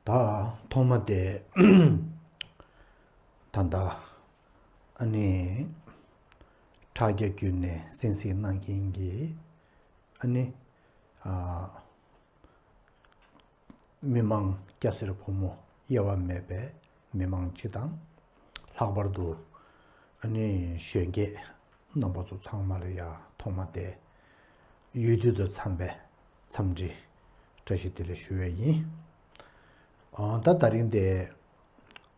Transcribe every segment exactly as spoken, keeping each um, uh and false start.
ད་ཐོག་མ་དེ་ད་ལྟ་ཨ་ནི་ཕྱག་རྒྱ་བརྒྱུད་ནས་གསན་གཟིགས་གནང་མཁན་གྱི་ཨ་ནི་ཨ་མི་མང་སྐྱ་སེར་ཕོ་མོ་དབྱེ་བ་མེད་པའི་མི་མང་སྤྱི་དང་། ལྷག་པར་དུ་ཨ་ནི་གཞོན་སྐྱེས་རྣམ་པ་ཚོ་ཚང་མ་ལ་ཡང་ཐོག་མ་དེ་འོས་བསྡུ་དང་འཚམས་པའི་འཚམས་འདྲི་བཀྲ་ཤིས་བདེ་ལེགས་ཞུ་བ་ཡིན། ཨ་ད་ད་རིང་དེ་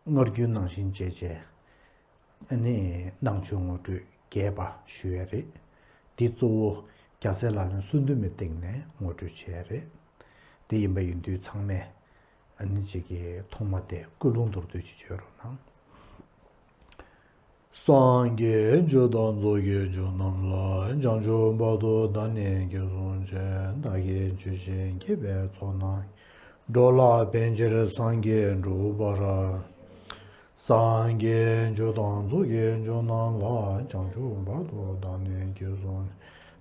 སྔར་རྒྱུན་ནང་བཞིན་བྱས་བྱས་ཨ་ནི་ནང་ཆོས་ངོ་སྤྲོད་རྒྱས་པ་ཞུ་ཡ་རེད། འདི་གཙོ་བོ་རྒྱལ་སྲས་ལག་ལེན་གསུམ་འདུས་མའི་སྟེང་ནས་ངོ་སྤྲོད་བྱས་ཡ་རེད། དེ་ཡིན་པ་ཡིན་དུས་ཚང་མས་ཨ་ནི་ཅིག་གི་ཐོག་མ་དེ་ཀུན་སློང་མདོར་བསྡུས་ཅིག་བརྗོད་རོགས་གནང་། སངས་རྒྱས་ཆོས་དང་ཚོགས་ཀྱི་མཆོག་རྣམས་ལ། བྱང་ཆུབ་བར་དུ་བདག་ནི་དགེ་སློང་ཆེ། བདག་གིས་ཆོས་བཞིན་བགྱིས་པའི་ཚོགས་རྣམས་ཀྱིས། འགྲོ་ལ་ཕན་ཕྱིར་སངས་རྒྱས་འགྲུབ་པར། སངས་རྒྱས་ཆོས་དང་ཚོགས་ཀྱི་མཆོག་རྣམས་ལ། བྱང་ཆུབ་བར་དུ་བདག་ནི་དགེ་སློང་།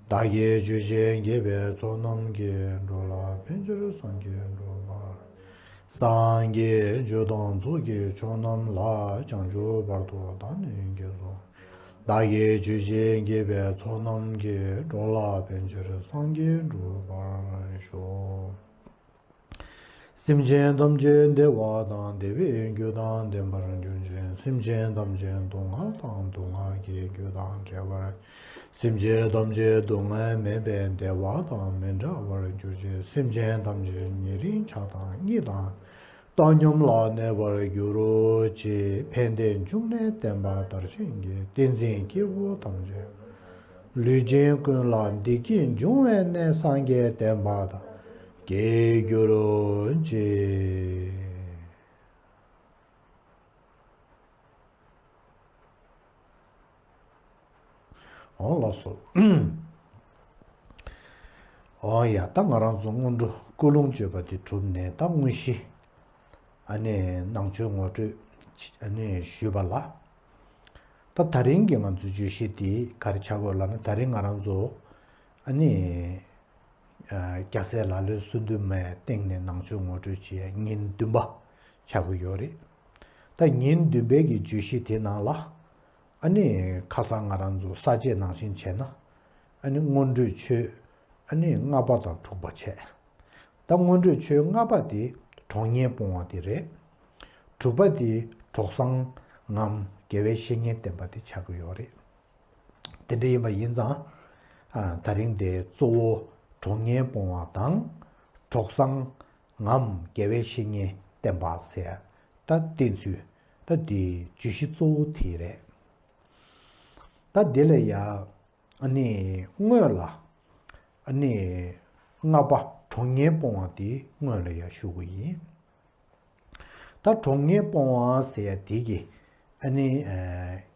བདག་གིས་ཆོས་བཞིན་བགྱིས་པའི་ཚོགས་རྣམས་ཀྱིས། འགྲོ་ལ་ཕན་ཕྱིར་སངས་རྒྱས་འགྲུབ་པར། སངས་རྒྱས་ཆོས་དང་ཚོགས་ཀྱི་མཆོག་རྣམས་ལ། བྱང་ཆུབ་བར་དུ་བདག་ནི་དགེ་སློང་། བདག་གིས་ཆོས་བཞིན་བགྱིས་པའི་ཚོགས་རྣམས་ཀྱིས། འགྲོ་ལ་ཕན་ཕྱིར་སངས་རྒྱས་འགྲུབ་པར་ཤོག། སེམས་ཅན་ཐམས་ཅད་བདེ་བ་དང་བདེ་བའི་རྒྱུ་དང་ལྡན་པར་གྱུར་ཅིག། སེམས་ཅན་ཐམས་ཅད་སྡུག་བསྔལ་དང་སྡུག་བསྔལ་གྱི་རྒྱུ་དང་བྲལ་བར། སེམས་ཅན་ཐམས་ཅད་སྡུག་བསྔལ་མེད་པའི་བདེ་བ་དང་མི་འབྲལ་བར་གྱུར་ཅིག། སེམས་ཅན་ཐམས་ཅད་ཉེ་རིང་ཆགས་སྡང་གཉིས་དང་། བཏང་སྙོམས་ལ་གནས་པར་གྱུར་ཅིག། ཕན་བདེའི་འབྱུང་གནས་བསྟན་པ་དར་ཞིང་རྒྱས། བསྟན་འཛིན་སྐྱེས་བུ་ཐམས་ཅད་ལུས་ཅན་ཀུན་ལ་བདེ་སྐྱིད་འབྱུང་བའི་གནས་སངས་རྒྱས་བསྟན་པ་དར་རྒྱས་གྱུར་ཅིག། འོང་ལགས་སོ། འོང་ཡ། ད་ང་རང་ཚོ་སྔོན་འགྲོ་ཀུན་སློང་བརྗོད་པ་དེ་གྲུབ་ནས། ད་དངོས་གཞི་ཨ་ནི་ནང་ཆོས་ངོ་སྤྲོད་ཨ་ནི་ཞུས་པ་ལ། ད་ད་རིང་གི་ང་ཚོའི་བརྗོད་གཞི་དེ་ག་རེ་ཆགས་དགོས་ལབ་ན། ད་རིང་ང་རང་ཚོ་ཨ་ནི་ཨ་རྒྱལ་སྲས་ལག་ལེན་གསུམ་འདུས་མའི་སྟེང་ནས་ནང་ཆོས་ངོ་སྤྲོད་བྱེད་ཉིན་བདུན་པ་ཆགས་ཀྱི་ཡོད་རེད། ད་ཉིན་བདུན་པའི་གི་བརྗོད་གཞི་དེ་ནང་ལ་ཨ་ནི་ཁ་སང་ང་རང་ཚོ་ས་བཅད་ནང་བཞིན་བྱས་ན། ཨ་ནི་སྔོན་འགྲོའི་ཆོས་ཨ་ནི་ལྔ་པ་དང་དྲུག་པ་བྱས། ད་སྔོན་འགྲོའི་ཆོས་ལྔ་པ་དེ་གྲོགས་ངན་སྤོང་བ་དེ་རེད། དྲུག་པ་དེ་གྲོགས་བཟང་ངམ་དགེ་བའི་བཤེས་གཉེན་བསྟེན་པ་དེ་ཆགས་ཀྱི་ཡོད་རེད། དེ་འདྲ་ཡིན་པ་ཡིན་ཙང་། ཨ་ད་རིང་དེ་གཙོ་བོ་གྲོགས་ངན་སྤོང་བ་དང་། གྲོགས་བཟང་ངམ་དགེ་བའི་བཤེས་གཉེན་བསྟེན་པ་ཟེར་ད་བསྟེན་ཚུལ། ད་དེ་བརྗོད་གཞི་གཙོ་བོ་དེ་རེད། ད་དེ་ལ་ཡ་ཨ་ནི་སྔོན་ལ་ཨ་ནི་ལྔ་པ་གྲོགས་ངན་སྤོང་བ་དེ་སྔོན་ལ་ཡ་ཞུ་དགོས་ཡིན། ད་གྲོགས་ངན་སྤོང་བ་ཟེར་ཡ་དེ་གི་ཨ་ནི་ཨ་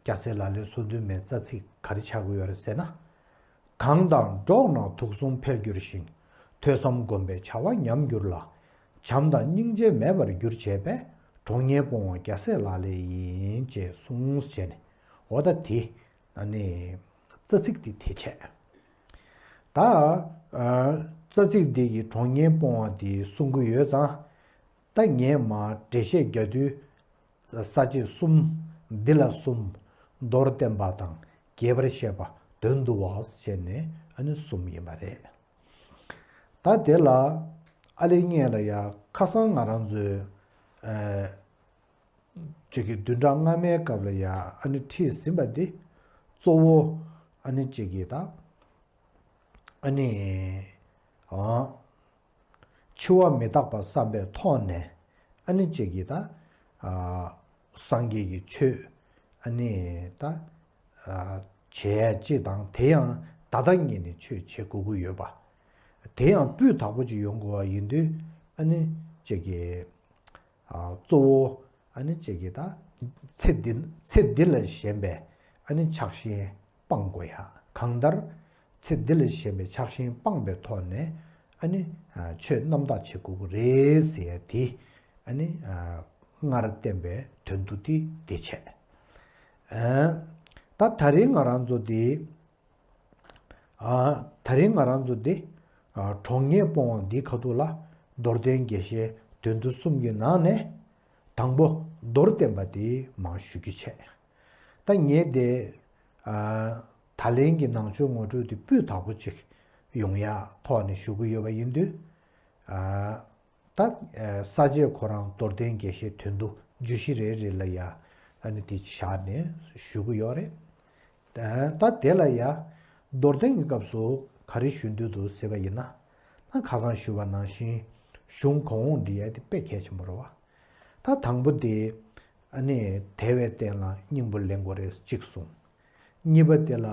རྒྱལ་སྲས་ལག་ལེན་སོ་བདུན་མའི་རྩ་ཚིག་ག་རེ་ཆགས་ཀྱི་ཡོད་རེད་ཟེར་ན། གང་དང་འགྲོགས་ན་དུག་གསུམ་འཕེལ་འགྱུར་ཞིང་། ཐོས་བསམ་སྒོམ་པའི་བྱ་བ་ཉམས་འགྱུར་ལ། བྱམས་དང་སྙིང་རྗེ་མེད་པར་འགྱུར་བྱེད་པས། གྲོགས་ངན་སྤོང་བ་རྒྱལ་སྲས་ལག་ལེན་ཡིན། ཅེས་གསུངས་བྱས་ནས། འོ་ད་དེ་ཨ་ནི་རྩ་ཚིག་དེ་དེ་བྱས། ད་ཨ་རྩ་ཚིག་འདི་གི་གྲོགས་ངན་སྤོང་བ་དེ་གསུང་གི་ཡོད་ཙང་། ད་ངས་མར་འགྲེལ་བཤད་རྒྱག་དུས། ས་བཅད་གསུམ། འདི་ལ་གསུམ། མདོར་བསྟན་པ་དང་རྒྱས་པར་བཤད་པ། དོན་བསྡུ་བ་བྱས་ནས་ཨ་ནི་གསུམ་ཡིན་པ་རེད། ད་དེ་ལ་ཨ་ལེ་ངས་ལ་ཡ་ཁ་སང་ང་རང་ཚོའི་ཨ་ཅིག་གི་བདུན་ཕྲག་སྔ་མའི་སྐབས་ལ་ཡ་ཨ་ནི་ཁྲིད་ཟིན་པ་འདི་གཙོ་བོ་ཨ་ནི་ཅིག་གི་ད་ཨ་ནི་ཨ། འཆི་བ་མི་རྟག་པ་བསམ་པའི་ཐོག་ནས་ཨ་ནི་ཅིག་གི་ད་ཨ་སངས་རྒྱས་ཀྱི་ཆོས་ཨ་ནི་ད་ཨ་བྱས་ཅིག་དང་། དེ་ཡང་ད་ལྟ་ཉིད་ནས་ཆོས་བྱེད་དགོས་ཀྱི་ཡོད་པ། དེ་ཡང་སྤུས་དག་པོ་ཅིག་ཡོང་དགོས་པ་ཡིན་དུས། ཨ་ནི་ཅིག་གི་ཨ་གཙོ་བོ་ཨ་ནི་ཅིག་གི་ད་ཚེ་འདི་ཚེ་འདི་ལ་ཞེན་པའི་ཨ་ནི་ཆགས་ཞེན་སྤང་དགོས་ཡ། གང་ལྟར་ཚེ་འདི་ལ་ཞེན་པའི་ཆགས་ཞེན་སྤངས་པའི་ཐོག་ནས་ཨ་ནི་ཨ་ཆོས་རྣམ་དག་བྱེད་དགོས་ཀྱི་རེད་ཟེར་ཡ་དེ་ཨ་ནི་ཨ་སྔར་བསྟན་པའི་དོན་བསྡུ་སྟེ་དེ་བྱས། ཨ་ད་ད་རིང་ང་རང་ཚོ་འདི་ཨ་ད་རིང་ང་རང་ཚོ་འདི་ཨ་གྲོགས་ངན་སྤོང་བ་འདི་ཁ་ཐུག་ལ་མདོར་བསྟན་རྒྱས་བཤད་ དོན་བསྡུ་གསུམ་གྱི་ནང་ནས་དང་པོ་མདོར་བསྟན་པ་དེ་མར་ཞུ་རྒྱུ་བྱས། ད་ངས་དེ་ཨ་ད་ལན་གྱི་ནང་ཆོས་ངོ་སྤྲོད་དེ་སྤུས་དག་པོ་ཅིག་ཡོང་ཡ་ཐོག་ནས་ཞུ་གི་ཡོད་པ་ཡིན་དུས། ཨ་ད་ས་བཅད་ཁོ་རང་མདོར་བསྟན་རྒྱས་བཤད་དོན་བསྡུ་བརྗོད་གཞི་རེ་རེ་ལ་ཡ་ཨ་ནི་དེ་བཞག་ནས་ཞུ་གི་ཡོད་རེད། ད་དེ་ལ་ཡ་མདོར་བསྟན་གྱི་སྐབས་སུ་ག་རེ་ཞུ་འདོད་འདུག་ཟེར་བ་ཡིན་ན། ད་ཁ་སང་ཞུ་བ་ནང་བཞིན་གཞུང་གོང་འོག་འབྲི་ཡ་དེ་དཔེ་གལ་ཆེན་པོ་རེད་བ། ད་དང་པོ་དེ་ཨ་ནི་དལ་བའི་རྟེན་ལ་སྙིང་པོ་ལེན་དགོས་རེད་གཅིག་གསུངས། གཉིས་པ་དེ་ལ་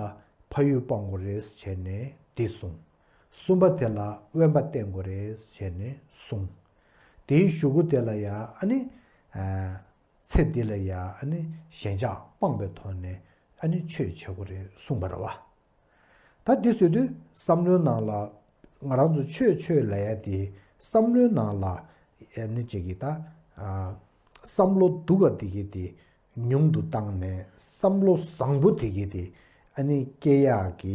ཕ་ཡུལ་སྤང་དགོས་རེད་བྱས་ནས་འདི་གསུངས། གསུམ་པ་དེ་ལ་དབེན་པ་བསྟེན་དགོས་རེད་བྱས་ནས་གསུངས། དེའི་གཞུག་གུ་དེ་ལ་ཡ་ཨ་ནི་ཨ་ཚེ་འདི་ལ་ཡ་ཨ་ནི་ཞེན་ཆགས་སྤངས་པའི་ཐོག་ནས་ཨ་ནི་ཆོས་བྱེད་དགོས་རེད་གསུངས་པ་རེད་བ། ད་འདི་ཟེར་དུས་བསམ་བློའི་ནང་ལ་ང་རང་ཚོ་ཆོས་ཆོས་ལབ་ཡ་དེ་བསམ་བློའི་ནང་ལ་ཨ་ནི་ཅིག་གི་ད་ཨ་བསམ་བློ་སྡུག་ག་དེ་གི་དེ་ཉུང་དུ་བཏང་ནས་བསམ་བློ་བཟང་པོ་དེ་གི་དེ་ཨ་ནི་སྐྱེ་ཡག་གི་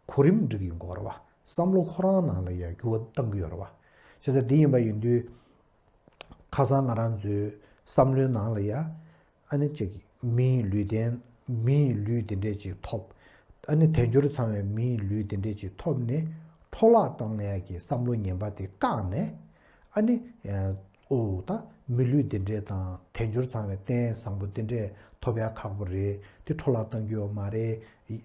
གོ་རིམ་སྒྲིག་ཡིན་དགོས་རེད་བ། བསམ་བློ་ཁོ་རང་ནང་ལ་ཡ་འགྱུར་བ་གཏང་གི་ཡོད་རེད་བ། བྱས་ཙང་དེ་ཡིན་པ་ཡིན་དུས་ཁ་སང་ང་རང་ཚོའི་བསམ་བློའི་ནང་ལ་ཡ་ཨ་ནི་ཅིག་མིའི་ལུས་རྟེན་མིའི་ལུས་དེ་འདྲས་ཅིག་ཐོབ། ཨ་ནི་དལ་འབྱོར་ཚང་བའི་མིའི་ལུས་དེ་འདྲས་ཅིག་ཐོབ་ནས་འཕྲོ་བརླག་བཏང་ཡ་གི་བསམ་བློ་ངན་པ་དེ་བཀག་ནས། ཨ་ནི་ཨོ་ད་མི་ལུས་འདི་འདྲས་དང་དལ་འབྱོར་ཚང་བའི་རྟེན་བཟང་པོ་འདི་འདྲས་ཐོབ་ཡ་ཁག་པོ་རེད། དེ་འཕྲོ་བརླག་གཏང་རྒྱུ་ཡོད་མ་རེད།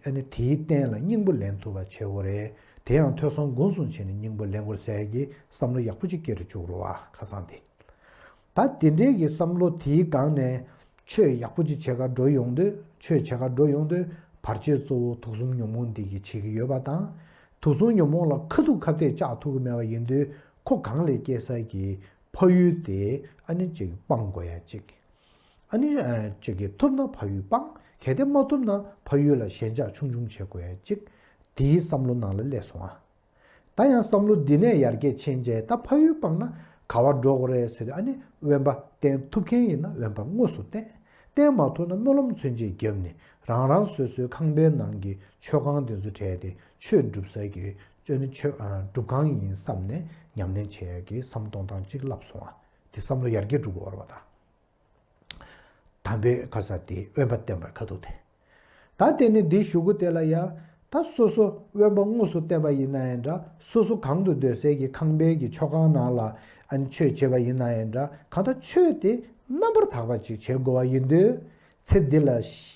ཨ་ནི་དེའི་རྟེན་ལ་སྙིང་པོ་ལེན་ཐུབ་པ་བྱེད་དགོས་རེད། དེ་ཡང་ཐོས་བསམ་སྒོམ་གསུམ་བྱས་ནས་སྙིང་པོ་ལེན་དགོས་ཟེར་ཡ་གི་བསམ་བློ་ཡག་པོ་ཅིག་སྐྱེ་རུ་བཅུག་རོགས་ཨ་ཁ་སང་དེ། ད་དེ་འདྲའི་གི་བསམ་བློ་དེའི་སྒང་ནས་ཆོས་ཡག་པོ་ཅིག་བྱེད་ག་འགྲོ་ཡོང་དུས་ཆོས་བྱེད་ག་འགྲོ་ཡོང་དུས་བར་ཆད་གཙོ་བོ་དུག་གསུམ་ཉོན་མོངས་འདི་གིས་བྱེད་ཀྱི་ཡོད་པ་དང་། དུག་གསུམ་ཉོན་མོངས་ལ་ཁ་ཐུག་ཁ་གཏད་བཅག་ཐུབ་ཀྱི་མེད་པ་ཡིན་དུས་ཁོ་གང་ལས་སྐྱེ་ས་ཀྱི་ཕ་ཡུལ་དེ་ཨ་ནི་ཅིག་སྤང་དགོས་ཡ་ཅིག་ཨ་ནི་ཅིག་གིས་ཐུབ་ན་ཕ་ཡུལ་སྤང་གལ་ཏེ་མ་ཐུབ་ན་ཕ་ཡུལ་ལ་ཞེན་ཆགས་ཆུང་ཆུང་བྱེད་དགོས་ཡ་ཅིག་དེའི་བསམ་བློ་ནང་ལ་སླེབས་སོང་ཨ། ད་ཡང་བསམ་བློ་འདི་ནས་ཡར་རྒྱས་ཕྱིན་རྗེས་ད་ཕ་ཡུལ་སྤངས་ན་ག་བར་འགྲོ་དགོས་རེད་ཟེར་དུས་ཨ་ནི་དབེན་པ་བསྟེན་ཐུབ་མཁན་ཡིན་ན་དབེན་པ་དངོས་སུ་བསྟེན། བསྟེན་མ་ཐུབ་ན་སྨོན་ལམ་ཚུན་ཆད་བརྒྱབ་ནས་རང་རང་སོ་སོའི་ཁང་པའི་ནང་གི་མཆོད་ཁང་དེ་ཚོ་བྲལ་ཏེ་ཆོས་སྒྲུབ་ས་གི་ཅོ་ནི་ཆོས་ཨ་སྒྲུབ་ཁང་ཡིན་བསམ་ནས་ཉམས་ལེན་བྱེད་ཡ་གི་བསམ་གཏོང་སྟངས་གཅིག་བསླབས་སོང་ཨ། དེ་བསམ་བློ་ཡར་རྒྱས་འགྲོ་དགོས་པ་རེད་བ་ད། དམ་པའི་ཁ་ས་དེ་དབེན་པ་བསྟེན་པའི་ཁ་ཐུག་དེ། ད་དེ་ནི་འདི་ཞུ་གུ་དེ་ལ་ཡ། ད་སོ་སོ་དབེན་པ་དངོས་སུ་བསྟེན་པ་ཡིན་ན་ཡང་འདྲ། སོ་སོ་གང་དུ་སྡོད་སའི་གི་ཁང་པའི་གི་མཆོད་ཁང་ནང་ལ་ཨ་ནི་ཆོས་བྱེད་པ་ཡིན་ན་ཡང་འདྲ། གང་ལྟར་ཆོས་དེ་རྣམ་པར་དག་པ་ཅིག་བྱེད་དགོས་པ་ཡིན་དུས། ཚེ་འདི་ལ་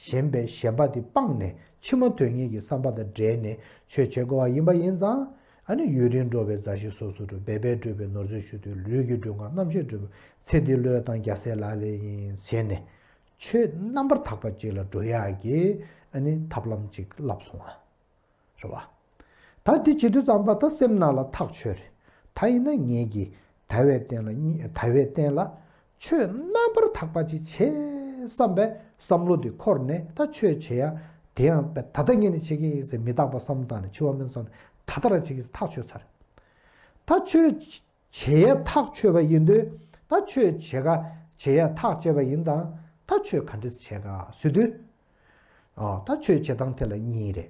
ཞེན་པའི་ཞེན་པ་དེ་སྤངས་ནས་ཕྱི་མ་དོན་གཉེར་གྱི་བསམ་པ་དང་འབྲེལ་ནས་ཆོས་བྱེད་དགོས་པ་ཡིན་པ་ཡིན་ཙང་། ཨ་ནི་ཡུན་རིང་འགྲོགས་པའི་མཛའ་བཤེས་སོ་སོར་འགྲོ། འབད་པས་བགྲོད་པའི་ནོར་རྫས་ཞུ་འདོད། ལུས་ཀྱི་མགྲོན་ཁང་རྣམ་ཤེས་སྒྲུབ། ཚེ་འདི་བློས་བཏང་རྒྱལ་སྲས་ལག་ལེན་ཡིན་ཟེར་ནས། ཆོས་རྣམ་པར་དག་པ་ཅིག་ལ་འགྲོ་ཡག་གི་ཨ་ནི་ཐབས་ལམ་ཅིག་བསླབས་སོང་ཨ། རེད་བ། ད་འདི་བྱེད་དུས་ཙམ་པ་ད་སེམས་ནང་ལ་ཐག་ཆོད་རེད། ད་ཡིན་ན་ངེད་ཀྱིས་དལ་བའི་རྟེན་ལ་གཉིད་དལ་བའི་རྟེན་ལ་ཆོས་རྣམ་པར་དག་པ་ཅིག་བྱེད་བསམ་པའི་བསམ་བློ་འདི་འཁོར་ནས་ད་ཆོས་བྱེད་ཡ་དེ་ཡང་ད་ལྟ་ངེད་ནས་བྱེད་ཀྱི་ཡིན་ཟེར་མི་རྟག་པ་བསམ་བློ་བཏང་ནས་འཆི་བ་མིན་བསམ་ནས་ད་ལྟ་རང་བྱེད་ཀྱི་ཡིན་ཟེར་ཐག་ཆོད་ཚར། ད་ཆོས་བྱེད་ཡ་ཐག་ཆོད་པ་ཡིན་དུས་ད་ཆོས་བྱེད་ག་བྱེད་ཡ་ཐག་བཅད་པ་ཡིན་དང་ད་ཆོས་ག་འདྲས་བྱེད་ག་ཟེར་དུས། ཨ་ད་ཆོས་བྱེད་སྟངས་དེ་ལ་གཉིས་རེད།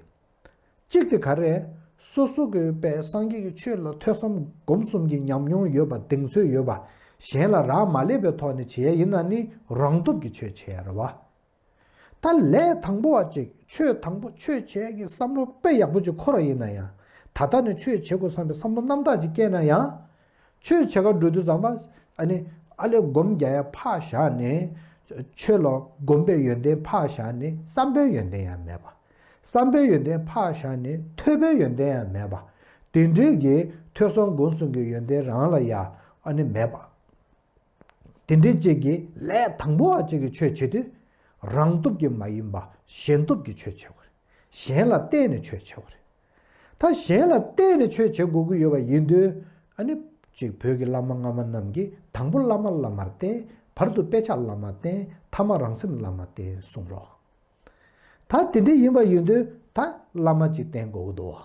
གཅིག་དེ་ག་རེ། སོ་སོ་གི་པའི་སངས་རྒྱས་ཀྱི་ཆོས་ལ་ཐོས་བསམ་སྒོམ་གསུམ་གྱི་ཉམས་མྱོང་ཡོད་པ་གདེང་ཚོད་ཡོད་པ། གཞན་ལ་རག་མ་ལས་པའི་ཐོག་ནས་བྱེད་ཡ་ཡིན་ན་ནི་རང་སྟོབས་ཀྱི་ཆོས་བྱེད་ཡ་རེད་བ། ད་ལས་དང་པོ་བ་ཅིག་ཆོས་དང་པོ་ཆོས་བྱེད་ཡ་གི་བསམ་བློ་དཔེ་ཡག་པོ་ཅིག་འཁོར་བ་ཡིན་ན་ཡང་། ད་ལྟ་ནས་ཆོས་བྱེད་དགོས་བསམ་པའི་བསམ་བློ་རྣམ་དག་ཅིག་སྐྱེས་ན་ཡང་། ཆོས་བྱེད་ག་འགྲོ་དུས་ཙམ་པ། ཨ་ནི་ཨ་ལས་སྒོམ་རྒྱག་ཡ་ཕར་བཞག་ནས། ཆོས་ལ་སྒོམ་པའི་ཡོན་ཏན་ཕར་བཞག་ནས་བསམ་པའི་ཡོན་ཏན་ཡང་མེད་པ། བསམ་པའི་ཡོན་ཏན་ཕར་བཞག་ནས་ཐོས་པའི་ཡོན་ཏན་ཡང་མེད་པ། དེ་འདྲའི་གི་ཐོས་བསམ་སྒོམ་གསུམ་གྱི་ཡོན་ཏན་རང་ལ་ཡ་ཨ་ནི་མེད་པ། དེ་འདྲའི་ཅིག་གི་ལས་དང་པོ་བ་ཅིག་གི་ཆོས་བྱེད་དུས། རང་སྟོབས་ཀྱིས་མ་ཡིན་པ་གཞན་སྟོབས་ཀྱིས་ཆོས་བྱེད་དགོས་རེད། གཞན་ལ་བརྟེན་ནས་ཆོས་བྱེད་དགོས་རེད། ད་གཞན་ལ་བརྟེན་ནས་ཆོས་བྱེད་དགོས་ཀྱི་ཡོད་པ་ཡིན་དུས། ཨ་ནི་ཅིག་བོད་ཀྱི་བླ་མ་སྔ་མ་རྣམས་ཀྱིས་དང་པོ་བླ་མ་བླ་མར་བརྟེན། བར་དུ་དཔེ་ཆ་བླ་མར་བརྟེན། ཐ་མ་རང་སེམས་བླ་མར་བརྟེན་གསུངས་རོགས། ད་དེ་འདྲ་ཡིན་པ་ཡིན་དུས་ད་བླ་མ་གཅིག་བསྟེན་དགོས་ཀྱི་འདུག་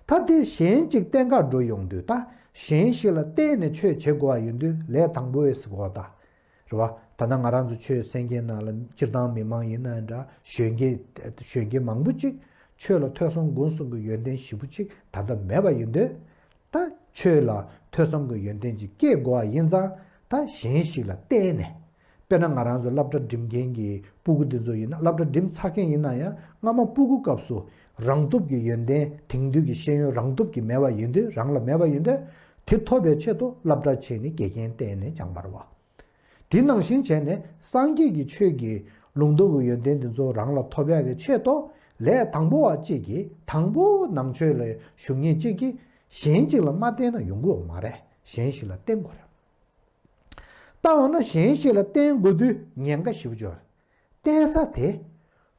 ད་དེ་གཞན་གཅིག་བསྟེན་ག་འགྲོ་ཡོང་དུས་ད་གཞན་ཞིག་ལ་བརྟེན་ནས་ཆོས་བྱེད་དགོས་པ་ཡིན་དུས་ལས་དང་པོ་བས་ཟེར་གོ་ད། རེད་བ། ད་ལྟ་ང་རང་ཚོ་ཆོས་གསན་མཁན་ནང་ལ་སྤྱིར་བཏང་མི་མང་ཡིན་ན་འདྲ་གཞོན་སྐྱེས་གཞོན་སྐྱེས་མང་པོ་གཅིག་ཆོས་ལ་ཐོས་བསམ་སྒོམ་གསུམ་གྱི་ཡོན་ཏན་ཞེ་པོ་གཅིག་ད་ལྟ་མེད་པ་ཡིན་དུས། ད་ཆོས་ལ་ཐོས་བསམ་གྱི་ཡོན་ཏན་ཅིག་སྐྱེ་དགོས་པ་ཡིན་ཙང་ ད་གཞན་ཞིག་ལ་བརྟེན་ནས། དཔེར་ན་ང་རང་ཚོ་སློབ་གྲྭ་འགྲིམ་མཁན་གྱི་སྤུ་གུ་འདི་ཚོ་ཡིན་ན། སློབ་གྲྭ་འགྲིམ་ཚར་མཁན་ཡིན་ན་ཡང་། སྔ་མ་སྤུ་གུ་སྐབས་སུ་རང་སྟོབས་ཀྱི་ཡོན་ཏན། དེང་དུས་ཀྱི་ཤེས་ཡོན་རང་སྟོབས་ཀྱིས་མེད་པ་ཡིན་དུས། རང་ལ་མེད་པ་ཡིན་དུས། དེ་ཐོབ་པའི་ཆེད་དུ་སློབ་གྲྭར་ཕྱིན་ནས་དགེ་རྒན་བསྟེན་ནས་སྦྱངས་པ་རེད་བ། དེ་ནང་བཞིན་བྱས་ནས་སངས་རྒྱས་ཀྱི་ཆོས་ཀྱི་ལུང་རྟོགས་ཀྱི་ཡོན་ཏན་འདི་ཚོ་རང་ལ་ཐོབ་ཡག་གི་ཆེད་དུ། ལས་དང་པོ་བ་གཅིག་གིས། དང་པོ་ནང་ཆོས་ལ་ཞུགས་མཁན་གཅིག་གིས་གཞན་གཅིག་ལ་མ་བརྟེན་ན་ཡོང་གི་ཡོད་མ་རེད། གཞན་ཞིག་ལ་བརྟེན་དགོས་རེད། ད་འོ་ན་གཞན་ཞིག་ལ་བརྟེན་དགོས་དུས་ཉེན་ཁ་ཞེ་པོ་ཅིག་ཡོད་རེད། བརྟེན་ས་དེ་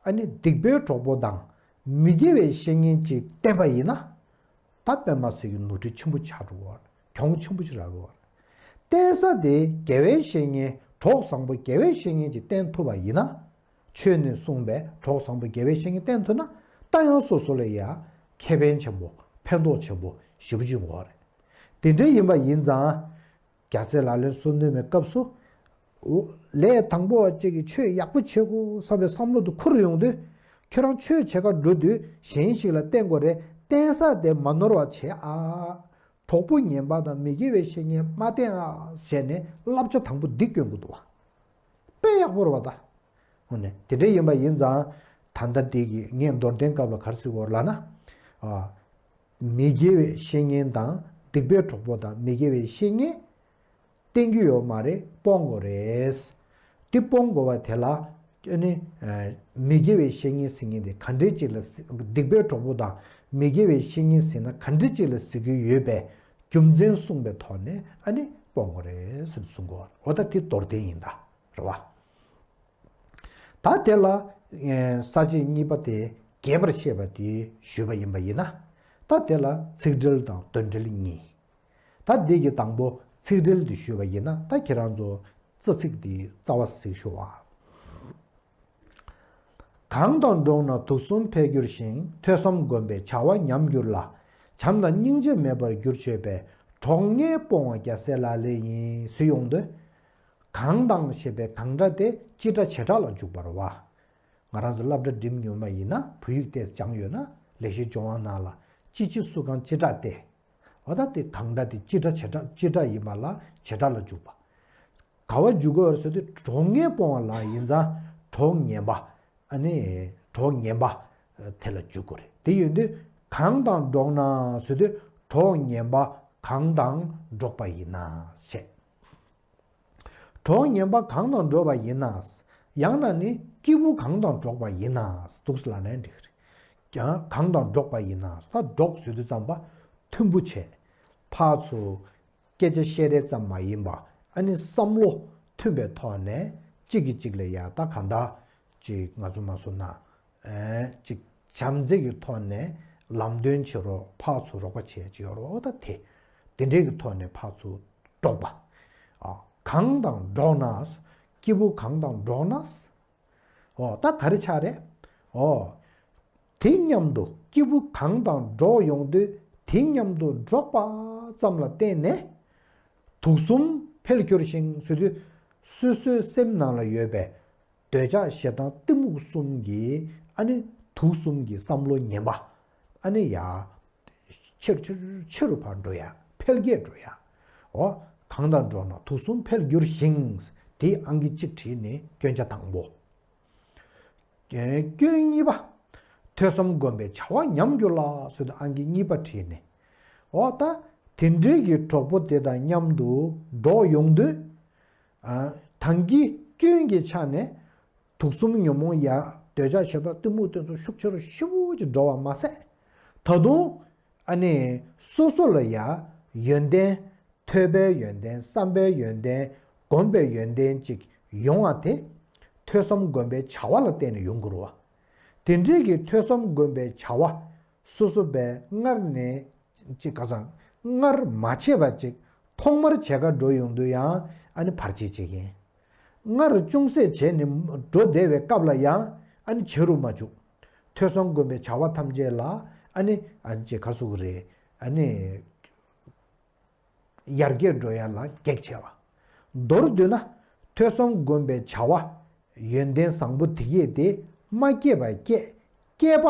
ཨ་ནི་སྡིག་པའི་གྲོགས་པོ་དང་མི་དགེ་བའི་བཤེས་གཉེན་ཅིག་བསྟེན་པ་ཡིན་ན། ད་དཔེ་མ་སྲིད་ཀྱི་ནོར་འཁྲུལ་ཆེན་པོ་ཆགས་འགྲོ་གི་ཡོད་རེད། གྱོང་ཆེན་པོ་ཅིག་རག་གི་ཡོད་རེད། བསྟེན་ས་དེ་དགེ་བའི་བཤེས་གཉེན། གྲོགས་བཟང་པོ་དགེ་བའི་བཤེས་གཉེན་ཅིག་བསྟེན་ཐུབ་པ་ཡིན་ན། ཆོས་ནས་གསུངས་པའི་གྲོགས་བཟང་པོ་དགེ་བའི་བཤེས་གཉེན་བསྟེན་ཐུབ་ན། ད་ཡང་སོ་སོ་ལ་ཡ་ཁེ་ཕན་ཆེན་པོ། ཕན་ཐོགས་ཆེན་པོ་ཞེ་པོ་ཅིག་ཡོང་གི་ཡོད་རེད། དེ་འདྲ་ཡིན་པ་ཡིན་ཙང་། རྒྱལ་སྲས་ལག་ལེན་བསོད་ནམས་པའི་སྐབས་སུ། འོ། ལས་དང་པོ་བ་གཅིག་གིས་ཆོས་ཡག་པོ་བྱེད་དགོས་བསམ་པའི་བསམ་བློ་དེ་འཁོར་ཡོང་དུས། ཁྱོད་རང་ཆོས་བྱེད་གར་འགྲོ་དུས་གཞན་ཞིག་ལ་བརྟེན་དགོས་རེད། བརྟེན་ས་དེ་མ་ནོར་བ་བྱེད་ཨ། གྲོགས་པོ་ངན་པ་དང་མི་དགེ་བའི་བཤེས་གཉེན་མ་བསྟེན་ཨ་ཟེར་ནས་བསླབ་བྱ་དང་པོ་འདི་སྐྱོན་དགོས་འདུག་བ། དཔེ་ཡག་པོ་རེད་བ་ད། འོ་ནས་དེ་འདྲ་ཡིན་པ་ཡིན་ཙང་། ད་ལྟ་འདི་གི་ངས་མདོར་བསྟན་སྐབས་ལ་ག་རེ་ཟེར་དགོས་ལབ་ན། ཨ། མི་དགེ་བའི་བཤེས་གཉེན་དང་། སྡིག་པའི་གྲོགས་པོ་དང་མི་དགེ་བའི་བཤེས་གཉེན་བསྟེན་རྒྱུ་ཡོད་མ་རེད། སྤོང་དགོས་རེད། འདི་སྤོང་དགོས་པ་དེ་ལ། ཨ་ནི། ཨ། མི་དགེ་བའི་བཤེས་གཉེན་ཟེར་མཁན་དེ་ག་འདྲས་ཅིག་ལ། སྡིག་པའི་གྲོགས་པོ་དང་མི་དགེ་བའི་བཤེས་གཉེན་ཟེར་ན་ག་འདྲས་ཅིག་ལ་ཟེར་གྱི་ཡོད་པའི་རྒྱུ་མཚན་གསུངས་པའི་ཐོག་ནས། ཨ་ནི་སྤོང་དགོས་རེད་ཟེར་གསུང་གི་ཡོད་རེད། འོ་ད་དེ་མདོར་བསྟན་ཡིན་ད། རེད་བ། ད་དེ་ལ། ཨེ། ས་བཅད་གཉིས་པ་དེ་རྒྱས་པར་བཤད་པ་དེ་ཞུས་པ་ཡིན་པ་ཡིན་ན། ད་དེ་ལ་ཚིག་འགྲེལ་དང་དོན་འགྲེལ་གཉིས། ད་འདི་གི་དང་པོ་ཚིག་འགྲེལ་དེ་ཞུས་པ་ཡིན་ན། ད་ཁྱེད་རང་ཚོ་རྩ་ཚིག་དེ་རྩ་བ་གཟིགས་ཤོག་ཨ། གང་དང་འགྲོགས་ན་དུག་གསུམ་འཕེལ་འགྱུར་ཞིང་། ཐོས་བསམ་སྒོམ་པའི་བྱ་བ་ཉམས་འགྱུར་ལ། བྱམས་དང་སྙིང་རྗེ་མེད་པར་འགྱུར་བྱེད་པའི། གྲོགས་ངན་སྤོང་བ་རྒྱལ་སྲས་ལག་ལེན་ཡིན། ཟེར་ཡོང་དུས། གང་དང་ཞེས་པའི་གང་སྒྲ་དེ་སྤྱི་སྒྲ་བྱེ་བྲག་ལ་འཇུག་པ་རེད་བ། ང་རང་ཚོ་སློབ་གྲྭ་འགྲིམས་ཡོད་མ་ཡིན་ན། བོད་ཡིག་དེ་སྦྱངས་ཡོད་ན། ལེགས་བཤད་ལྗོན་དབང་ནང་ལ་སྤྱི་སྤྱི་སུ་གང་སྤྱི་སྒྲ་སྟེ། འོ་ད་དེ་གང་སྒྲ་དེ་སྤྱི་སྒྲ་བྱེ་བྲག་སྤྱི་སྒྲ་ཡིན་པ་ལ་བྱེ་བྲག་ལ་འཇུག་པ། ག་བ་འཇུག་དགོས་རེད་ཟེར་དུས། གྲོགས་ངན་སྤོང་བ་ལ་ཡིན་ཙང་གྲོགས་ངན་པ། ཨ་ནི་གྲོགས་ངན་པ་དེ་ལ་འཇུག་དགོས་རེད། དེ་ཡིན་དུས་གང་དང་འགྲོགས་ན་ཟེར་དུས། གྲོགས་ངན་པ་གང་དང་འགྲོགས་པ་ཡིན་ན་ཟེར། གྲོགས་ངན་པ་གང་དང་འགྲོགས་པ་ཡིན་ན། ཡང་ན་ནི་སྐྱེས་བུ་གང་དང་འགྲོགས་པ་ཡིན་ན། འདུག་སེ་ལབ་ན་འགྲིག་གི་རེད། ཡང་གང་དང་འགྲོགས་པ་ཡིན་ན། ད་འགྲོགས་ཟེར་དུས་ཙམ་པ་མཐུན་པོ་བྱས། ཕར་ཚུར་སྐད་ཆ་བཤད་རེས་ཙམ་མ་ཡིན་པ། ཨ་ནི་བསམ་བློ་མཐུན་པའི་ཐོག་ནས་གཅིག་གིས་གཅིག་ལ་ཡ་ད་གང་ལྟར་ཅིག་ང་ཚོ་མ་སོང་ན། ཨེ། ཅིག་བྱམས་བརྩེ་གི་ཐོག་ནས་ལམ་སྟོན་བྱེད་རོགས། ཕར་ཚུར་རོགས་པ་བྱེད་ཅིག་ཡོད་རོགས། ད་དེ་དེ་འདྲའི་གི་ཐོག་ནས་ཕར་ཚུར་འགྲོགས་པ། ཨ། གང་དང་འགྲོགས་ན། སྐྱེས་བུ་གང་དང་འགྲོགས་ན། འོ་ད་ག་རེ་ཆགས་རེད། འོ། དེ་མཉམ་དུ་སྐྱེས་བུ་གང་དང་འགྲོགས་ཡོང་དུས། དེ་མཉམ་དུ་འགྲོགས་པ་ཙམ་ལ་བརྟེན་ནས་དུག་གསུམ་འཕེལ་འགྱུར་ཞིང་ཟེར་དུས། སོ་སོའི་སེམས་ནང་ལ་ཡོད་པའི་འདོད་ཆགས་ཞེ་སྡང་གཏི་མུག་གསུམ་གྱི། ཨ་ནི་དུག་གསུམ་གྱི་བསམ་བློ་ངན་པ། ཨ་ནི་ཡ། ཆེ་རུ་ཆེ་རུ་ཆེ་རུ་ཕར་འགྲོ་ཡ། འཕེལ་རྒྱས་འགྲོ་ཡ། འོ། གང་དང་འགྲོགས་ན་དུག་གསུམ་འཕེལ་འགྱུར་ཞིང་། དེ་ཨང་ཀི་གཅིག་བྲིས་ནས་སྐྱོན་ཆ་དང་པོ། སྐྱོན་གཉིས་པ། ཐོས་བསམ་སྒོམ་པའི་བྱ་བ་ཉམས་འགྱུར་ལ་ཟེར་དུས་ཨང་ཀི་གཉིས་པ་བྲིས་ནས། འོ་ད་དེ་འདྲའི་གི་གྲོགས་པོ་དེ་དང་མཉམ་དུ་འགྲོགས་ཡོང་དུས། ཨ། ད་གིན་སྐྱོན་གྱི་ཆ་ནས་དུག་གསུམ་ཉོན་མོངས་ཡ། འདོད་ཆགས་ཞེ་སྡང་གཏི་མུག་དེ་ཚོ་ཤུགས་ཆེ་རུ་ཞེ་པོ་ཅིག་འགྲོ་བ་མ་ཟད། ད་དུང་ཨ་ནི་སོ་སོ་ལ་ཡ་ཡོན་ཏན། ཐོས་པའི་ཡོན་ཏན། བསམ་པའི་ཡོན་ཏན། སྒོམ་པའི་ཡོན་ཏན་ཅིག་ཡོང་བ་དེ་ཐོས་བསམ་སྒོམ་པའི་བྱ་བ་ལ་བརྟེན་ནས་ཡོང་དགོས་རེད་བ། དེ་འདྲའི་གི་ཐོས་བསམ་སྒོམ་པའི་བྱ་བ་སོ་སོ་བས་སྔར་ནས་ཅིག་ག་ཚང་སྔར་མ་བྱས་པ་ཅིག་ཐོག་མར་བྱེད་གར་འགྲོ་ཡོང་དུས་ཡང་ཨ་ནི་བར་ཆད་བྱེད་མཁན། སྔར་ཅུང་ཟད་བྱས་ནས་འགྲོ་བསྡད་པའི་སྐབས་ལ་ཡང་ཨ་ནི་བྱེད་རུ་མ་བཅུག་ཐོས་བསམ་སྒོམ་པའི་བྱ་བ་ཐམས་ཅད་ལ་ཨ་ནི་ཨ་ནི་ཅིག་ག་ཟེར་དགོས་རེད། ཨ་ནི། ཡར་རྒྱས་འགྲོ་ཡ་ལ་གེགས་བྱས་པ། མདོར་བསྡུས་ན། ཐོས་བསམ་སྒོམ་པའི་བྱ་བ་ཡོན་ཏན་བཟང་པོ་དེ་གས་དེ་མ་སྐྱེས་པ་སྐྱེས། སྐྱེས་པ་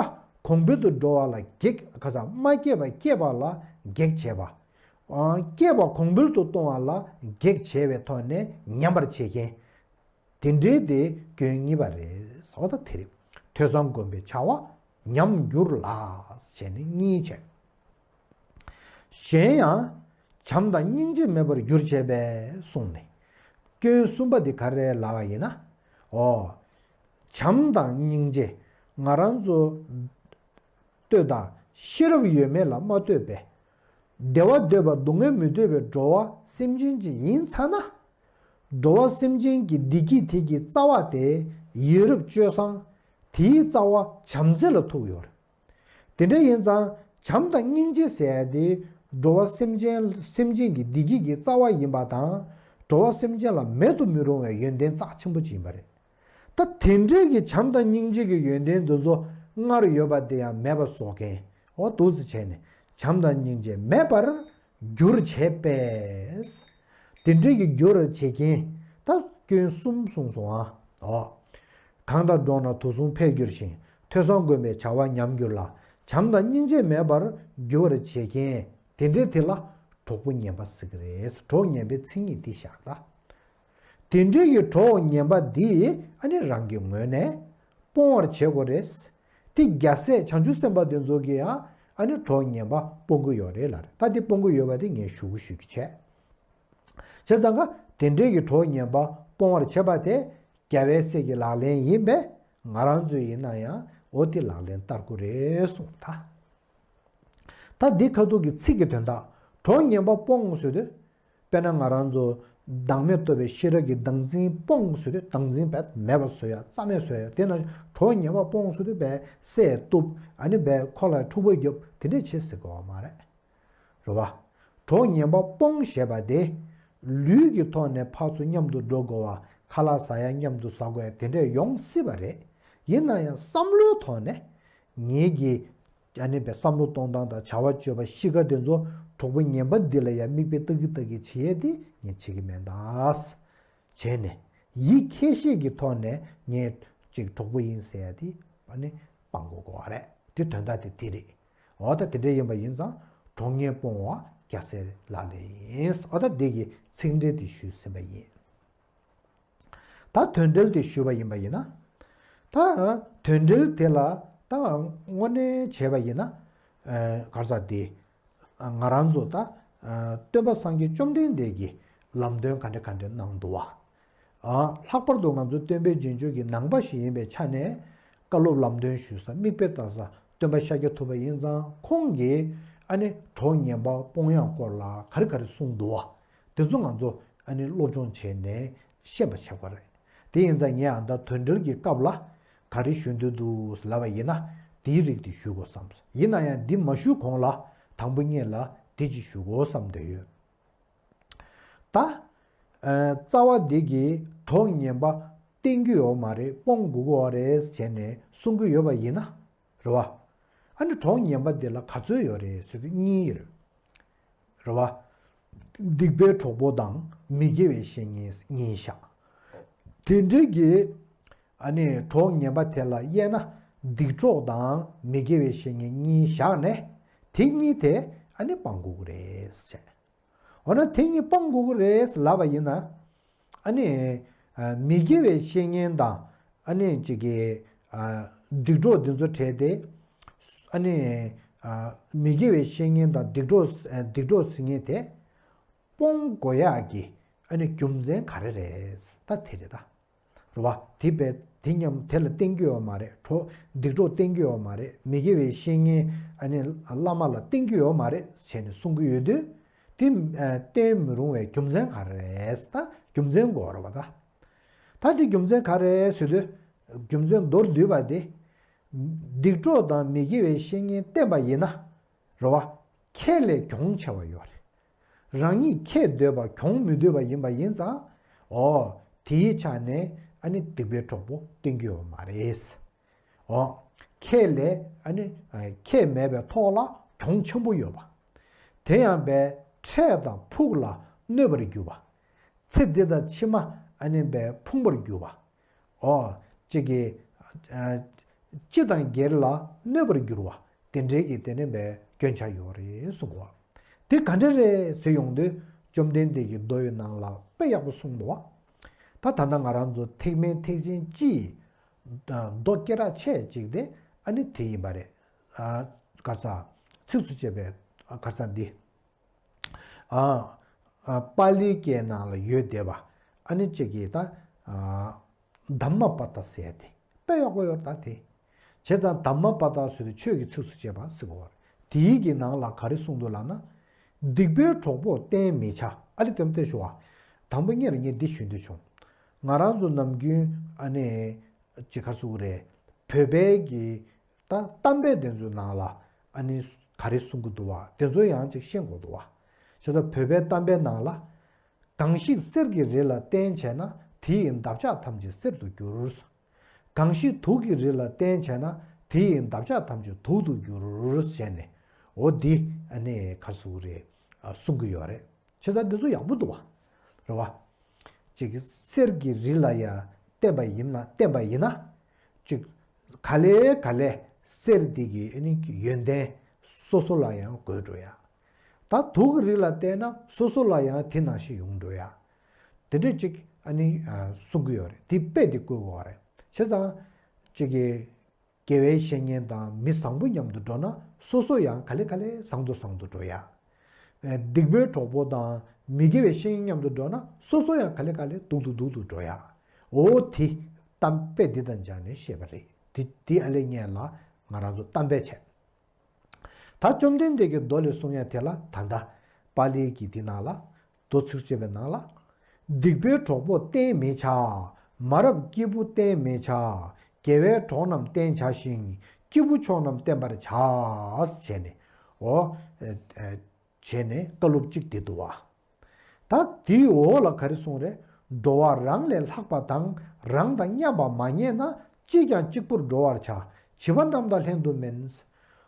གོང་འཕེལ་དུ་འགྲོ་བ་ལ་གེགས། ག་ས་མ་སྐྱེས་པ་སྐྱེས་པ་ལ་གེགས་བྱས་པ། སྐྱེས་པ་གོང་འཕེལ་དུ་གཏོང་བ་ལ་གེགས་བྱས་པའི་ཐོག་ནས་ཉམས་པར་བྱེད་མཁན། དེ་འདྲའི་དེ་སྐྱོན་གཉིས་པ་རེད་ཟེར་བ་དེ་རེད། ཐོས་བསམ་སྒོམ་པའི་བྱ་བ་ཉམས་འགྱུར་ལ་ཞེས་ནི་གཉིས་བྱས། གཞན་ཡང་། བྱམས་དང་སྙིང་རྗེ་མེད་པར་འགྱུར་བྱེད་པས་གསུངས་ནས། སྐྱོན་གསུམ་པ་འདི་ག་རེ་ལབ་པ་ཡིན་ན། འོ། བྱམས་དང་སྙིང་རྗེ་ང་རང་ཚོ་ལྟོས་དང་ཤེས་རབ་ཡོད་མེད་ལ་མ་ལྟོས་པའི། བདེ་བ་འདོད་པ་སྡུག་བསྔལ་མི་འདོད་པའི་འགྲོ་བ་སེམས་ཅན་ཅིག་ཡིན་ཚར་ན། འགྲོ་བ་སེམས་ཅན་གྱི་བདེ་སྐྱིད་དེ་གི་རྩ་བ་དེ་ཡིད་རབ་སྤྱོད་བཟང་། དེའི་རྩ་བ་བྱམས་བརྩེ་ལ་ཐུག་ཡོད་རེད། དེ་འདྲ་ཡིན་ཙང་བྱམས་དང་སྙིང་རྗེ་ཟེར་ཡ་དེ་འགྲོ་བ་སེམས་ཅན་སེམས་ཅན་གྱི་བདེ་སྐྱིད་ཀྱི་རྩ་བ་ཡིན་པ་དང་། འགྲོ་བ་སེམས་ཅན་ལ་མེད་དུ་མི་རུང་བའི་ཡོན་ཏན་རྩ་ཆེན་པོ་ཅིག་ཡིན་པ་རེད། ད་དེ་འདྲའི་གི་བྱམས་དང་སྙིང་རྗེ་གི་ཡོན་ཏན་འདི་ཚོ་སྔར་ཡོད་པ་དེ་ཡང་མེད་པ་བཟོ་མཁན། འོ་འདུག་སེ་བྱས་ནས་བྱམས་དང་སྙིང་རྗེ་མེད་པར་འགྱུར་བྱེད་པས། དེ་འདྲའི་གི་འགྱུར་བྱེད་མཁན་ད་སྐྱོན་གསུམ་གསུངས་སོང་ཨ། འོ། གང་དང་འགྲོགས་ན་དུག་གསུམ་འཕེལ་འགྱུར་ཞིང་། ཐོས་བསམ་སྒོམ་པའི་བྱ་བ་ཉམས་འགྱུར་ལ། བྱམས་དང་སྙིང་རྗེ་མེད་པར་འགྱུར་བར་བྱེད་མཁན་དེ་འདྲའི་དེ་ལ་གྲོགས་པོ་ངན་པ་ཟེར་གི་རེད། གྲོགས་ངན་པའི་མཚན་ཉིད་འདི་བཞག་ད། དེ་འདྲའི་གི་གྲོགས་ངན་པ་འདི་ཨ་ནི་རང་གི་ངོས་ནས་སྤོང་བར་བྱེད་དགོས་རེད། དེ་རྒྱལ་སྲས་བྱང་ཆུབ་སེམས་དཔའ་དེ་ཚོ་གིས་ཡང་ཨ་ནི་གྲོགས་ངན་པ་སྤོང་གི་ཡོད་རེད་ལབ་རེད། ད་དེ་སྤོང་གི་ཡོད་པ་དེ་ངས་ཞུ་གི་ཞུ་གི་བྱས། བྱས་ཙང་ཀ་དེ་འདྲའི་གི་གྲོགས་ངན་པ་སྤོང་བར་བྱེད་པ་དེ་རྒྱལ་བའི་སྲས་ཀྱི་ལག་ལེན་ཡིན་པས་ང་རང་ཚོ་ཡིན་ན་ཡང་འོ་དེ་ལག་ལེན་བསྟར་དགོས་རེད་གསུངས་ད། ད་འདི་ཁ་ཐུག་གི་ཚིག་གི་དོན་དག་གྲོགས་ངན་པ་སྤོང་ཟེར་དུས། དཔེར་ན་ང་རང་ཚོ་བདག་མེད་རྟོགས་པའི་ཤེས་རབ་ཀྱི་བདག་འཛིན་སྤོང་ཟེར་དུས་བདག་འཛིན་བས་མེད་པ་བཟོ་ཡ་རྩ་མེད་བཟོ་ཡ་དེ་ན་གྲོགས་ངན་པ་སྤོང་ཟེར་དུས་བས་སྲས་གཏུབ་ཨ་ནི་བས་ཁོ་ལ་འཁྲུག་པ་རྒྱབ་དེ་འདྲས་བྱེད་ཟེར་དགོས་བ་མ་རེད། རེད་བ། གྲོགས་ངན་པ་སྤོང་ཞེས་པ་དེ། ལུས་ཀྱི་ཐོག་ནས་ཕར་ཚུར་མཉམ་དུ་འགྲོ་དགོས་བ་ཁ་ལག་ཟ་ཡ་མཉམ་དུ་ཟ་དགོས་ཡ་དེ་འདྲས་ཡོང་སྲིད་པ་རེད། ཡིན་ན་ཡང་བསམ་བློའི་ཐོག་ནས་ངེད་ཀྱི་ཨ་ནི་པའི་བསམ་བློ་གཏོང་སྟངས་དང་བྱ་བ་སྤྱོད་པ་གཤིས་ཀ་དེ་ཚོ་གྲོགས་པོ་ངན་པ་འདི་ལ་ཡང་མིག་དཔེ་ལྟ་གི་ལྟ་གི་བྱེད་ཡས་དེ་ངས་བྱེད་ཀྱི་མེད་ད། བྱས་ནས་ཡིད་ཁྱེད་ཤེས་ཀྱི་ཐོག་ནས་ངས་ཅིག་གྲོགས་པོ་ཡིན་ཟེར་ཡ་དེ་ཨ་ནི་སྤང་དགོས་དགོས་པ་རེད། དེ་དོན་དག་དེ་དེ་རེད། འོ་ད་དེ་འདྲ་ཡིན་པ་ཡིན་ཙང་གྲོགས་ངན་སྤོང་བ་རྒྱལ་སྲས་ལག་ལེན་ཡིན། འོ་ད་འདི་གི་ཚིག་འགྲེལ་དེ་ཞུས་ཟིན་པ་ཡིན། ད་དོན་འགྲེལ་དེ་ཞུས་པ་ཡིན་པ་ཡིན་ན། ད་དོན་འགྲེལ་དེ་ལ་ད་དངོས་གནས་བྱས་པ་ཡིན་ན། ག་རེ་ཟེར་དེ། ང་རང་ཚོ་ད་སྟོན་པ་སངས་རྒྱས་བཅོམ་ལྡན་འདས་ཀྱིས་ལམ་སྟོན་ག་འདྲ་ག་འདྲ་གནང་འདུག་བ། ལྷག་པར་དུ་ང་ཚོ་སྟོན་པའི་རྗེས་འཇུག་གི་ནང་པ་ཞིག་ཡིན་པའི་ཆ་ནས་བཀའ་སློབ་ལམ་སྟོན་ཞུ་ས་མིག་དཔེ་ལྟ་ས་སྟོན་པ་ཤཱཀྱ་ཐུབ་པ་ཡིན་ཙང་ཁོང་གིས་ཨ་ནི་གྲོགས་ངན་པ་སྤོང་ཡག་སྐོར་ལ་ག་རེ་ག་རེ་གསུངས་འདུག་བ། དེ་ཚོ་ང་ཚོ་ཨ་ནི་སློབ་སྦྱོང་བྱས་ནས་ཤེས་པ་བྱེད་དགོས་རེད། དེ་ཡིན་ཙང་ངས་ཨ་ད་དོན་འགྲེལ་གྱི་སྐབས་ལ་ག་རེ་ཞུ་འདོད་འདུག་ལབ་པ་ཡིན་ན་དེའི་རིགས་དེ་ཞུ་དགོས་བསམ། ཡིན་ན་ཡང་འདི་མ་ཞུ་གོང་ལ་དང་པོ་ཉིད་ལ་དེ་ཅིག་ཞུ་དགོས་བསམ་འདོད་ཡོད། ད། ཨ། རྩ་བ་འདི་གིས་གྲོགས་ངན་པ་བསྟེན་རྒྱུ་ཡོད་མ་རེད་སྤོང་དགོས་ཀྱི་ཡོད་རེད་ཟེར་ནས་གསུང་གི་ཡོད་པ་ཡིན་ན། རེད་བ། ཨ་ནི་གྲོགས་ངན་པ་འདི་ལ་ག་ཚོད་ཡོད་རེད་ཟེར་དུས་གཉིས་ཡོད་རེད། རེད་བ། སྡིག་པའི་གྲོགས་པོ་དང་མི་དགེ་བའི་བཤེས་གཉེན་གཉིས་བཞག་དེ་འདྲའི་གི་ཨ་ནི་གྲོགས་ངན་པ་དེ་ལ་དབྱེ་ན་སྡིག་གྲོགས་དང་མི་དགེ་བའི་བཤེས་གཉེན་གཉིས་བཞག་ནས་དེ་གཉིས་དེ་ཨ་ནི་སྤང་དགོས་ཀྱི་རེད་ཟེར། འོ་ན་དེ་གཉིས་སྤང་དགོས་ཀྱི་རེད་ལབ་པ་ཡིན་ན། ཨ་ནི། ཨ། མི་དགེ་བའི་བཤེས་གཉེན་དང་། ཨ་ནི་ཅིག་གི། ཨ། སྡིག་གྲོགས་འདི་ཚོ་བྲལ་ཏེ། ཨ་ནི། ཨ། མི་དགེ་བའི་བཤེས་གཉེན་དང་སྡིག་གྲོགས། ཨ། སྡིག་གྲོགས་ཟེར་མཁན་དེ། སྤོང་དགོས་ཡག་གི། ཨ་ནི་རྒྱུ་མཚན་ག་རེ་རེད། ད་དེ་རེད་ད། རེད་བ། དེ་བས་དེ་མཉམ་དེ་ལ་བསྟེན་རྒྱུ་ཡོད་མ་རེད། གྲོགས་སྡིག་གྲོགས་བསྟེན་རྒྱུ་ཡོད་མ་རེད། མི་དགེ་བའི་བཤེས་གཉེན་ཨ་ནི་བླ་མ་ལ་བསྟེན་རྒྱུ་ཡོད་མ་རེད་ཟེར་ནས་གསུང་གི་ཡོད་དུས། དེ་བསྟེན་མི་རུང་བའི་རྒྱུ་མཚན་ག་རེ་རེད། ད་རྒྱུ་མཚན་དགོས་རེད་བ་ད། ད་དེ་རྒྱུ་མཚན་ག་རེ་ཟེར་དུས། རྒྱུ་མཚན་མདོར་བསྡུས་པ་དེ། སྡིག་གྲོགས་དང་མི་དགེ་བའི་བཤེས་གཉེན་བསྟེན་པ་ཡིན་ན། རེད་བ། ཁྱེད་ལས་གྱོང་ཆེ་བ་ཡོད་རེད། རང་ཉིད་ཁྱེད་འདོད་པ་གྱོང་མི་འདོད་པ་ཡིན་པ་ཡིན་ཙང་། འོ། དེའི་ཆ་ནས་ཨ་ནི་སྡིག་པའི་གྲོགས་པོ་བསྟེན་རྒྱུ་ཡོད་མ་རེད། འོ། ཁྱེད་ལས་ཨ་ནི་ཁྱེད་མེད་པའི་ཐོག་ལ་གྱོང་ཆེན་པོ་ཡོད་པ། དེ་ཡང་བས་འཕྲལ་དང་ཕུགས་ལ་གནོད་པར་འགྱུར་བ། ཚེ་འདི་དང་ཕྱི་མ་ཨ་ནི་བས་ཕུང་བར་འགྱུར་བ། འོ། གཅིག་གིས། ཨ། སྤྱི་དང་སྒེར་ལ་གནོད་པར་འགྱུར་བ། དེ་འདྲའི་གི་དེ་ནི་བའི་སྐྱོན་ཆ་ཡོད་རེད་གསུང་གོ། དེ་ག་འདྲ་རེད་ཟེར་ཡོང་དུས་བཅོམ་ལྡན་འདས་ཀྱིས་མདོ་ཡི་ནང་ལ་དཔེ་ཡག་པོ་གསུངས་འདུག་བ། ད་ད་ལྟ་ང་རང་ཚོ་ཐེག་དམན་ཐེག་ཆེན་སྤྱི་ཡི་མདོ་སྐད་གྲགས་ཆེ་གཅིག་དེ་ཨ་ནི་དེ་ཡིན་པ་རེད། ག་ས་ཚིགས་སུ་བཅད་པའི་ག་ས་འདི། ཨ། ཨ། པཱ་ལིའི་སྐད་ནང་ལ་ཡོད་བསྡད་པ། ཨ་ནི་གཅིག་གིས་ད། ཨ། དྷརྨ་པ་ཏ་ཟེར་ཡ་དེ། དཔེ་ཡག་པོ་ཡོད་ད་དེ། བྱས་ཙང་དྷརྨ་པ་ཏ་ཟེར་དུས་ཆོས་ཀྱི་ཚིགས་སུ་བཅད་པ་ཟེར་གོ་བ་རེད། དེའི་གི་ནང་ལ་ག་རེ་གསུངས་འདུག་ལབ་ན། སྡིག་པའི་གྲོགས་པོ་བསྟེན་མི་བྱ། ཨ་ལེ་དེ་མ་བལྟས་ཞུ་བ། དང་པོ་ཉིད་ལ་ངས་འདི་ཞུ་འདོད་བྱུང་། ང་རང་ཚོ་ནམ་རྒྱུན་ཨ་ནི། ཅི་ག་ཟེར་དགོས་རེད། བོད་པའི་གི། ད་གཏམ་དཔེ་དེ་ཚོའི་ནང་ལ་ཨ་ནི་ག་རེ་གསུང་གི་འདུག་བ་དེ་ཚོ་ཡང་ཅིག་ཤེས་དགོས་འདུག་བ། བྱས་ཙང་བོད་པའི་གཏམ་དཔེ་ནང་ལ། གང་ཞིག་གསེར་གྱི་རི་ལ་བརྟེན་བྱས་ན་དེ་ཡི་འདབ་ཆགས་ཐམས་ཅད་གསེར་དུ་འགྱུར། གང་ཞིག་དུག་གི་རི་ལ་བརྟེན་བྱས་ན་དེ་ཡི་འདབ་ཆགས་ཐམས་ཅད་དུག་ཏུ་འགྱུར་ཟེར་ནས། འོ་འདི་ཨ་ནི་ག་རེ་ཟེར་དགོས་རེད། གསུང་གི་ཡོད་རེད། བྱས་ཙང་འདི་ཚོ་ཡག་པོ་འདུག་བ། རེད་བ། ཅིག་གསེར་གྱི་རི་ལ་ཡང་བརྟེན་པ་ཡིན་ན་བརྟེན་པ་ཡིན་ན། ཅིག་ག་ལེ་ག་ལེ་གསེར་འདི་གི་ཨ་ནི་ཡོན་ཏན་སོ་སོ་ལ་ཡང་འགོས་འགྲོ་ཡ། ད་དུག་གི་རི་ལ་བརྟེན་ན་སོ་སོ་ལ་ཡང་དེ་ནང་བཞིན་ཡོང་འགྲོ་ཡ། དེ་འདྲས་ཅིག་ཨ་ནི་གསུང་གི་ཡོད་རེད། དེ་དཔེ་དེ་བཀོད་དགོས་བ་རེད། བྱས་ཙང་ཅིག་གི་དགེ་བའི་བཤེས་གཉེན་དང་མི་བཟང་པོ་མཉམ་དུ་འགྲོ་ན་སོ་སོ་ཡང་ག་ལེ་ག་ལེ་བཟང་དུ་བཟང་དུ་འགྲོ་ཡ། སྡིག་པའི་གྲོགས་པོ་དང་མི་དགེ་བའི་བཤེས་གཉེན་མཉམ་དུ་འགྲོ་ན་སོ་སོ་ཡང་ག་ལེ་ག་ལེ་སྡུག་ཏུ་སྡུག་ཏུ་འགྲོ་ཡ། འོ་དེ་གཏམ་དཔེ་འདི་དང་སྦྱར་ནས་བཤད་པ་རེད། དེ་དེ་ཨ་ལེ་ངས་ལ་ང་རང་ཚོ་གཏམ་དཔེ་བྱས། ད་བཅོམ་ལྡན་འདས་ཀྱིས་མདོ་ལས་གསུང་ཡ་དེ་ལ་ད་ལྟ་པཱ་ལིའི་གི་དེ་ནང་ལ། མདོ་ཚིགས་བཅད་པའི་ནང་ལ། སྡིག་པའི་གྲོགས་པོ་བསྟེན་མི་བྱ། མ་རབས་སྐྱེས་བུ་བསྟེན་མི་བྱ། དགེ་བའི་གྲོགས་རྣམས་བསྟེན་བྱ་ཞིང་། སྐྱེས་བུ་མཆོག་རྣམས་བསྟེན་པར་བྱ། ཟེར་བྱས་ནས། འོ། ཨེ། ཨེ། བྱས་ནས་བཀའ་སློབ་ཅིག་དེ་འདུག་བ། ད་དེའི་འོག་ལ་ག་རེ་གསུངས་རེད། འགྲོ་བ་རང་ལས་ལྷག་པ་དང་རང་དང་མཉམ་པ་མ་རྙེད་ན་ཅིས་ཀྱང་གཅིག་པུར་འགྲོ་བར་བྱ། བྱིས་པ་རྣམས་དང་ལྷན་དུ་མིན།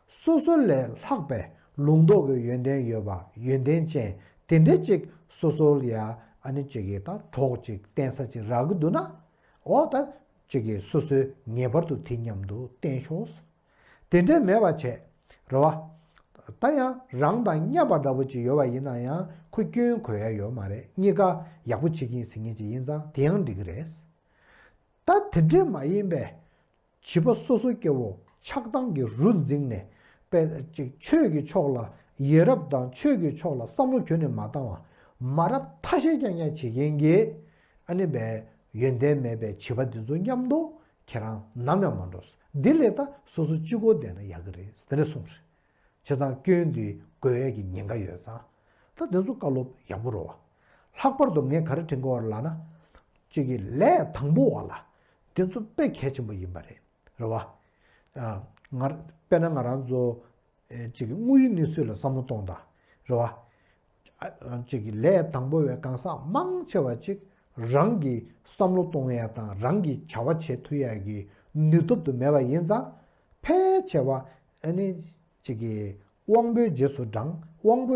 སོ་སོ་ལས་ལྷག་པའི་ལུང་རྟོགས་ཀྱི་ཡོན་ཏན་ཡོད་པ་ཡོན་ཏན་ཅན་དེ་འདྲས་ཅིག་སོ་སོ་ལ་ཡ་ཨ་ནི་ཅིག་གི་ད་གྲོགས་ཅིག་བསྟེན་ས་ཅིག་རག་གི་འདུག་ན། འོ་ད་ཅིག་གི་སོ་སོས་ངེས་པར་དུ་དེ་མཉམ་དུ་བསྟེན་ཤོག་དེ་འདྲས་མེད་པ་བྱས། རེད་བ། ད་ཡང་རང་དང་མཉམ་པ་འདྲ་པོ་ཅིག་ཡོད་པ་ཡིན་ན་ཡང་ཁོ་སྐྱོན་གོ་ཡ་ཡོད་མ་རེད། གཉིས་ཀ་ཡག་པོ་བྱེད་ཀྱི་ཡིན་ཟེར་མཁན་ཅིག་ཡིན་ཙང་དེ་ཡང་འགྲིག་གི་རེད། ད་དེ་འདྲས་མ་ཡིན་པས། བྱིས་པ་སོ་སོ་སྐྱེ་བོ་ཆགས་སྡང་གི་རུ་འཛིངས་ནས་པས་ཅིག་ཆོས་ཀྱི་ཕྱོགས་ལ་ཡ་རབས་དང་ཆོས་ཀྱི་ཕྱོགས་ལ་བསམ་བློ་ཁྱོན་ནས་མ་བཏང་བ། མ་རབས་ཐ་ཤལ་རྐྱང་རྐྱང་བྱེད་མཁན་གྱི་ཨ་ནི་པས་ཡོན་ཏན་མེད་པའི་བྱིས་པ་འདི་ཚོ་མཉམ་དུ་ཁྱེད་རང་ནམ་ཡང་མ་འགྲོ། འདི་ལས་ད་སོ་སོ་གཅིག་པོ་བསྡད་ན་ཡག་གི་རེད་དེ་འདྲ་གསུངས་རེད། བྱས་ཙང་སྐྱོན་འདི་འགོས་ཡས་ཀྱི་ཉེན་ཁ་ཡོད་ཙང་། ད་དེ་ཚོ་བཀའ་སློབ་ཡག་པོ་རེད་བ། ལྷག་པར་དུ་ངས་ག་རེ་དྲན་གྱི་ཡོད་རེད་ལབ་ན། གཅིག་གི་ལས་དང་པོ་བ་ལ། དེ་ཚོ་དཔེ་གལ་ཆེན་པོ་ཡིན་པ་རེད། རེད་བ། ཨ། ང་། དཔེར་ན་ང་རང་ཚོ། ཨེ། གཅིག་གི་དངོས་ཡོད་གནས་ཚུལ་ལ་བསམ་བློ་གཏོང་དང་། རེད་བ། ཨ། གཅིག་གི་ལས་དང་པོ་བའི་གང་ཟག་མང་ཆེ་བ་གཅིག་རང་གི་བསམ་བློ་གཏོང་ཡ་དང་རང་གི་བྱ་བ་བྱེད་ཐུབ་ཡ་གི་ནུས་སྟོབས་དུ་མེད་པ་ཡིན་ཙང་། ཕལ་ཆེ་བ་ཨ་ནི་གཅིག་གི་དབང་པོའི་རྗེས་སུ་འབྲང་། དབང་པོ་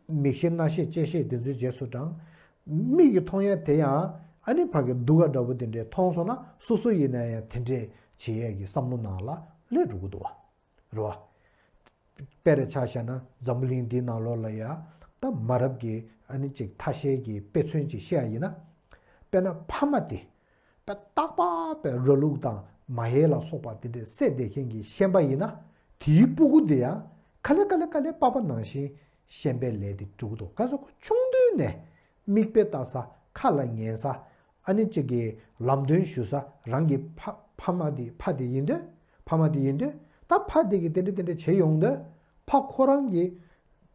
མིག་ཤེས་རྣ་ཤེས་ལྕེ་ཤེས་དེ་ཚོའི་རྗེས་སུ་འབྲང་། མིག་གིས་མཐོང་ཡ་དེ་ཡང་ཨ་ནི་ཕ་གི་སྡུག་ག་འདྲ་པོ་དེ་འདྲས་མཐོང་སོང་ན་སོ་སོ་ཡིན་ན་ཡང་དེ་འདྲས་བྱེད་ཡས་ཀྱི་བསམ་བློ་ནང་ལ་སླེབས་འགྲོ་གི་འདུག་བ། རེད་བ། དཔེ་རེ་ཆ་བཞག་ན་འཛམ་བུ་གླིང་འདིའི་ནང་ལོགས་ལ་ཡ་ད་མ་རབས་ཀྱི་ཨ་ནི་ཅིག་ཐ་ཤལ་གྱི་དཔེ་མཚོན་ཅིག་བཤད་ཡ་ཡིན་ན། དཔེར་ན་ཕ་མ་དེ། དཔེ་རྟག་པ་དཔེ་ར་ལུག་དང་མ་ཧེ་ལ་སོགས་པ་དེ་འདྲས་བསད་བསྡད་མཁན་གྱི་ཤན་པ་ཡིན་ན། དེའི་སྤུ་གུ་དེ་ཡང་ག་ལེ་ག་ལེ་ག་ལེ་པ་ཕ་ནང་བཞིན་ཤན་པའི་ལས་དེ་འགྲུབ་ཀྱི་འདུག་ག་ཟེར་ཁོ་ཆུང་དུས་ནས་མིག་དཔེ་ལྟ་ས་ཁ་ལ་ཉན་ས། ཨ་ནི་གཅིག་གིས་ལམ་སྟོན་ཞུ་ས་རང་གི་ཕ་ཕ་མ་དེ་ཕ་དེ་ཡིན་དུས། ཕ་མ་དེ་ཡིན་དུས། ད་ཕ་དེ་གིས་དེ་འདྲ་དེ་འདྲ་བྱེད་ཡོང་དུས། ཕ་ཁོ་རང་གིས་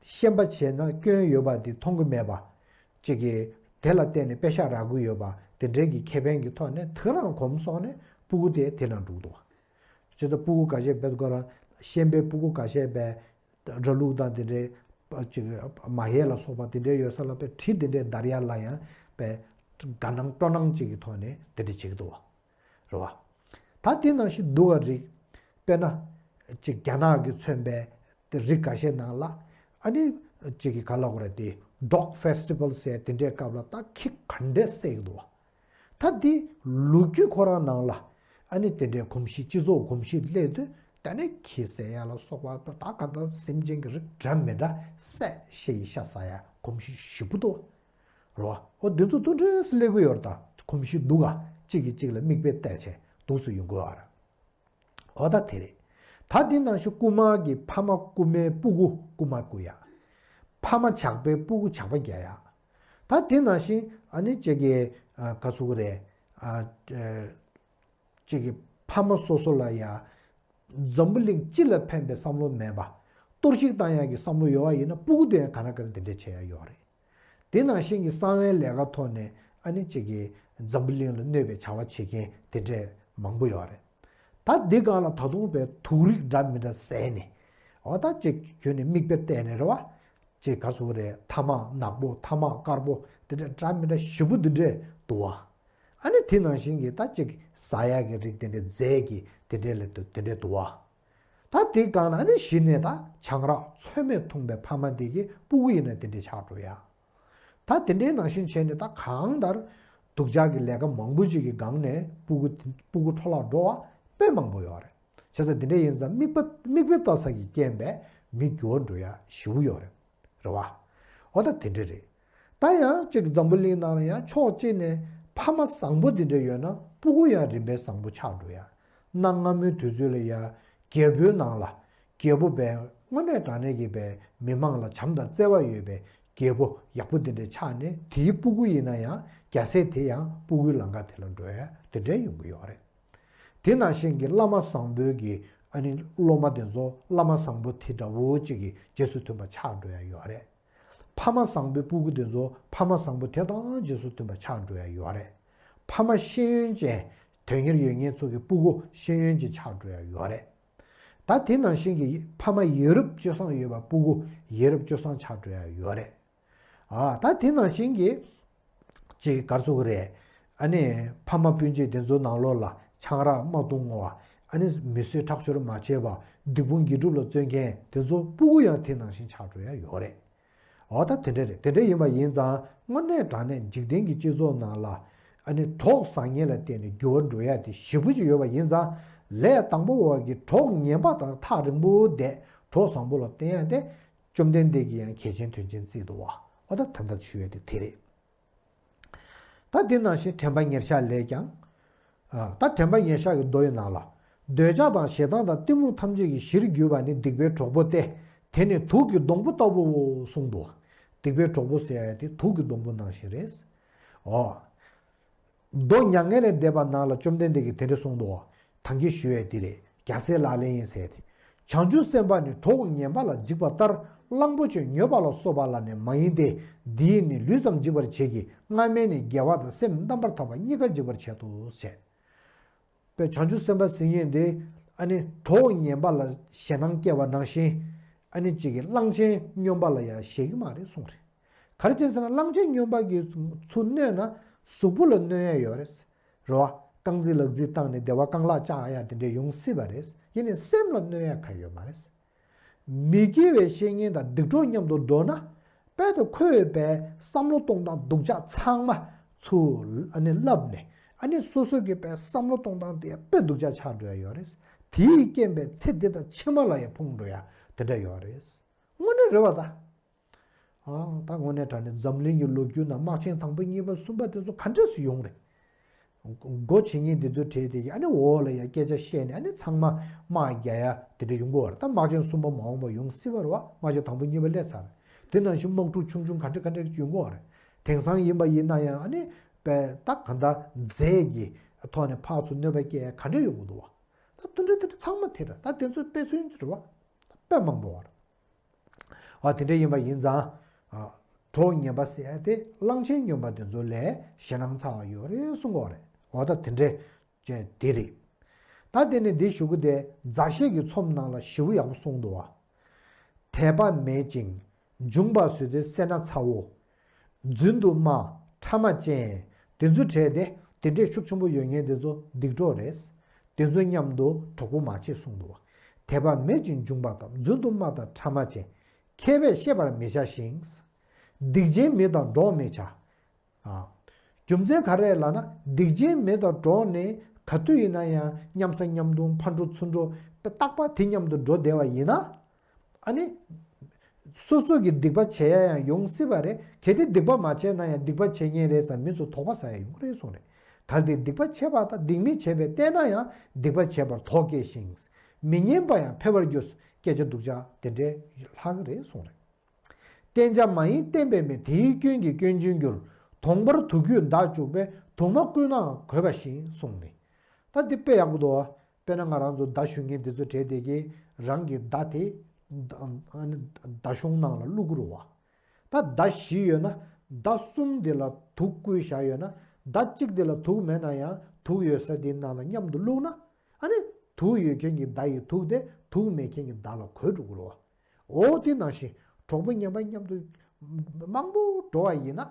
ཤན་པ་བྱས་ན་སྐྱོན་ཡོད་པ་དེ་མཐོང་གི་མེད་པ། གཅིག་གིས་དེ་ལ་བརྟེན་ནས་པེ་ཤག་རག་གི་ཡོད་པ་དེ་འདྲའི་གི་ཁེ་ཕན་གྱི་ཐོག་ནས་དེ་རང་གོམས་སོང་ནས་སྤུ་གུ་དེ་དེ་ལ་འགྲོ་གི་འདུག་བ། བྱས་ཙང་སྤུ་གུ་འགའ་ཤས་དཔེ་ཁོ་རང་ཤན་པའི་སྤུ་གུ་འགའ་ཤས་དཔེ། ར་ལུག་དང་དེ་འདྲའི་ཅིག་མ་ཧེ་ལ་སོགས་པ་དེ་འདྲའི་ཡོད་ས་ལ་དཔེ་གྲི་དེ་འདྲའི་འདར་ཡ་ལ་ཡང་དཔེ་དགའ་སྣང་སྤྲོ་སྣང་ཅིག་གི་ཐོག་ནས་དེ་འདྲ་བྱེད་ཀྱི་འདུག་བ། རེད་བ། ད་དེ་ནང་བཞིན་སྡུག་ག་རིགས། དཔེར་ན། ཅིག་རྒྱ་ནག་གིས་མཚོན་པའི་དེ་རིགས་འགའ་ཤས་ནང་ལ། ཨ་ནི། ཅིག་གི་ག་ལབ་དགོས་རེད་དེ། Dog Festival ཟེར་དེ་འདྲའི་སྐབས་ལ་ད་ཁྱི་ག་འདྲས་བསད་ཀྱི་འདུག་བ། ད་འདི་ལོ་རྒྱུས་ཁོ་རང་ནང་ལ་ཨ་ནི་དེ་འདྲའི་གོམས་གཤིས་སྤྱི་ཚོགས་གོམས་གཤིས་སླེབས་དུས་ དེ་ནས་ཁྱི་ཟ་ཡ་ལ་སོགས་པ་ད་ག་ད་སེམས་ཅན་གྱི་རིགས་འདྲ་མི་འདྲ་བསད་ཤི་ཡི་ཤ་ཟ་ཡ་གོམས་གཤིས་ཞེ་པོ་འདུག་རེད་བ། འོ་འདི་ཚོ་དུད་འགྲོའི་སླེབས་ཀྱི་ཡོད་རེད། ད་གོམས་གཤིས་འདུག་ག་གཅིག་གིས་གཅིག་ལ་མིག་དཔེ་བལྟས་བྱས་འདུག་སེ་ཡོང་གི་ཡོད་རེད། འོ་ད་དེ་རེད། ད་དེ་ནང་བཞིན་རྐུན་མ་གི་ཕ་མ་རྐུན་མའི་སྤུ་གུ་རྐུན་མ་རྐུ་ཡ། ཕ་མ་ཇག་པའི་སྤུ་གུ་ཇག་པ་རྒྱག་ཡ། ད་དེ་ནང་བཞིན་ཨ་ནི་གཅིག་གི་ཨ་ག་ཟེར་གི་རེད། ཨ་ཨ་གཅིག་གི་ཕ་མ་སོ་སོ་ལ་ཡ་འཛམ་བུ་གླིང་སྤྱི་ལ་ཕན་པའི་བསམ་བློ་མེད་པ། གཏོར་བཤིག་བཏང་ཡ་གི་བསམ་བློ་ཡོད་པ་ཡིན་ན་སྤུ་གུ་དེ་ཡང་ག་ན་ག་ན་དེ་འདྲས་བྱེད་ཡ་ཡོད་རེད། དེ་ནང་བཞིན་གྱི་གསང་བའི་ལས་ཀ་ཐོག་ནས་ཨ་ནི་གཅིག་གི་འཛམ་བུ་གླིང་ལ་གནོད་པའི་བྱ་བ་བྱེད་མཁན་དེ་འདྲས་མང་པོ་ཡོད་རེད། ད་འདི་སྒང་ལ་ད་དུང་བའི་དུག་རིགས་འདྲ་མི་འདྲ་བཟས་ནས། འོ་ད་གཅིག་ཁྱོན་ནས་མིག་དཔེ་བལྟས་ནས་རེད་བ། གཅིག་ག་ཟེར་གི་རེད། ཐ་མག་ནག་པོ་ཐ་མག་དཀར་པོ་དེ་འདྲས་འདྲ་མི་འདྲ་ཞེ་པོ་དེ་འདྲས་འདུག་བ། ཨ་ནི་དེ་ནང་བཞིན་གྱི་ད་གཅིག་ཟ་ཡ་གི་རིགས་དེ་འདྲས་རྫས་ཀྱི་དེ་འདྲས་ལ་དེ་འདྲས་འདུག་བ། ད་དེ་སྒང་ལ་ཨ་ནི་གཞི་ནས་ད་ཆང་རག་ཚོད་མེད་འཐུང་བའི་ཕ་མ་དེ་གི་སྤུ་གུ་ཡིན་ན་དེ་འདྲས་ཆགས་འགྲོ་ཡ། ད་དེ་འདྲའི་ནང་བཞིན་བྱས་ནས་ད་གང་ལྟར་སྡུག་ཅག་གི་ལས་ཀ་མང་པོ་ཞིག་གི་སྒང་ནས་སྤུ་གུ་སྤུ་གུ་འཕྲོ་བརླག་འགྲོ་བ་དཔེ་མང་པོ་ཡོད་རེད། བྱས་ཙང་དེ་འདྲ་ཡིན་ཙང་མིག་དཔེ་མིག་དཔེ་ལྟ་ས་ཀྱི་རྐྱེན་པས་མི་འགྱུར་བ་འགྲོ་ཡ་ཞེ་པོ་ཡོད་རེད། རེད་བ། འོ་ད་དེ་འདྲ་རེད། ད་ཡང་གཅིག་འཛམ་བུ་གླིང་ནང་ལ་ཡང་ཕྱོགས་གཅིག་ནས་ཕ་མ་བཟང་པོ་དེ་འདྲ་ཡོད་ན་སྤུ་གུ་ཡང་རིམ་པས་བཟང་པོ་ཆགས་འགྲོ་ཡ། གནའ་སྔ་མོའི་དུས་ཚོད་ལ་ཡ། རྒྱལ་པོའི་ནང་ལ་རྒྱལ་པོ་བས་དངོས་གནས་དྲང་གནས་ཀྱི་བས་མི་མང་ལ་བྱམས་དང་བརྩེ་བ་ཡོད་པའི་རྒྱལ་པོ་ཡག་པོ་དེ་འདྲས་ཆགས་ནས་དེའི་སྤུ་གུ་ཡིན་ན་ཡང་རྒྱལ་སྲས་དེ་ཡང་སྤུ་གུའི་ལམ་ཁ་དེ་ལ་འགྲོ་ཡ་དེ་འདྲས་ཡོང་གི་ཡོད་རེད། དེ་ནང་བཞིན་གྱི་བླ་མ་བཟང་པོའི་གི་ཨ་ནི་སློབ་མ་དེ་ཚོ་བླ་མ་བཟང་པོ་དེ་འདྲ་བོ་གཅིག་གི་རྗེས་སུ་མཐུན་པ་ཆགས་འགྲོ་ཡ་ཡོད་རེད། ཕ་མ་བཟང་པོའི་སྤུ་གུ་དེ་ཚོ་ཕ་མ་བཟང་པོ་དེ་དང་རྗེས་སུ་མཐུན་པ་ཆགས་འགྲོ་ཡ་ཡོད་རེད། ཕ་མ་ཤེས་ཡོན་ཅན་དོན་གཉེར་ཡོད་མཁན་ཚོ་གི་སྤུ་གུ་ཤེས་ཡོན་ཅན་ཆགས་འགྲོ་ཡ་ཡོད་རེད། ད་དེ་ནང་བཞིན་གྱི་ཕ་མ་ཡ་རབས་སྤྱོད་བཟང་ཡོད་པ་སྤུ་གུ་ཡ་རབས་སྤྱོད་བཟང་ཆགས་འགྲོ་ཡ་ཡོད་རེད། ཨ་ད་དེ་ནང་བཞིན་གྱི་ཅིག་ག་རེ་ཟེར་དགོས་རེད། ཨ་ནི་ཕ་མ་སྤུན་མཆེད་དེ་ཚོ་ནང་ལོགས་ལ་ཆང་རག་མ་འཐུང་བ། ཨ་ནི་མི་གསོད་ཁྲག་སྦྱོར་མ་བྱེད་པ། སྡིག་སྤོང་དགེ་སྒྲུབ་ལ་བརྩོན་མཁན་དེ་ཚོ་སྤུ་གུ་ཡང་དེ་ནང་བཞིན་ཆགས་འགྲོ་ཡ་ཡོད་རེད། འོ་ད་དེ་འདྲ་རེད། དེ་འདྲ་ཡིན་པ་ཡིན་ཙང་དངོས་གནས་དྲང་གནས་འཇིག་རྟེན་གྱི་སྤྱི་ཚོགས་ནང་ལ་ཨ་ནི་གྲོགས་བཟང་ངན་ལ་བརྟེན་ནས་འགྱུར་བ་འགྲོ་ཡ་དེ་ཞེ་པོ་ཅིག་ཡོད་པ་ཡིན་ཙང་། ལས་དང་པོ་བ་གི་གྲོགས་ངན་པ་དང་ཐག་རིང་པོ་བསྡད་གྲོགས་བཟང་པོ་ལ་བརྟེན་ཡ་དེ་བཅོམ་ལྡན་འདས་ཀྱིས་ཡང་གལ་ཆེན་དོན་ཆེན་བརྩིས་འདུག་བ། འོ་ད་ད་ལྟ་ཞུ་ཡ་དེ་དེ་རེད། ད་དེ་ནང་བཞིན་དྲན་པ་ཉེར་བཞག་ལས་ཀྱང་། ཨ་ད་དྲན་པ་ཉེར་བཞག་གི་མདོ་ཡི་ནང་ལ། འདོད་ཆགས་དང་ཞེ་སྡང་དང་གཏི་མུག་ཐམས་ཅད་ཀྱི་གཞིར་གྱུར་པ་ནི་སྡིག་པའི་གྲོགས་པོ་སྟེ། དེ་ནི་དུག་གི་སྡོང་པོ་ལྟ་བུའོ་གསུངས་འདུག་སྡིག་པའི་གྲོགས་པོ་ཟེར་ཡ་དེ་དུག་གི་སྡོང་པོ་ནང་བཞིན་རེད། འོ། མདོ་མྱ་ངན་ལས་འདས་པ་ནང་ལ་བཅོམ་ལྡན་འདས་ཀྱིས་དེ་འདྲ་གསུངས་འདུག་ད་གིན་ཞུ་ཡ་དེ་རེད། རྒྱལ་སྲས་ལག་ལེན་ཡིན་ཟེར་ཏེ། བྱང་ཆུབ་སེམས་དཔའ་ནི་གྲོགས་ངན་པ་ལ་འཇིགས་པ་ལྟར་གླང་པོ་ཆེ་མྱོས་པ་ལ་སོགས་པ་ལ་ནི་མ་ཡིན་ཏེ། འདིས་ནི་ལུས་ཙམ་འཇིགས་པར་བྱེད་ཀྱི། སྔ་མས་ནི་དགེ་བ་དང་སེམས་རྣམ་པར་དག་པ་གཉིས་ཀ་འཇིགས་པར་བྱེད་དོ་ཞེས། པའི་བྱང་ཆུབ་སེམས་དཔའ་ཟེར་མཁན་དེ་ཨ་ནི་གྲོགས་ངན་པ་ལ་ཞེད་སྣང་སྐྱེ་བ་ནང་བཞིན། ཨ་ནི་གཅིག་གིས་གླང་ཆེན་སྨྱོན་པ་ལ་ཡང་ཞེད་ཀྱི་མ་རེད་གསུངས་རེད། ག་རེ་བྱས་ཟེར་ན་གླང་ཆེན་སྨྱོན་པ་གིས་ཚུར་གནོན་ན་གཟུགས་པོ་ལ་གནོད་ཡ་ཡོད་རེད། རེད་བ། རྐང་རྩིད་ལག་རྩིད་བཏང་ནས་བདེ་བ་རྐང་ལག་བཅག་ཡ་དེ་འདྲས་ཡོང་སྲིད་པ་རེད། ཡིན་ནའི་སེམས་ལ་གནོད་ཡ་ག་ཡོད་མ་རེད། མི་དགེ་བའི་བཤེས་གཉེན་དང་སྡིག་གྲོགས་མཉམ་དུ་འགྲོ་ན། དཔལ་དུ་ཁོས་པའི་བསམ་བློ་གཏོང་སྟངས་སྡུག་ཅག་ཚང་མ་ཚུར་ཨ་ནི་བསླབས་ནས་ཨ་ནི་སོ་སོ་གི་པའི་བསམ་བློ་གཏོང་སྟངས་དེ་དཔེ་སྡུག་ཅག་ཆགས་འགྲོ་ཡ་ཡོད་རེད། དེའི་རྐྱེན་པས་ཚེ་འདི་དང་ཕྱི་མ་ལ་ཡང་ཕུང་འགྲོ་ཡ་དེ་འདྲ་ཡོད་རེད། དངོས་གནས་རེད་བ་ད། ཨ་ད་དངོས་གནས་དྲང་གནས་འཛམ་གླིང་གི་ལོ་རྒྱུས་ནང་དམག་ཆེན་དང་པོ་གཉིས་པ་གསུམ་པ་དེ་ཚོ་ག་འདྲས་སུ་ཡོང་རེད། མགོ་བྱེད་མཁན་དེ་ཚོ་གྲས་དེ་གིས་ཨ་ནི་འོག་ལ་ཡ་སྐད་ཆ་བཤད་ནས་ཨ་ནི་ཚང་མ་དམག་རྒྱག་ཡ་དེ་འདྲ་ཡོང་གི་ཡོད་རེད། ད་དམག་ཆེན་གསུམ་པ་མ་འོངས་པ་ཡོང་སྲིད་པ་རེད་བ། དམག་ཆེན་དང་པོ་གཉིས་པ་སླེབས་ཚར་རེད། དེ་ནང་བཞིན་དམག་འཁྲུག་ཆུང་ཆུང་ག་འདྲ་ག་འདྲ་ཡོང་གི་ཡོད་རེད། དེང་སང་ཡིན་པ་ཡིན་ན་ཡང་ཨ་ནི་པའི་ད་ག་འདྲ་རྫས་ཀྱི་ཐོག་ནས་ཕར་ཚུར་གནོད་པ་སྐྱེལ་ཡ་ག་འདྲ་ཡོང་གི་འདུག་བ། ད་དེ་འདྲ་དེ་འདྲ་ཚང་མ་དེ་རེད། ད་དེ་ཚོ་དཔེ་མཚོན་རེད་བ། ད་དཔེ་མང་པོ་བ་རེད། ཨ་དེ་འདྲ་ཡིན་པ་ཡིན་ཙང་། ཨ་གྲོགས་ངན་པ་ཟེར་ཡ་དེ་གླང་ཆེན་སྨྱོན་པ་དེ་ཚོ་ལས་ཞེད་སྣང་ཚ་བ་ཡོད་རེད་གསུང་གི་ཡོད་རེད། འོ་ད་དེ་འདྲ་ཅན་དེ་རེད། ད་དེ་ནས་འདི་ཞུ་གི་དེ་མཛའ་བཤེས་ཀྱི་ཚོམས་ནང་ལ་ཞེ་པོ་ཡག་པོ་གསུངས་འདུག་བ། དད་པ་མེད་ཅིང་འཇུངས་པ་ཟོས་ཏེ་སེར་སྣ་ཚ་བོ། རྫུན་དུ་སྨྲ་ཕྲ་མ་ཅན། དེ་ཚོ་གྲས་དེ་དེ་འདྲས་ཤུགས་ཆེན་པོ་ཡོད་མཁན་དེ་ཚོ་སྡིག་གྲོགས་རེད། དེ་ཚོ་མཉམ་དུ་གྲོགས་པོ་མ་བྱེད་གསུངས་འདུག་བ། དད་པ་མེད་ཅིང་འཇུངས་པ་དང་རྫུན་དུ་སྨྲ་དང་ཕྲ་མ་ཅན། མཁས་པས་བཤད་པར་མི་བྱ་ཞིང་། སྡིག་ཅན་མི་དང་འགྲོགས་མི་བྱ། ཨ། རྒྱུ་མཚན་ག་རེ་ལབ་ན་སྡིག་ཅན་མི་དང་འགྲོགས་ནས་ ག་དུས་ཡིན་ན་ཡང་མཉམ་ཟ་མཉམ་འཐུང་ཕར་འགྲོ་ཚུར་འགྲོ་རྟག་པར་དེ་མཉམ་དུ་འགྲོ་བསྡད་པ་ཡིན་ན། ཨ་ནི། སོ་སོ་གི་སྡིག་པ་བྱེད་ཡ་ཡང་ཡོང་སྲིད་པ་རེད། གལ་ཏེ་སྡིག་པ་མ་བྱས་ན་ཡང་སྡིག་པ་བྱེད་ཉེན་རེད་བསམ་མི་ཚོ་དོགས་པ་ཟ་ཡ་ཡོང་གི་རེད་གསུངས་རེད། གལ་ཏེ་སྡིག་པ་བྱས་པ་དང་སྡིག་མི་བྱས་པས་བལྟས་ན་ཡང་སྡིག་པ་བྱས་པར་དོགས་སྐྱེས་ཤིང་། མི་ཉན་པ་ཡང་འཕེལ་བར་འགྱུར། སྐད་ཆ་སྡུག་ཅག་དེ་འདྲའི་ལྷག་གི་རེད་གསུངས་རེད། བསྟེན་བྱ་མ་ཡིན་བསྟེན་པའི་མི། དེ་ཡི་སྐྱོན་གྱིས་སྐྱོན་ཅན་འགྱུར། དོང་པར་དུག་གྱུས་མདའ་བཅུག་པས། དུག་མ་བསྐུས་ནའང་གོས་པ་བཞིན་གསུངས་ནས། ད་འདི་དཔེ་ཡག་པོ་འདུག་བ། དཔེར་ན་ང་རང་ཚོ་མདའ་གཞུ་མཁན་དེ་ཚོ་གྲས་དེ་གིས་རང་གི་མདའ་དེ་མདའ་གཞུང་ནང་ལ་བླུག་གི་རེད་བ། ད་མདའ་བཞི་ཡོད་ན་མདའ་གསུམ་དེ་ལ་དུག་བསྐུས་བཞག་ཡོད་ན་མདའ་གཅིག་དེ་ལ་དུག་མེད་ན་ཡང་དུག་ཡོད་ས་དེའི་ནང་ལ་མཉམ་དུ་བླུགས་ན། ཨ་ནི་དུག་ཡོད་མཁན་གྱི་མདའ་ཡི་དུག་དེ་དུག་མེད་མཁན་གྱི་མདའ་ལ་གོས་འགྲོ་གི་རེད་བ། འོ་དེ་ནང་བཞིན་གྲོགས་པོ་ངན་པ་མཉམ་དུ་མང་པོ་འགྲོ་བ་ཡིན་ན།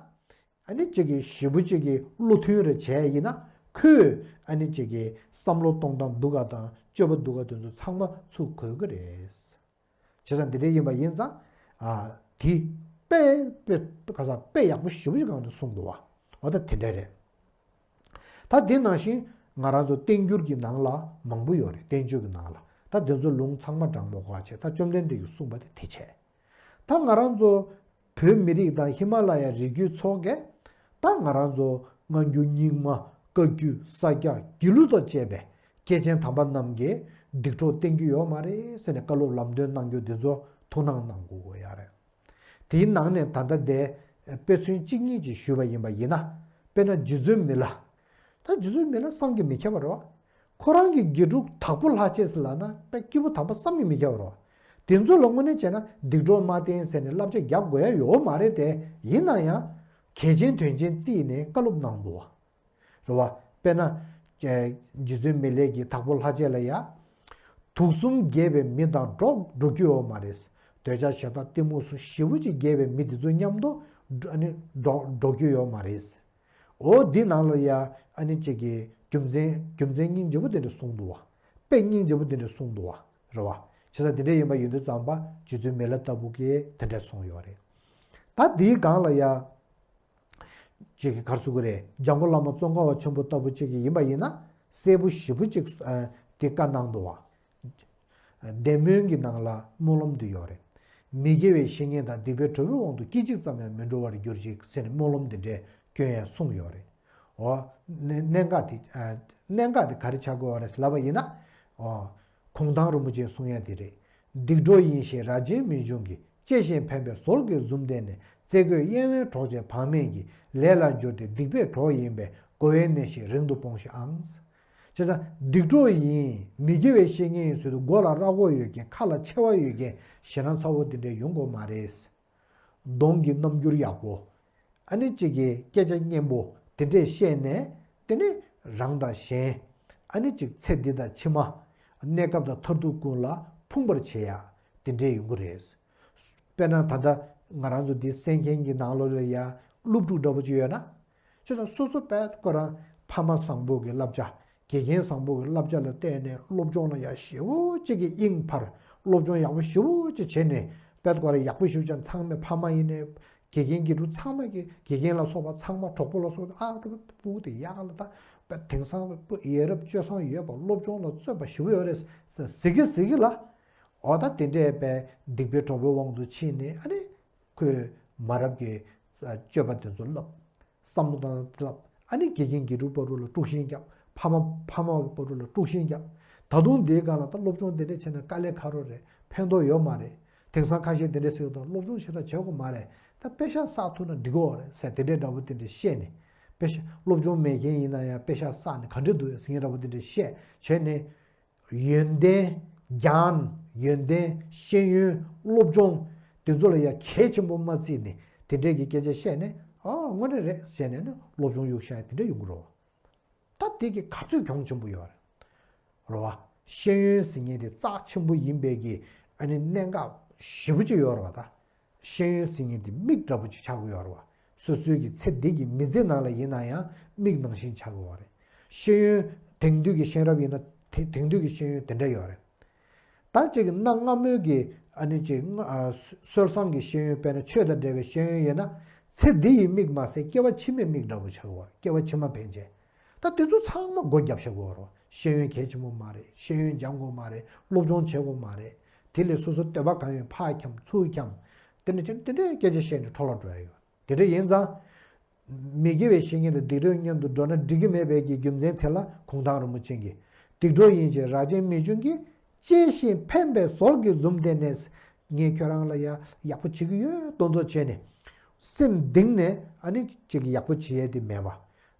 ཨ་ནི་གཅིག་གིས་ཞེ་པོ་གཅིག་གིས་བློ་མཐུན་རེ་བྱས་ཡིན་ན་ཁོས་ཨ་ནི་གཅིག་གིས་བསམ་བློ་གཏོང་སྟངས་སྡུག་ག་དང་སྤྱོད་པ་སྡུག་ག་དེ་ཚོ་ཚང་མ་ཚུར་གོ་གི་རེད། བྱས་ཙང་འདི་འདྲ་ཡིན་པ་ཡིན་ཙང་། ཨ། དེ་དཔེ་དཔེ་ག་ས་དཔེ་ཡག་པོ་ཞེ་པོ་ཞིག་གང་དུ་གསུངས་འདུག་བ། འོ་ད་དེ་འདྲ་རེད། ད་དེ་ནང་བཞིན་ང་རང་ཚོ་བསྟན་འགྱུར་གྱི་ནང་ལ་མང་པོ་ཡོད་རེད། བསྟན་བཅོས་ཀྱི་ནང་ལ་ད་དེ་ཚོ་ལུང་ཚང་མ་དྲང་མོ་ག་བྱས་ད་བཅོམ་ལྡན་འདས་ཀྱིས་གསུངས་པ་དེ་དེ་བྱས། ད་ང་རང་ཚོ་བོད་མི་རིགས་དང་ཧི་མ་ལ་ཡ་རི་རྒྱུད་ཚོ་གས་ད་ང་རང་ཚོ་སྔ་འགྱུར་རྙིང་མ་བཀའ་བརྒྱུད་ས་སྐྱ་དགེ་ལུགས་དང་བཅས་པའི་སྐྱེས་ཆེན་དམ་པ་རྣམས་ཀྱིས་སྡིག་གྲོགས་བསྟེན་རྒྱུ་ཡོད་མ་རེད་ཟེར་ནས་བཀའ་སློབ་ལམ་སྟོན་གནང་རྒྱུ་འདི་ཚོ་ཐུགས་སྣང་གནང་དགོས་ཀྱི་ཡོད་རེད། དེའི་ནང་ནས་ད་ལྟ་དེ་དཔེ་མཚོན་གཅིག་གཉིས་ཅིག་ཞུས་པ་ཡིན་པ་ཡིན་ན། དཔེར་ན་རྗེ་བཙུན་མི་ལ། ད་རྗེ་བཙུན་མི་ལ་བསམ་གྱིས་མི་ཁྱབ་པ་རེད་བ། ཁོ་རང་གི་དགེ་ཕྲུག་དྭགས་པོ་ལྷ་བཅས་ཟེར་ལབ་ན་དཔེ་སྐྱིད་པོ་དམ་པ་བསམ་གྱིས་མི་ཁྱབ་པ་རེད་བ། དེ་ཚོ་ལ་དངོས་གནས་བྱས་ན་སྡིག་གྲོགས་མ་བསྟེན་ཟེར་ནས་བསླབ་བྱ་རྒྱག་དགོས་ཡ་ཡོད་མ་རེད་དེ། ཡིན་ན་ཡང་གལ་ཆེན་དོན་ཆེན་བརྩིས་ནས་བཀའ་སློབ་གནང་འདུག་བ། རེད་བ། དཔེར་ན། རྗེ་བཙུན་མི་ལས་ཀྱིས་དྭགས་པོ་ལྷ་བཅས་ལ་ཡ། དུག་གསུམ་རྒྱས་པའི་མི་དང་འགྲོགས་འགྲོ་རྒྱུ་ཡོད་མ་རེད། འདོད་ཆགས་ཞེ་སྡང་གཏི་མུག་སོགས་ཞེ་པོ་ཅིག་རྒྱས་པའི་མི་དེ་ཚོ་མཉམ་དུ་ཨ་ནི་འགྲོ་འགྲོ་རྒྱུ་ཡོད་མ་རེད། འོ་འདི་ནང་ལ་ཡ་ཨ་ནི་གཅིག་གིས་རྒྱུ་མཚན་རྒྱུ་མཚན་སྙིང་རྗེ་པོ་དེ་འདྲ་གསུངས་འདུག་བ། དཔེ་སྙིང་རྗེ་པོ་དེ་འདྲ་གསུངས་འདུག་བ། རེད་བ། བྱས་ཙང་དེ་འདྲ་ཡིན་པ་ཡིན་དུས་ཙམ་པ་རྗེ་བཙུན་མི་ལ་ལྟ་བུ་གིས་དེ་འདྲ་གསུངས་ཡོད་རེད། ད་འདིའི་སྒང་ལ་ཡ། ཅིག་གི་གར་སུ་གི་རེད། འཇམ་མགོན་བླ་མ་ཙོང་ཁ་པ་ཆེན་པོ་ལྟ་བུ་ཅིག་གི་ཡིན་པ་ཡིན་ན་གསལ་པོ་ཞེ་པོ་ཅིག་ཨ། དེ་བཀའ་གནང་འདུག་བ། བདེ་སྨོན་གྱི་ནང་ལ་སྨོན་ལམ་འདི་ཡོད་རེད། མི་དགེ་བའི་བཤེས་གཉེན་དང་སྡིག་པའི་གྲོགས་པོའི་དབང་དུ་སྐད་ཅིག་ཙམ་ཡང་མི་འགྲོ་བར་གྱུར་ཅིག་ཟེར་ནས་སྨོན་ལམ་འདི་འདྲའི་སྐྱོན་ཡང་གསུངས་ཡོད་རེད། འོ། གནད་གནད་འགག་དེ་ཨ། གནད་འགག་དེ་ག་རེ་ཆགས་དགོས་བ་རེད་ལབ་པ་ཡིན་ན། འོ། གུང་ཐང་རིན་པོ་ཆེས་གསུང་ཡ་དེ་རེད། སྡིག་གྲོགས་ཡིན་ཞེས་རྭ་ཅན་མི་འབྱུང་གི། གཅེས་ཤིང་ཕན་པའི་ཟོལ་གྱིས་བཟུམ་བསྟེན་ནས། བརྩེ་དགོས་གཡེང་བའི་གྲོགས་བྱས་བག་མེད་ཀྱི། ལས་ལ་འགྱུར་ཏེ་སྡིག་པའི་གྲོགས་ཡིན་པས། རྒོལ་བའི་ནད་བཞིན་རིང་དུ་སྤོངས་ཤིག་ཨང་། བྱས་ཙང་སྡིག་གྲོགས་ཡིན་མི་དགེ་བའི་བཤེས་གཉེན་ཡིན་ཟེར་དུས་མགོ་ལ་རྭ་ཀོག་ཡོད་མཁན་ཁ་ལ་མཆེ་བ་ཡོད་མཁན་ཞེ་སྡང་ཚ་བོ་དེ་འདྲས་ཡོང་དགོས་མ་རེད། གདོང་གི་རྣམ་འགྱུར་ཡག་པོ། ཨ་ནི་གཅིག་གིས་སྐད་ཆ་སྙན་པོ་དེ་འདྲས་བཤད་ནས་དེ་ནི་རང་དང་གཞན། ཨ་ནི་གཅིག་ཚེ་འདི་དང་ཕྱི་མ། གནས་སྐབས་དང་མཐར་ཐུག་ཀུན་ལ་ཕུང་བར་བྱེད་ཡ་དེ་འདྲས་ཡོང་གི་རེད། དཔེར་ན་ད་ལྟ་ང་རང་ཚོ་འདི་གསན་མཁན་གྱི་ནང་ལོགས་ལ་ཡ་སློབ་ཕྲུག་འདྲ་པོ་ཅིག་ཡོད་ན། ཅེས་སོ་སོ་དཔེ་ཁོ་རང་ཕ་མ་བཟང་པོ་གི་བསླབ་བྱ། དགེ་རྒན་བཟང་པོ་གི་བསླབ་བྱ་ལ་བརྟེན་ནས་སློབ་སྦྱོང་ལ་ཡག་ཞེ་པོ་ཅིག་གི་དབྱིངས་འཕར། སློབ་སྦྱོང་ཡག་པོ་ཞེ་པོ་ཅིག་བྱས་ནས་དཔེ་ཁོ་རང་ཡག་པོ་ཞེ་པོ་ཅིག་ཚང་མས་ཕ་མ་ཡིན་ནའི་དགེ་རྒན་དགེ་ཕྲུག་ཚང་མ་གི་དགེ་རྒན་ལ་སོགས་པ་ཚང་མ་གྲོགས་པོ་ལ་སོགས་པ་ཨ་ད་སྤུ་གུ་དེ་ཡག་ག་ལ་ད་དཔེ་དེང་སང་སྤུ་ཡ་རབས་སྤྱོད་བཟང་ཡོད་པ་སློབ་སྦྱོང་ལ་བརྩོན་པ་ཞེ་པོ་ཡོད་རེད་ཟེར་གི་ཟེར་གི་ལ། འོ་ད་དེ་འདྲས་པའི་སྡིག་པའི་གྲོགས་པོའི་དབང་དུ་ཕྱིན་ནས་ཨ་ནི། ཁོས་མ་རབས་ཀྱི་སྤྱོད་པ་དེ་ཚོ་བསླབ། བསམ་བློ་བཏང་བསླབ། ཨ་ནི་དགེ་རྒན་དགེ་ཕྲུག་བར་དུ་ལ་དཀྲུག་ཤིང་བརྒྱབ། ཕ་མ་ཕ་མ་བར་དུ་ལ་དཀྲུག་ཤིང་བརྒྱབ། ད་དུང་འདིའི་སྒང་ལ་ད་སློབ་སྦྱོང་དེ་འདྲས་བྱས་ན་དཀའ་ལས་ཁག་པོ་རེད། ཕན་ཐོགས་ཡོད་མ་རེད། དེང་སང་ཁ་ཤས་དེ་འདྲས་ཟེར་དང་སློབ་སྦྱོང་ཞེ་དྲག་བྱེད་དགོས་མ་རེད། ད་པེ་ཤག་བསགས་ཐུབ་ན་འགྲིག་གོ་རེད་ཟེར་དེ་འདྲས་འདྲ་པོ་དེ་འདྲས་བཤད་ནས། པེ་ཤག་སློབ་སྦྱོང་མེད་མཁན་ཡིན་ན་ཡང་པེ་ཤག་བསགས་ནས་ག་འདྲས་འདུག་ཟེར་མཁན་འདྲ་པོ་དེ་འདྲས་བཤད་བྱས་ནས། ཡོན་ཏན་རྒྱན། ཡོན་ཏན་ཤེས་ཡོན་སློབ་སྦྱོང་དེ་ཚོ་ལ་ཡ་གལ་ཆེན་པོ་མ་བརྩིས་ནས་དེ་འདྲས་ཀྱི་སྐད་ཆ་བཤད་ནས་ཨ་དངོས་གནས་རེད་ཟེར་ནས་ནི་སློབ་སྦྱོང་གཡུག་བཞག་ཡ་དེ་འདྲས་ཡོང་གི་རེད་བ། ད་དེ་གི་ག་ཚོད་གྱོང་ཆེན་པོ་ཡོད་རེད། རེད་བ། ཤེས་ཡོན་ཟེར་མཁན་དེ་རྩ་ཆེན་པོ་ཡིན་པའི་གི་ཨ་ནི་གནད་འགག་ཞེ་པོ་ཅིག་ཡོད་རེད་བ་ད། ཤེས་ཡོན་ཟེར་མཁན་དེ་མིག་འདྲ་པོ་ཅིག་ཆགས་ཀྱི་ཡོད་རེད་བ། སོ་སོའི་གི་ཚེ་འདི་གི་མི་ཚེ་ནང་ལ་ཡིན་ན་ཡང་མིག་ནང་བཞིན་ཆགས་ཀྱི་ཡོད་རེད། ཤེས་ཡོན་དེང་དུས་ཀྱི་ཤེས་རབ་ཡིན་ན་དེ་དེང་དུས་ཀྱི་ཤེས་ཡོན་དེ་འདྲ་ཡོད་རེད། ད་ཅིག་གི་གནའ་སྔ་མོའི་གི་ཨ་ནི་ཅིག་སྔ་ཨ་སོ་སོལ་བསང་གི་ཤེས་ཡོན་དཔེར་ན་ཆོས་དང་འབྲེལ་བའི་ཤེས་ཡོན་ཡིན་ན་ཚེ་འདི་ཡི་མིག་མ་ཟད་སྐྱེ་བ་ཕྱི་མའི་མིག་འདྲ་པོ་ཆགས་ཀྱི་ཡོད་རེད། སྐྱེ་བ་ཕྱི་མ་ཕན་ཆད། ད་དེ་ཚོ་ཚང་མ་སྒོ་རྒྱབ་བྱེད་དགོས་རོ། ཤེས་ཡོན་གལ་ཆེན་པོ་མ་རེད། ཤེས་ཡོན་སྦྱང་དགོས་མ་རེད། སློབ་སྦྱོང་བྱེད་དགོས་མ་རེད། དེ་ལས་སོ་སོ་འདོད་པ་གང་ཡོད་ཕར་འཁྱམ་ཚུར་འཁྱམ། དེ་འདྲ་བྱས་ནས་དེ་འདྲའི་སྐད་ཆ་བཤད་ནས་འཕྲོ་བརླག་འགྲོ་ཡ་ཡོད། དེ་འདྲ་ཡིན་ཙང་། མི་དགེ་བའི་བཤེས་གཉེན་དང་སྡིག་གྲོགས་མཉམ་དུ་འགྲོ་ན་འགྲིག་གི་མེད་པའི་གི་རྒྱུ་མཚན་དེ་ལ་གུང་ཐང་རིན་པོ་ཆེ་གིས། སྡིག་གྲོགས་ཡིན་ཕྱིར་རགས་ཅན་མི་འབྱུང་གི། གཅེས་ཤིང་ཕན་པའི་ཟོལ་གྱིས་འཛུམ་བསྟན་ནས། ངས་ཁྱོད་རང་ལ་ཡ་ཡག་པོ་བྱེད་ཀྱི་ཡོད་མདོག་མདོག་བྱས་ནས། སེམས་གཏིང་ནས་ཨ་ནི་ཅིག་ཡག་པོ་བྱེད་ཡས་དེ་མེད་པ།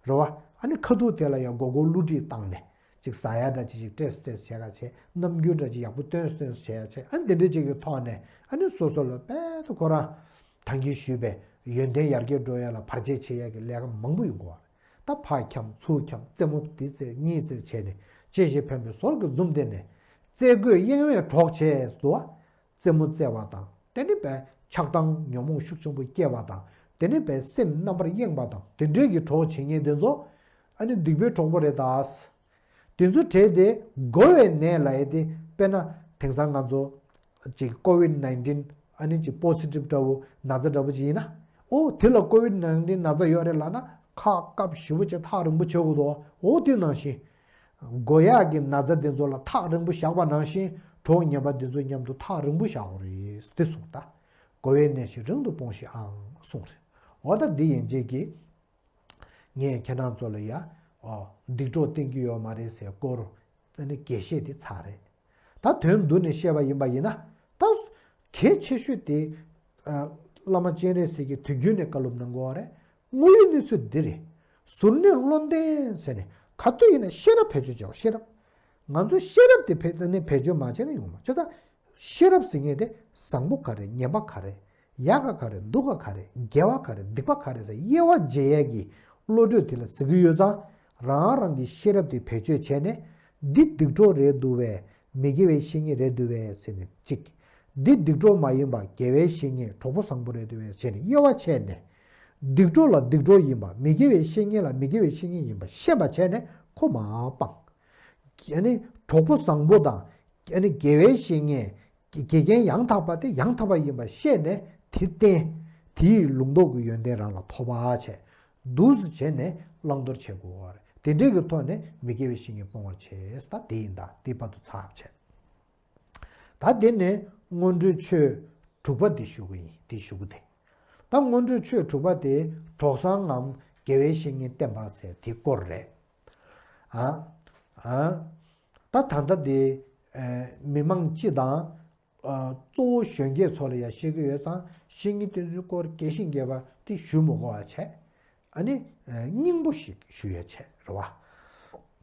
རེད་བ། ཨ་ནི་ཁ་ཐུག་དེ་ལ་ཡ་མགོ་སྐོར་བསླུ་བྲིད་བཏང་ནས། ཅིག་ཟ་ཡ་འདྲ་ཅིག་ཅིག་སྤྲད་སྤྲད་བྱས་ག་བྱས། རྣམ་འགྱུར་འདྲ་ཅིག་ཡག་པོ་སྟོན་སྟོན་བྱས་ཡ་བྱས། ཨ་ནི་དེ་འདྲ་ཅིག་གི་ཐོག་ནས་ཨ་ནི་སོ་སོ་ལ་དཔལ་དུ་ཁོ་རང་ཐང་གིས་ཞུས་པའི་ཡོན་ཏན་ཡར་རྒྱས་འགྲོ་ཡ་ལ་བར་ཆད་བྱེད་ཡ་གི་ལས་ཀ་མང་པོ་ཡོང་གི་ཡོད་རེད། ད་ཕར་འཁྱམ་ཚུར་འཁྱམ་རྩེད་མོ་འདི་རྩེ་གཉིས་རྩེ་བྱས་ནས་གཅེས་ཤིང་ཕན་པའི་ཟོལ་གྱིས་འཛུམ་བསྟན་ནས། རྩེད་དགོད་གཡེང་བའི་གྲོགས་བྱས་སུ། རྩེད་མོ་རྩེ་བ་དང་དེ་ནི་བས་ཆགས་སྡང་ཉོན་མོངས་ཤུགས་ཆེན་པོ་སྐྱེ་བ་དང་། དེ་ནི་བས་སེམས་རྣམ་པར་གཡེང་བ་དང་དེ་འདྲའི་གི་གྲོགས་བྱེད་མཁན་དེ་ཚོ། ཨ་ནི་སྡིག་པའི་གྲོགས་པོ་རེད་ད། དེ་ཚོ་བྲལ་ཏེ་འགོ་བའི་ནད་ལ་ཡ་དེ། དཔེར་ན་དེང་སང་ང་ཚོ་ཅིག་ཀོ་ཝིད་ནའིན་ཊིན་ཨ་ནི་ཅིག་པོ་སི་ཊིབ་འདྲ་བོ་ན་ཚ་འདྲ་བོ་ཅིག་ཡིན་ན། ཨོ་དེ་ལ་ཀོ་ཝིད་ནའིན་ཊིན་ན་ཚ་ཡོད་རེད་ལབ་ན་ཁག་སྐབས་ཞེ་པོ་ཅིག་ཐག་རིང་པོ་བྱེད་དགོས་འདུག། ཨོ་དེ་ནང་བཞིན། འགོ་ཡག་གི་ན་ཚ་དེ་ཚོ་ལ་ཐག་རིང་པོ་བཞག་པ་ནང་བཞིན་གྲོགས་ངན་པ་དེ་ཚོ་མཉམ་དུ་ཐག་རིང་པོ་བཞག་དགོས་རེད་དེ་གསུངས་ད། འགོ་བའི་ནད་བཞིན་རིང་དུ་སྤོངས་ཤིག་ཨང་གསུངས་རེད། འོ་ད་འདི་ཡན་ཆད་ཀྱིས་ངས་ཁྱེད་རང་ཚོ་ལ་ཡ། ཨོ། སྡིག་གྲོགས་བསྟེན་གྱི་ཡོད་མ་རེད་ཟེར་སྐོར། ཨ་ནི་རྒྱས་བཤད་དེ་ཚར་རེད། ད་དོན་བསྡུས་ནས་བཤད་པ་ཡིན་པ་ཡིན་ན། ད་གལ་ཆེ་ཤོས་དེ། ཨ། བླ་མ་སྤྱན་རས་གཟིགས་ཀྱིས་དུས་རྒྱུན་ནས་བཀའ་སློབ་གནང་གི་ཡོད་རེད། དངོས་ཡོད་གནས་ཚུལ་འདི་རེད། གཟུར་གནས་བློ་ལྡན་ཟེར་ནས་ག་དུས་ཡིན་ན་ཤེས་རབ་བེད་སྤྱོད་བྱེད་དགོས། ཤེས་རབ། ང་ཚོ་ཤེས་རབ་དེ་བེད་ནས་བེད་སྤྱོད་མ་བྱས་ན་ཡོང་མ། བྱས་ཙང་། ཤེས་རབ་ཟེར་མཁན་དེ་བཟང་པོ་ག་རེ་ངན་པ་ག་རེ། ཡག་ག་ག་རེ། སྡུག་ག་ག་རེ། དགེ་བ་ག་རེ། སྡིག་པ་ག་རེ་ཟེར་དབྱེ་བ་འབྱེད་ཡས་ཀྱི་བློ་གྲོས་དེ་ལ་ཟེར་གྱི་ཡོད་ཙང་། རང་རང་གི་ཤེས་རབ་དེ་བེད་སྤྱོད་བྱས་ནས། འདི་སྡིག་གྲོགས་རེད་འདུག་བས། མི་དགེ་བའི་བཤེས་གཉེན་རེད་འདུག་བས་ཟེར་ནས་གཅིག། འདི་སྡིག་གྲོགས་མ་ཡིན་པ་དགེ་བའི་བཤེས་གཉེན་གྲོགས་པོ་བཟང་པོ་རེད་འདུག་བས་ཟེར་ནས་དབྱེ་བ་ཕྱེ་ནས། སྡིག་གྲོགས་ལ་སྡིག་གྲོགས་ཡིན་པ། མི་དགེ་བའི་བཤེས་གཉེན་ལ་མི་དགེ་བའི་བཤེས་གཉེན་ཡིན་པ་ཤེས་པ་བྱས་ནས་ཁོ་མར་སྤང་། ཨ་ནི་གྲོགས་པོ་བཟང་པོ་དང་། ཨ་ནི་དགེ་བའི་བཤེས་གཉེན། དགེ་དགེ་རྒན་ཡང་དག་པ་དེ་ཡང་དག་པ་ཡིན་པ་ཤེས་ནས་དེ་བསྟེན། དེའི་ལུང་རྟོགས་ཀྱི་ཡོན་ཏན་རང་ལ་ཐོབ་པ་བྱས། འདུག་སེ་བྱས་ནས་བླང་དོར་བྱེད་དགོས། དེ་འདྲའི་གི་ཐོག་ནས་མི་དགེ་བའི་བཤེས་གཉེན་སྤོང་བར་བྱེད། ད་དེ་ཡིན་ད། དེ་བར་དུ་ཚར་བྱས། ད་དེ་ནས་སྔོན་འགྲོའི་ཆོས་དྲུག་པ་འདི་ཞུ་གི་ཡིན། འདི་ཞུ་གི་དེ། ད་སྔོན་འགྲོའི་ཆོས་དྲུག་པ་དེ་གྲོགས་བཟང་ངམ་དགེ་བའི་བཤེས་གཉེན་བསྟེན་པ་ཟེར་དེ་སྐོར་རེད། ཨ། ཨ། ད་ད་ལྟ་དེ། ཨ། མི་མང་སྤྱི་དང་། ཨ། གཙོ་བོ་གཞོན་སྐྱེས་ཚོ་ལ་ཡང་བཤད་ཀྱི་ཡོད་ཙང་བཤེས་གཉེན་བསྟེན་ཚུལ་སྐོར་རྒྱས་ཤིང་རྒྱས་པ་དེ་ཞུ་མི་དགོས་པ་བྱས། ཨ་ནི། ཨ། སྙིང་པོ་ཞིག་ཞུ་ཡ་བྱས་རེད་བ།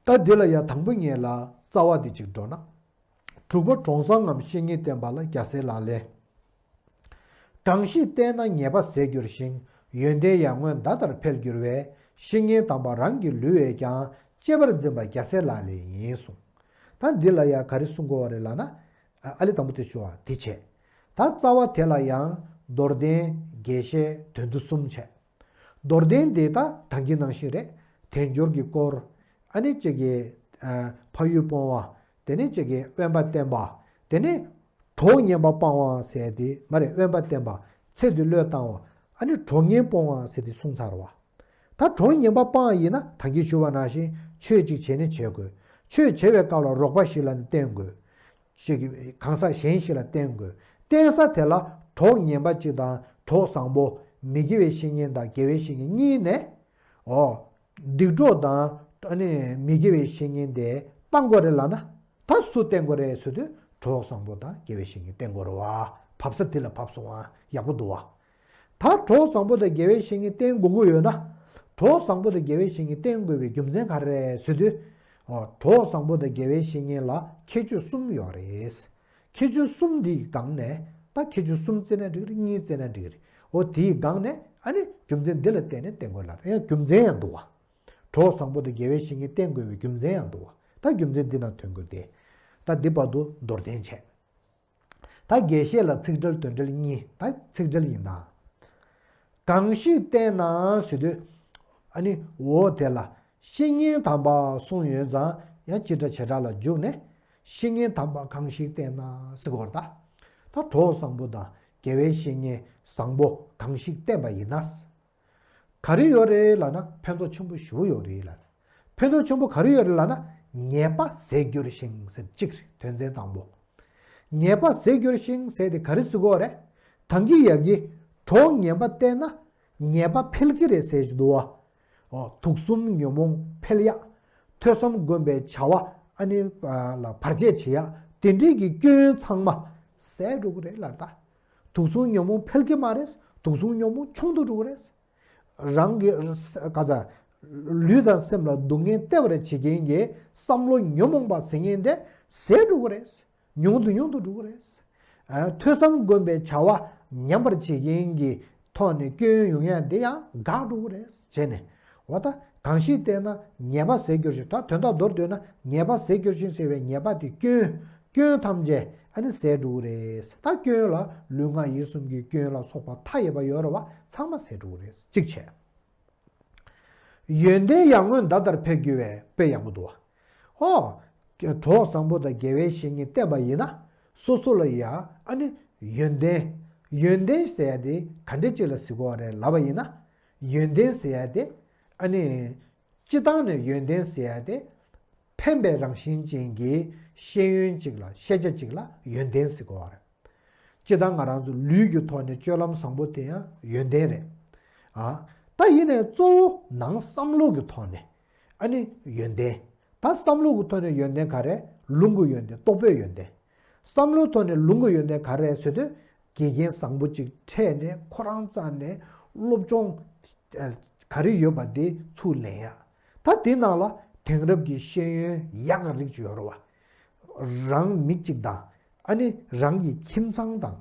ད་འདི་ལ་ཡང་དང་པོ་ཉིད་ལ་རྩ་བ་འདི་གཅིག་འགྲོ་ན། དྲུག་པ་གྲོགས་བཟང་ངམ་བཤེས་གཉེན་བསྟེན་པ་ལ་རྒྱལ་སྲས་ལག་ལེན། གང་ཞིག་བསྟེན་ན་ཉེས་པ་ཟད་འགྱུར་ཞིང་། ཡོན་ཏན་ཡར་ངོའི་མདའ་ལྟར་འཕེལ་འགྱུར་བས། བཤེས་གཉེན་དམ་པ་རང་གི་ལུས་པས་ཀྱང་། གཅེས་པར་འཛིན་པ་རྒྱལ་སྲས་ལག་ལེན་ཡིན་གསུངས། ད་འདི་ལ་ཡང་ག་རེ་གསུང་དགོས་པ་རེད་ལབ་ན། ཨ་ལས་དང་པོ་དེ་ཞུ་བ་དེ་བྱས། ད་རྩ་བ་དེ་ལ་ཡང་མདོར་བསྟན། རྒྱས་བཤད། དོན་བསྡུ་གསུམ་བྱས། མདོར་བསྟན་དེ་ད་ད་གིན་ནང་བཞིན་རེད། དལ་འབྱོར་གྱི་སྐོར། ཨ་ནི་གཅིག་གིས། ཨ། ཕ་ཡུལ་སྤོང་བ། དེ་ནས་གཅིག་གིས་དབེན་པ་བསྟེན་པ། དེ་ནས་གྲོགས་ངན་པ་སྤང་བ་ཟེར་དེ་མ་རེད། དབེན་པ་བསྟེན་པ། ཚེ་འདི་བློས་བཏང་བ། ཨ་ནི་གྲོགས་ངན་སྤོང་བ་ཟེར་དེ་གསུངས་ཚར་བ། ད་གྲོགས་ངན་པ་སྤང་བ་ཡིན་ན་ད་གིན་ཞུ་བ་ནང་བཞིན་ཆོས་གཅིག་བྱས་ནས་བྱེད་དགོས། ཆོས་བྱེད་པའི་སྐབས་ལ་རོགས་པ་ཞིག་ལ་ནི་བསྟེན་དགོས། ཞིག་གང་ཟག་གཞན་ཞིག་ལ་བསྟེན་དགོས། བསྟེན་ས་དེ་ལ་གྲོགས་ངན་པ་གཅིག་དང་གྲོགས་བཟང་པོ། མི་དགེ་བའི་བཤེས་གཉེན་དང་དགེ་བའི་བཤེས་གཉེན་གཉིས་ནས། ཨོ། སྡིག་གྲོགས་དང་། ཨ་ནི་མི་དགེ་བའི་བཤེས་གཉེན་དེ་སྤང་དགོས་རེད་ལབ་ན། ད་སུ་བསྟེན་དགོས་རེད་ཟེར་དུས་གྲོགས་བཟང་པོ་དང་དགེ་བའི་བཤེས་གཉེན་བསྟེན་དགོས་རེད་བ། བབས་ས་དེ་ལ་བབས་སོང་བ། ཡག་པོ་འདུག་བ། ད་གྲོགས་བཟང་པོ་དང་དགེ་བའི་བཤེས་གཉེན་བསྟེན་དགོས་ཀྱི་ཡོད་ན། གྲོགས་བཟང་པོ་དང་དགེ་བའི་བཤེས་གཉེན་བསྟེན་དགོས་པའི་རྒྱུ་མཚན་ག་རེ་རེད་ཟེར་དུས། ཨོ། གྲོགས་བཟང་པོ་དང་དགེ་བའི་བཤེས་གཉེན་ལ་ཁྱད་ཆོས་གསུམ་ཡོད་རེད། ཁྱད་ཆོས་གསུམ་འདིའི་སྒང་ནས། ད་ཁྱད་ཆོས་གསུམ་བརྩིས་ན་འགྲིག་རེད། གཉིས་བརྩིས་ན་འགྲིག་རེད། ཨོ། དེའི་སྒང་ནས་ཨ་ནི་རྒྱུ་མཚན་འདི་ལ་བརྟེན་ནས་བསྟེན་དགོས་ལབ་ཡང་རྒྱུ་མཚན་ཡང་འདུག་བ། གྲོགས་བཟང་པོ་དང་དགེ་བའི་བཤེས་གཉེན་བསྟེན་དགོས་པའི་རྒྱུ་མཚན་ཡང་འདུག་བ། ད་རྒྱུ་མཚན་འདི་ན་ཐོན་དགོས་ཏེ། ད་འདི་བར་དུ་མདོར་བསྟན་བྱས། ད་རྒྱས་བཤད་ལ་ཚིག་འགྲེལ་དོན་འགྲེལ་གཉིས། ད་ཚིག་འགྲེལ་ཡིན་ད། གང་ཞིག་བསྟེན་ན་ཟེར་དུས། ཨ་ནི་འོ་དེ་ལ་བཤེས་གཉེན་དམ་པ་གསུངས་ཡོད་ཙང་ཡང་སྤྱི་སྒྲ་བྱེ་བྲག་ལ་འཇུག་ནས། བཤེས་གཉེན་དམ་པ་གང་ཞིག་བསྟེན་ན་ཟེར་གོ་ར་ད། ད་གྲོགས་བཟང་པོ་དང་དགེ་བའི་བཤེས་གཉེན་བཟང་པོ་གང་ཞིག་བསྟེན་པ་ཡིན་ན། ག་རེ་ཡོད་རེད་ལབ་ན་ཕན་ཐོགས་ཆེན་པོ་ཞེ་པོ་ཡོད་རེད་ལབ། ཕན་ཐོགས་ཆེན་པོ་ག་རེ་ཡོད་རེད་ལབ་ན། ཉེས་པ་ཟད་འགྱུར་ཞིང་ཟེར་གཅིག་རེད། དོན་ཚན་དང་པོ། ཉེས་པ་ཟད་འགྱུར་ཞིང་ཟེར་དེ་ག་རེ་ཟེར་གྱི་ཡོད་རེད། ད་གིན་ཡ་གི་གྲོགས་ངན་པ་བསྟེན་ན་ཉེས་པ་འཕེལ་གྱི་རེད་ཟེར་གྱི་འདུག་བ། འོ། དུག་གསུམ་ཉོན་མོངས་འཕེལ་ཡག། ཐོས་བསམ་སྒོམ་པའི་བྱ་བ་ཨ་ནི་ལ་བར་ཆད་བྱེད་ཡག་དེ་འདྲའི་གི་སྐྱོན་ཚང་མ་ཟད་འགྲོ་གི་རེད་ལབ་ད། དུག་གསུམ་ཉོན་མོངས་འཕེལ་གྱི་མ་རེད། དུག་གསུམ་ཉོན་མོངས་ཆུང་དུ་འགྲོ་གི་རེད། རང་གི་ག་ཚ་ལུས་དང་སེམས་ལ་སྡུག་བསྔལ་སྟེར་བར་བྱེད་མཁན་གྱི་བསམ་བློ་ཉོན་མོངས་པ་ཟེར་མཁན་དེ་ཟད་འགྲོ་གི་རེད། ཉུང་དུ་ཉུང་དུ་འགྲོ་གི་རེད། ཨ། ཐོས་བསམ་སྒོམ་པའི་བྱ་བ་ཉམས་པར་བྱེད་མཁན་གྱི་ཐོག་ནས་སྐྱོན་ཡོང་ཡ་དེ་ཡང་འགག་འགྲོ་གི་རེད་བྱས་ནས། འོ་ད་གང་ཞིག་བསྟེན་ན་ཉེས་པ་ཟད་འགྱུར་ཞིང་། ད་དོན་དག་མདོར་བསྡུས་ན་ཉེས་པ་ཟད་འགྱུར་ཞིང་ཟེར་བའི་ཉེས་པ་དེ་སྐྱོན། སྐྱོན་ཐམས་ཅད་ཨ་ནི་ཟད་འགྲོ་གི་རེད། ད་སྐྱོན་ལ་ལུས་ངག་ཡིད་གསུམ་གྱི་སྐྱོན་ལ་སོགས་པ་མཐའ་ཡས་པ་ཡོད་རེད་བ། ཚང་མ་ཟད་འགྲོ་གི་རེད། གཅིག་བྱས། ཡོན་ཏན་ཡར་ངོའི་མདའ་ལྟར་འཕེལ་འགྱུར་བས། དཔེ་ཡག་པོ་འདུག་བ། ཨོ། གྲོགས་བཟང་པོ་དང་དགེ་བའི་བཤེས་གཉེན་བསྟེན་པ་ཡིན་ན་སོ་སོ་ལ་ཡ་ཨ་ནི་ཡོན་ཏན། ཡོན་ཏན་ཟེར་ཡ་དེ་ག་འདྲ་ཅིག་ལ་ཟེར་གྱི་ཡོད་རེད་ལབ་པ་ཡིན་ན། ཡོན་ཏན་ཟེར་ཡ་དེ་ཨ་ནི་སྤྱིར་བཏང་ནས་ཡོན་ཏན་ཟེར་ཡ་དེ་ཕན་པའི་རང་བཞིན་ཅན་གྱི་ཤེས་ཡོན་ཅིག་ལ། ཤེས་བྱ་ཅིག་ལ་ཡོན་ཏན་ཟེར་གྱི་ཡོད་རེད། སྤྱིར་བཏང་ང་རང་ཚོ་ལུས་ཀྱི་ཐོག་ནས་སྤྱོད་ལམ་བཟང་པོ་དེ་ཡང་ཡོན་ཏན་རེད། ཨ། ད་ཡིན་ནའི་གཙོ་བོ་ནང་བསམ་བློ་གི་ཐོག་ནས་ཨ་ནི་ཡོན་ཏན། ད་བསམ་བློ་གི་ཐོག་ནས་ཡོན་ཏན་ག་རེ། ལུང་གི་ཡོན་ཏན། རྟོགས་པའི་ཡོན་ཏན། བསམ་བློའི་ཐོག་ནས་ལུང་གི་ཡོན་ཏན་ག་རེ་ཟེར་དུས། དགེ་རྒན་བཟང་པོ་ཅིག་འཕྲད་ནས་ཁོ་རང་རྩ་ནས་སློབ་སྦྱོང་ག་རེ་ཡོད་པ་དེ་ཚུར་ལེན་ཡ། ད་དེ་ནང་ལ་དེང་རབས་ཀྱི་ཤེས་ཡོན་ཡག་ག་རིགས་ཅིག་ཡོད་རེད་བ། རང་མི་གཅིག་དང་། ཨ་ནི་རང་གི་ཁྱིམ་ཚང་དང་།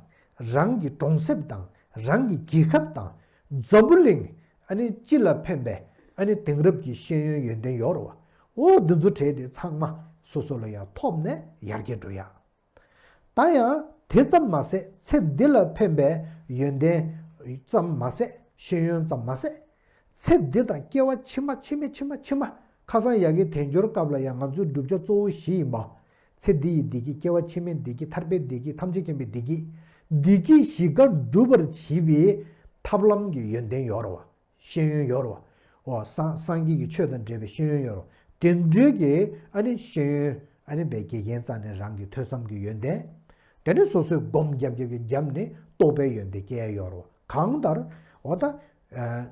རང་གི་གྲོང་གསེབ་དང་། རང་གི་རྒྱལ་ཁབ་དང་། འཛམ་བུ་གླིང་ཨ་ནི་སྤྱི་ལ་ཕན་པའི་ཨ་ནི་དེང་རབས་ཀྱི་ཤེས་ཡོན་ཡོན་ཏན་ཡོད་རེད་བ། འོ་འདི་ཚོ་གྲས་དེ་ཚང་མ་སོ་སོ་ལ་ཡང་ཐོབ་ནས་ཡར་རྒྱས་འགྲོ་ཡ། ད་ཡང་དེ་ཙམ་མ་ཟད་ཚེ་འདི་ལ་ཕན་པའི་ཡོན་ཏན་ཙམ་མ་ཟད། ཤེས་ཡོན་ཙམ་མ་ཟད། ཚེ་འདི་དང་སྐྱེ་བ་ཕྱི་མ་ཕྱི་མ་ཕྱི་མ་ཕྱི་མ། ཁ་སང་ཡ་གི་དལ་འབྱོར་སྐབས་ལ་ཡང་ང་ཚོའི་བསྒྲུབ་བྱ་གཙོ་བོ་བཞི་ཡིན་པ། ཚེ་འདི་ཡི་བདེ་སྐྱིད། སྐྱེ་བ་ཕྱི་མའི་བདེ་སྐྱིད། ཐར་པའི་བདེ་སྐྱིད། ཐམས་ཅད་མཁྱེན་པའི་བདེ་སྐྱིད། བདེ་སྐྱིད་བཞི་ཀ་སྒྲུབ་པར་བྱེད་པའི་ཐབས་ལམ་གྱི་ཡོན་ཏན་ཡོད་རེད་བ། ཤེས་ཡོན་ཡོད་རེད་བ། འོ། སངས་སངས་རྒྱས་ཀྱི་ཆོས་དང་འབྲེལ་བའི་ཤེས་ཡོན་ཡོད་རེད་བ། དེ་འདྲའི་གི་ཨ་ནི་ཤེས་ཡོན་ཨ་ནི་བའི་དགེ་རྒན་རྩ་ནས་རང་གི་ཐོས་བསམ་གྱི་ཡོན་ཏན། དེ་ནས་སོ་སོས་སྒོམ་རྒྱབ་རྒྱབ་ཀྱི་རྒྱབ་ནས་རྟོགས་པའི་ཡོན་ཏན་སྐྱེ་ཡ་ཡོད་རེད་བ། གང་ལྟར་འོ་ད། ཨ།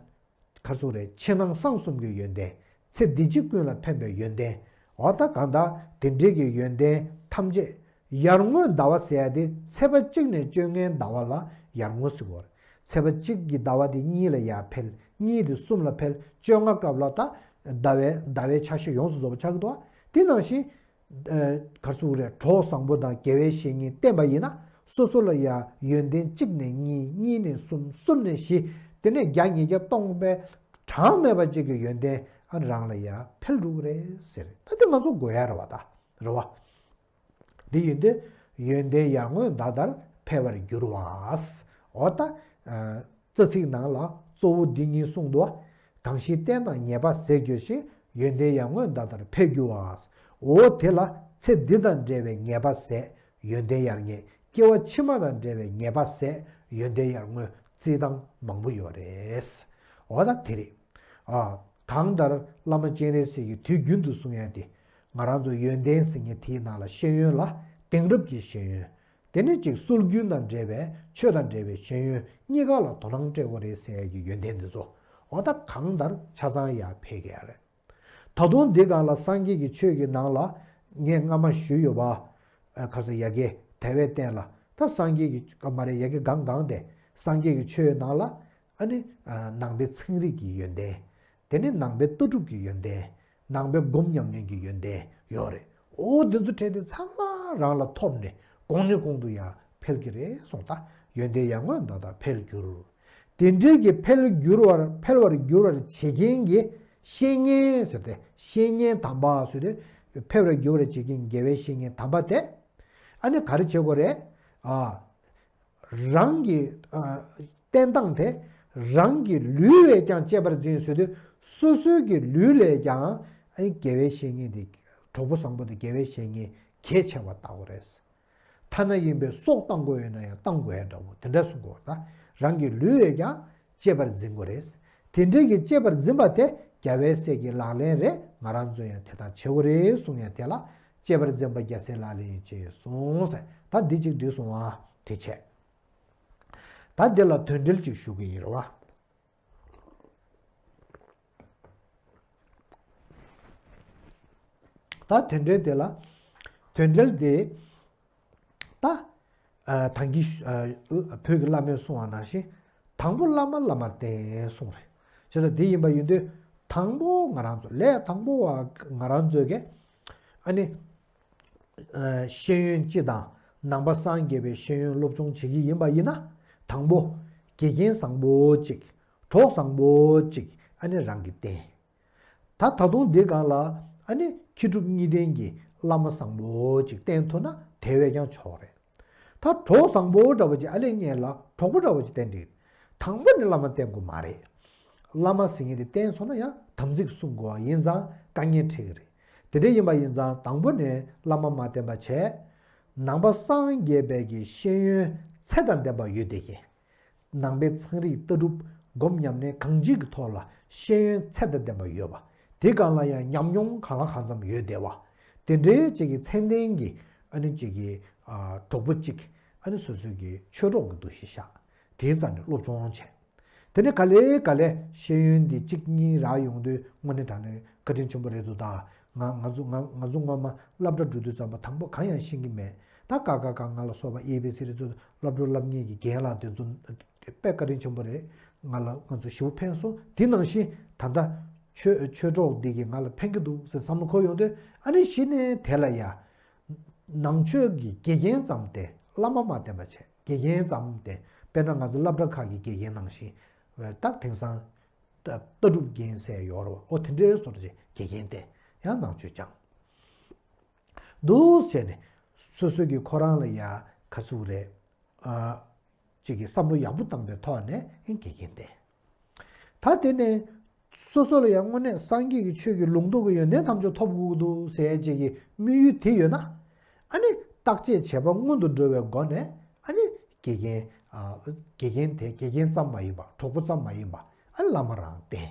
ག་རེ་ཟེར་དགོས་རེད། ཕྱི་ནང་གསང་གསུམ་གྱི་ཡོན་ཏན། ཚེ་འདི་ཕྱི་ཀུན་ལ་ཕན་པའི་ཡོན་ཏན། འོ་ད་གང་ལྟར་དེ་འདྲའི་གི་ཡོན་ཏན་ཐམས་ཅད་ཡར་ངོའི་ཟླ་བ་ཟེར་ཡ་དེ་ཚེས་པ་གཅིག་ནས་བཅོ་ལྔའི་ཟླ་བ་ལ་ཡར་ངོ་ཟེར་གྱི་ཡོད་རེད། ཚེས་པ་གཅིག་གི་ཟླ་བ་དེ་གཉིས་ལ་ཡར་འཕེལ། གཉིས་དེ་གསུམ་ལ་འཕེལ། བཅོ་ལྔ་སྐབས་ལ་ད་ཟླ་བའི་ཟླ་བའི་ཆ་ཤས་ཡོངས་སུ་རྫོགས་པ་ཆགས་ཀྱི་འདུག་བ། དེ་ནང་བཞིན། ཨ། ག་རེ་ཟེར་དགོས་རེད། གྲོགས་བཟང་པོ་དང་དགེ་བའི་བཤེས་གཉེན་བསྟེན་པ་ཡིན་ན་སོ་སོ་ལ་ཡང་ཡོན་ཏན་གཅིག་ནས་གཉིས། གཉིས་ནས་གསུམ། གསུམ་ནས་བཞི། དེ་ནས་བརྒྱ། ཉིས་བརྒྱ། སྟོང་པའི་གྲངས་མེད་པ་ཅིག་གི་ཡོན་ཏན་ཨ་རང་ལ་ཡང་འཕེལ་འགྲོ་གི་རེད་ཟེར། ད་དེ་ང་ཚོ་དགོས་ཡ་རེད་བ། ད་རེད་བ། དེ་ཡིན་དུས་ཡོན་ཏན་ཡར་ངོའི་མདའ་ལྟར་འཕེལ་བར་འགྱུར་བ། འོ་ད། ཨ། རྩ་ཚིག་ནང་ལ་གཙོ་བོ་འདི་གཉིས་གསུངས་འདུག་གང་ཞིག་བསྟེན་ན་ཉེས་པ་ཟད་འགྱུར་ཞིང་། ཡོན་ཏན་ཡར་ངོའི་མདའ་ལྟར་འཕེལ་འགྱུར་བ། འོ་དེ་ལ་ཚེ་འདི་དང་འབྲེལ་བའི་ཉེས་པ་ཟད། ཡོན་ཏན་ཡར་ངོ། སྐྱེ་བ་ཕྱི་མ་དང་འབྲེལ་བའི་ཉེས་པ་ཟད། ཡོན་ཏན་ཡར་ངོ། རྩིས་སྟངས་མང་པོ་ཡོད་རེད། འོ་ད་དེ་རེད། ཨ། གང་ལྟར་བླ་མ་སྤྱན་རས་གཟིགས་ཀྱིས་དུས་རྒྱུན་དུ་གསུང་ཡ་དེ། ང་རང་ཚོ་ཡོན་ཏན་ཟེར་མཁན་དེའི་ནང་ལ་ཤེས་ཡོན་ལ། དེང་རབས་ཀྱི་ཤེས་ཡོན། དེ་ནས་ཅིག་སྲོལ་རྒྱུན་དང་འབྲེལ་བའི། ཆོས་དང་འབྲེལ་བའི་ཤེས་ཡོན་གཉིས་ཀ་ལ་དོ་སྣང་སྤྲད་དགོས་རེད་ཟེར་ཡ་གི་ཡོན་ཏན་འདི་ཚོ། འོ་ད་གང་ལྟར་ཆ་ཚང་ཡར་འཕེལ་གྱི་ཡོད་རེད། ད་དུང་འདི་སྒང་ལ་སངས་རྒྱས་ཀྱི་ཆོས་ཀྱི་ནང་ལ་ངས་སྔ་མ་ཞུས་ཡོད་པ། ཨ། ག་རེ་ཟེར། ཡ་གི་དལ་བའི་རྟེན་ལ། ད་སངས་རྒྱས་ཀྱི། ཨ། མ་རེད། ཡ་གི་སྒང་སྒང་དེ། སངས་རྒྱས་ཀྱི་ཆོས་ནང་ལ་ཨ་ནི། ཨ། ནང་པའི་ཚན་རིག་གི་ཡོན་ཏན། དེ་ནས་ནང་པའི་ལྟ་གྲུབ་ཀྱི་ཡོན་ཏན། ནང་པའི་སྒོམ་ཉམས་ལེན་གྱི་ཡོན་ཏན་ཡོད་རེད། འོ་འདི་ཚོ་གྲས་དེ་ཚང་མ་རང་ལ་ཐོབ་ནས་གོང་ནས་གོང་དུ་ཡར་འཕེལ་གྱི་རེད་གསུངས། ད་ཡོན་ཏན་ཡར་ངོའི་མདའ་ལྟར་འཕེལ་འགྱུར། དེ་འདྲའི་གི་འཕེལ་འགྱུར་བར། འཕེལ་བར་འགྱུར་བར་བྱེད་མཁན་གྱི་བཤེས་གཉེན་ཟེར་ཏེ། བཤེས་གཉེན་དམ་པ་ཟེར་ཏེ། འཕེལ་བར་འགྱུར་བར་བྱེད་མཁན་དགེ་བའི་བཤེས་གཉེན་དམ་པ་དེ་ཨ་ནི་ག་རེ་བྱེད་དགོས་རེད། ཨ། རང་གི། ཨ། བསྟེན་སྟངས་དེ། རང་གི་ལུས་ལས་ཀྱང་གཅེས་པར་འཛིན་ཟེར་དུས། སོ་སོའི་གི་ལུས་ལས་ཀྱང་ཨ་ནི་དགེ་བའི་བཤེས་གཉེན་དེ། གྲོགས་པོ་བཟང་པོ་དེ་དགེ་བའི་བཤེས་གཉེན་གལ་ཆེ་བ་ལྟ་དགོས་རེད། ཐ་ན་ཡིན་པའི་སྲོག་བཏང་དགོས་ཡོད་ན་ཡང་བཏང་དགོས་ཡ་འདྲ་བོ་དེ་འདྲ་གསུང་དགོས་པ། ད་རང་གི་ལུས་ལས་ཀྱང་གཅེས་པར་འཛིན་དགོས་རེད། དེ་འདྲའི་གི་གཅེས་པར་འཛིན་པ་དེ་ རྒྱལ་བའི་སྲས་ཀྱི་ལག་ལེན་རེད། ང་རང་ཚོ་ཡང་དེ་ལྟར་བྱེད་དགོས་རེད་གསུངས་ཡང་དེ་ལ་གཅེས་པར་འཛིན་པ་རྒྱལ་སྲས་ལག་ལེན་ཡིན་ཅེས་གསུངས་ཟེར། ད་འདི་གཅིག་འགྲིག་སོང་ཨ། དེ་བྱས། ད་འདི་ལ་དོན་འགྲེལ་གཅིག་ཞུ་གི་ཡིན་རེད་བ། ད་དོན་འགྲེལ་དེ་ལ། དོན་འགྲེལ་དེ། ད། ཨ། ད་གིན། ཨ། བོད་ཀྱི་བླ་མས་གསུངས་པ་ནང་བཞིན། དང་པོ་བླ་མ་བླ་མར་བསྟེན་གསུངས་རེད། བྱས་ཙང་དེ་ཡིན་པ་ཡིན་དུས། དང་པོ་ང་རང་ཚོ་ལས་དང་པོ་བ་ང་རང་ཚོས་ཀྱི། ཨ་ནི། ཨ། ཤེས་ཡོན་སྤྱི་དང་ནང་པ་སངས་རྒྱས་པའི་ཤེས་ཡོན་སློབ་སྦྱོང་བྱེད་ཀྱི་ཡིན་པ་ཡིན་ན། དང་པོ། དགེ་རྒན་བཟང་པོ་གཅིག་གྲོགས་བཟང་པོ་གཅིག་ཨ་ནི་རང་གིས་བསྟེན། ད་ད་དུང་འདི་སྒང་ལ་ཨ་ནི་མཁས་གྲུབ་གཉིས་ལྡན་གྱི་བླ་མ་བཟང་པོ་ཅིག་བསྟེན་ཐུབ་ན་དེ་བས་ཀྱང་ཆོག་རེད། ད་གྲོགས་བཟང་པོ་འདྲ་བོ་ཅིག་ཨ་ལས་ངས་ལ་གྲོགས་པོ་འདྲ་བོ་ཅིག་བསྟེན་འདི། དང་པོ་ནི་བླ་མ་བསྟེན་དགོས་མ་རེད། བླ་མ་ཟེར་མཁན་དེ་བསྟེན་སོང་ན་ཡང་དམ་ཚིག་སྲུང་དགོས་པ་ཡིན་ཙང་དཀའ་ངལ་འཕྲད་ཀྱི་རེད། དེ་འདྲ་ཡིན་པ་ཡིན་ཙང་དང་པོ་ནས་བླ་མ་མ་བསྟེན་པ་བྱས། ནང་པ་སངས་རྒྱས་པའི་གི་ཤེས་ཡོན་ཚད་དང་ལྡན་པ་ཡོད་བསྡད་མཁན། ནང་པའི་ཚན་རིག་ལྟ་གྲུབ་སྒོམ་ཉམས་ལེན་གང་ཅིའི་ཐོག་ལ་ཤེས་ཡོན་ཚད་དང་ལྡན་པ་ཡོད་པ། དེ་སྒང་ལ་ཡང་ཉམས་མྱོང་གང་ལ་གང་འཚམ་ཡོད་བསྡད་པ། དེ་འདྲའི་ཅིག་གི་མཚན་ལྡན་གྱི་ཨ་ནི་ཅིག་གི་ཨ་གྲོགས་པོ་གཅིག་ཨ་ནི་སོ་སོའི་གི་ཆོས་གྲོགས་ཀྱི་འདུ་ཤེས་བཞག་དེའི་རྩ་ནས་སློབ་སྦྱོང་བྱས། དེ་ནས་ག་ལེ་ག་ལེ་ཤེས་ཡོན་འདི་གཅིག་གཉིས་རག་ཡོང་དུས་དངོས་གནས་དྲང་གནས་བཀའ་དྲིན་ཆེན་པོ་རེད་འདུག་ད། ང་ང་ཚོ་ང་ང་ཚོ་སྔོན་མ་སློབ་གྲྭ་འགྲོ་དུས་ཙམ་པ་དང་པོ་གང་ཡང་ཤེས་ཀྱི་མེད། ད་ཀ་ཁ་ག་ང་ལ་སོགས་པ་ཨེ་བི་སི་རེད་ཚོ་སློབ་གྲྭ་སློབ་གཉེར་གྱི་རྒན་ལགས་དེ་ཚོ་དཔེ་བཀའ་དྲིན་ཆེན་པོ་རེད། ང་ལ་ང་ཚོ་ཞེ་པོ་ཕན་སོང་། དེ་ནང་བཞིན་ད་ལྟ་ཆོས་ཆོས་གྲོགས་འདི་གིས་ང་ལ་ཕན་གྱི་འདུག་ཟེར་བསམ་བློ་འཁོར་ཡོང་དུས་ཨ་ནི་གཞི་ནས་དེ་ལ་ཡ། ནང་ཆོས་ཀྱི་དགེ་རྒན་ཙམ་སྟེ་བླ་མ་མ་བསྟེན་པ་བྱས། དགེ་རྒན་ཙམ་སྟེ་དཔེར་ན་ང་ཚོ་སློབ་གྲྭ་ཁག་གི་དགེ་རྒན་ནང་བཞིན་ད་དེང་སང་ལྟ་གྲུབ་རྒན་ཟེར་ཡོད་རེད་བ། ཨོ་དེ་འདྲའི་བཟོ་འདྲ་ཅིག་དགེ་རྒན་སྟེ་ཡང་ནང་ཆོས་སྦྱངས་འདུག་བྱས་ནས་སོ་སོ་གི་ཁོ་རང་ལ་ཡ་ག་ཚོད་རེད། ཨ། ཅིག་གི་བསམ་བློ་ཡག་པོ་བཏང་པའི་ཐོག་ནས་ཨེ་དགེ་རྒན་བསྟེན། ད་དེ་ནས་སོ་སོ་ལ་ཡང་དངོས་གནས་སངས་རྒྱས་ཀྱི་ཆོས་ཀྱི་ལུང་རྟོགས་ཀྱི་ཡོན་ཏན་ཐམས་ཅད་ཐོབ་དགོས་ཀྱི་འདུག་ཟེར་ཅིག་གི་དམིགས་ཡུལ་དེ་ཡོད་ན། ཨ་ནི་བརྟག་དཔྱད་བྱས་པ་སྔོན་དུ་འགྲོ་བའི་སྒོ་ནས་ཨ་ནི་དགེ་རྒན། ཨ། དགེ་རྒན་དེ་དགེ་རྒན་ཙམ་མ་ཡིན་པ་གྲོགས་པོ་ཙམ་མ་ཡིན་པ་ཨ་ནི་བླ་མ་རང་བསྟེན།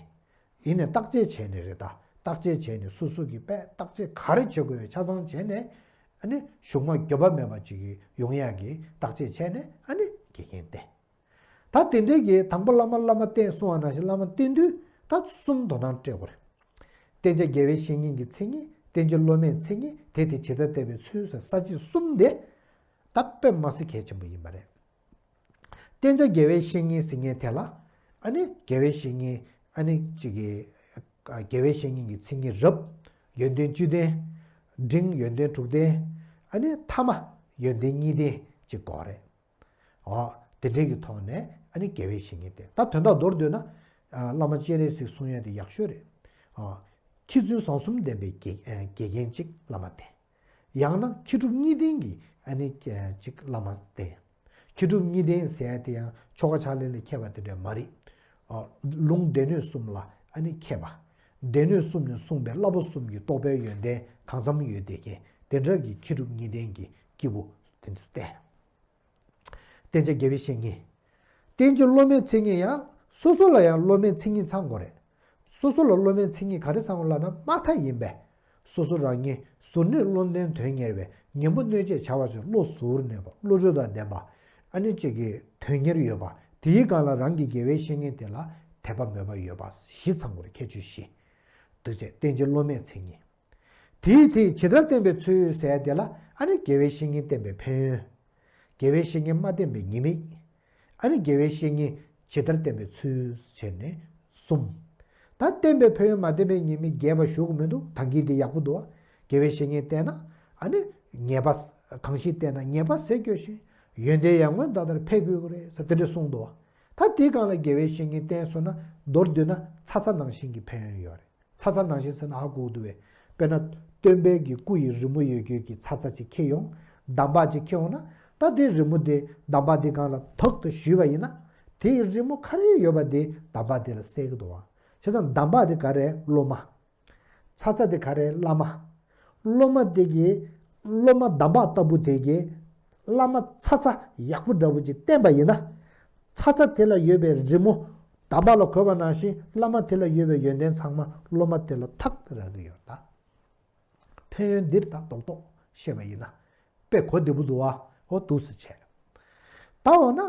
ཡིན་ནས་བརྟག་དཔྱད་བྱས་ནས་རེད་ད། བརྟག་དཔྱད་བྱས་ནས་སོ་སོ་གི་དཔེ་བརྟག་དཔྱད་ག་རེ་བྱེད་དགོས་ཡོད་ཆ་ཚང་བྱས་ནས་ཨ་ནི་གཞུག་མ་འགྱོད་པ་མེད་པ་ཅིག་ཡོང་ཡག་གི་བརྟག་དཔྱད་བྱས་ནས་ཨ་ནི་དགེ་རྒན་བསྟེན། ད་དེ་འདྲའི་གི་དང་པོ་བླ་མ་བླ་མ་བསྟེན་གསུང་བ་ནང་བཞིན་བླ་མ་བསྟེན་དུས་ད་གསུམ་དོ་སྣང་སྤྲད་དགོས་རེད། བསྟེན་བྱ་དགེ་བའི་བཤེས་གཉེན་གྱི་མཚན་ཉིད། བསྟེན་བྱ་སློབ་མའི་མཚན་ཉིད་དེ་དེ་ཇི་ལྟར་བསྟེན་པའི་ཚུལ་ཟེར་ས་བཅད་གསུམ་དེ་ད་དཔེ་མ་སྲིད་གལ་ཆེན་པོ་ཡིན་པ་རེད། བསྟེན་བྱ་དགེ་བའི་བཤེས་གཉེན་ཟེར་མཁན་དེ་ལ། ཨ་ནི་དགེ་བའི་བཤེས་གཉེན། ཨ་ནི་གཅིག་གི། དགེ་བའི་བཤེས་གཉེན་གྱི་མཚན་ཉིད་རབ། ཡོན་ཏན་བཅུ་ལྡན། འབྲིང་ཡོན་ཏན་དྲུག་ལྡན། ཨ་ནི་ཐ་མ་ཡོན་ཏན་གཉིས་ལྡན་གཅིག་དགོས་རེད། འོ། དེ་འདྲའི་གི་ཐོག་ནས་ཨ་ནི་དགེ་བའི་བཤེས་གཉེན་བསྟེན། ད་དོན་དག་མདོར་བསྡུས་ན། བླ་མ་སྤྱན་རས་གཟིགས་གསུང་ཡ་དེ་ཡག་ཤོས་རེད། འོ། མཁས་བཙུན་བཟང་གསུམ་ལྡན་པའི་དགེ་དགེ་རྒན་གཅིག་བླ་མ་བསྟེན། ཡང་ན་མཁས་གྲུབ་གཉིས་ལྡན་གྱི་ཨ་ནི་ཅིག་བླ་མ་བསྟེན། མཁས་གྲུབ་གཉིས་ལྡན་ཟེར་ཡ་དེ་ཡང་ཆོ་ག་ཕྱག་ལེན་ལ་མཁས་པ་དེ་འདྲ་མ་རེད། ཨ། ལུང་སྡེ་སྣོད་གསུམ་ལ་ཨ་ནི་མཁས་པ། སྡེ་སྣོད་གསུམ་ནས་གསུངས་པའི་བསླབ་པ་གསུམ་གྱི་རྟོགས་པའི་ཡོན་ཏན་གང་འཚམ་ཡོད་བསྡད་མཁན་དེ་འདྲ་གི་མཁས་གྲུབ་གཉིས་ལྡན་གྱི་སྐྱེས་བུ་དེ་ཚོ་བསྟེན། བསྟེན་བྱ་དགེ་བའི་བཤེས་གཉེན། བསྟེན་བྱ་སློབ་མའི་མཚན་ཉིད་ཡང་སོ་སོ་ལ་ཡང་སློབ་མའི་མཚན་ཉིད་ཚང་དགོས་རེད། སོ་སོ་ལ་སློབ་མའི་མཚན་ཉིད་ག་རེ་ཚང་དགོས་ལབ་ན་དམའ་མཐའ་ཡིན་པས། སོ་སོ་རང་ཉིད་གཟུར་གནས་བློ་ལྡན་དོན་གཉེར་བས། ཉན་པོ་གནོད་བྱེད་བྱ་བ་ཞིག་བློ་གཟུར་གནས་པ་བློ་གྲོས་དང་ལྡན་པ། ཨ་ནི་གཅིག་གི་དོན་གཉེར་ཡོད་པ། དེའི་སྒང་ལ་རང་གི་དགེ་བའི་བཤེས་གཉེན་དེ་ལ་དད་པ་མོས་པ་ཡོད་པ་བཞི་ཚང་དགོས་རེད། ཁྱད་ཆོས་བཞི། འདུག་བྱས་བསྟེན་བྱ་སློབ་མའི་མཚན་ཉིད། དེའི་དེ་ཇི་ལྟར་བསྟེན་པའི་ཚུལ་ཟེར་ཡ་དེ་ལ་ཨ་ནི་དགེ་བའི་བཤེས་གཉེན་བསྟེན་པའི་ཕན་ཡོན། དགེ་བའི་བཤེས་གཉེན་མ་བསྟེན་པའི་ཉེས་དམིགས། ཨ་ནི་དགེ་བའི་བཤེས་གཉེན་ཇི་ལྟར་བསྟེན་པའི་ཚུལ་བྱས་ནས་གསུམ། ད་བསྟེན་པའི་ཕན་ཡོན་མ་བསྟེན་པའི་ཉེས་དམིགས་རྒྱས་པ་ཞུ་གི་མི་འདུག་ད་གིན་དེ་ཡག་པོ་འདུག་དགེ་བའི་བཤེས་གཉེན་བསྟེན་ན་ཨ་ནི་ཉེས་པ། གང་ཞིག་བསྟེན་ན་ཉེས་པ་ཟད་སྐྱོ་ཞིང་། ཡོན་ཏན་ཡར་ངོའི་ཟླ་ལྟར་འཕེལ་དགོས་ཀྱི་རེད་ཟེར་དེ་འདྲ་གསུངས་འདུག་ད་དེའི་སྒང་ལ་དགེ་བའི་བཤེས་གཉེན་བསྟེན་སོང་ན་མདོར་བསྡུས་ན་ཚ་ཚ་ནང་བཞིན་གྱི་ཕན་ཡོན་ཡོད་རེད། ཚ་ཚ་ནང་བཞིན་ཟེར་ན་ཧ་གོ་གི་འདུག་བས། དཔེར་ན། སྟོན་པའི་གི་སྐུ་ཡི་རི་མོ་ཡོད་རྒྱུ་གི་ཚ་ཚ་ཅིག་འཁྱེར་ཡོང་། འདམ་བག་ཅིག་འཁྱེར་ཡོང་ན། ད་དེ་རི་མོ་དེ་འདམ་བག་དེ་སྒང་ལ་དག་ཏུ་གཞུས་པ་ཡིན་ན། དེ་ཡི་རི་མོ་ག་རེ་ཡོད་པ་དེ་འདམ་བག་དེ་ལ་གསལ་གི་འདུག་བ། བྱས་ཙང་འདམ་བག་དེ་ག་རེ་སློབ་མ། ཚ་ཚ་དེ་ག་རེ་བླ་མ། སློབ་མ་དེ་གི། སློབ་མ་འདམ་བག་ལྟ་བུ་དེ་གི། བླ་མ་ཚ་ཚ་ཡག་པོ་འདྲ་བོ་ཅིག་བསྟེན་པ་ཡིན་ན། ཚ་ཚ་དེ་ལ་ཡོད་པའི་རི་མོ། དམ་པ་ལ་གོས་པ་ནང་བཞིན་བླ་མ་དེ་ལ་ཡོད་པའི་ཡོན་ཏན་ཚང་མ་སློབ་མ་དེ་ལ་ཐག་རག་གི་ཡོད་ད། ཕན་ཡོན་འདིར་ད་རྡོག་རྡོག་བཤད་པ་ཡིན་ན། དཔེ་གོ་བདེ་པོ་འདུག་བ། ཧོ་འདུག་སེ་བྱས། ད་འོ་ན།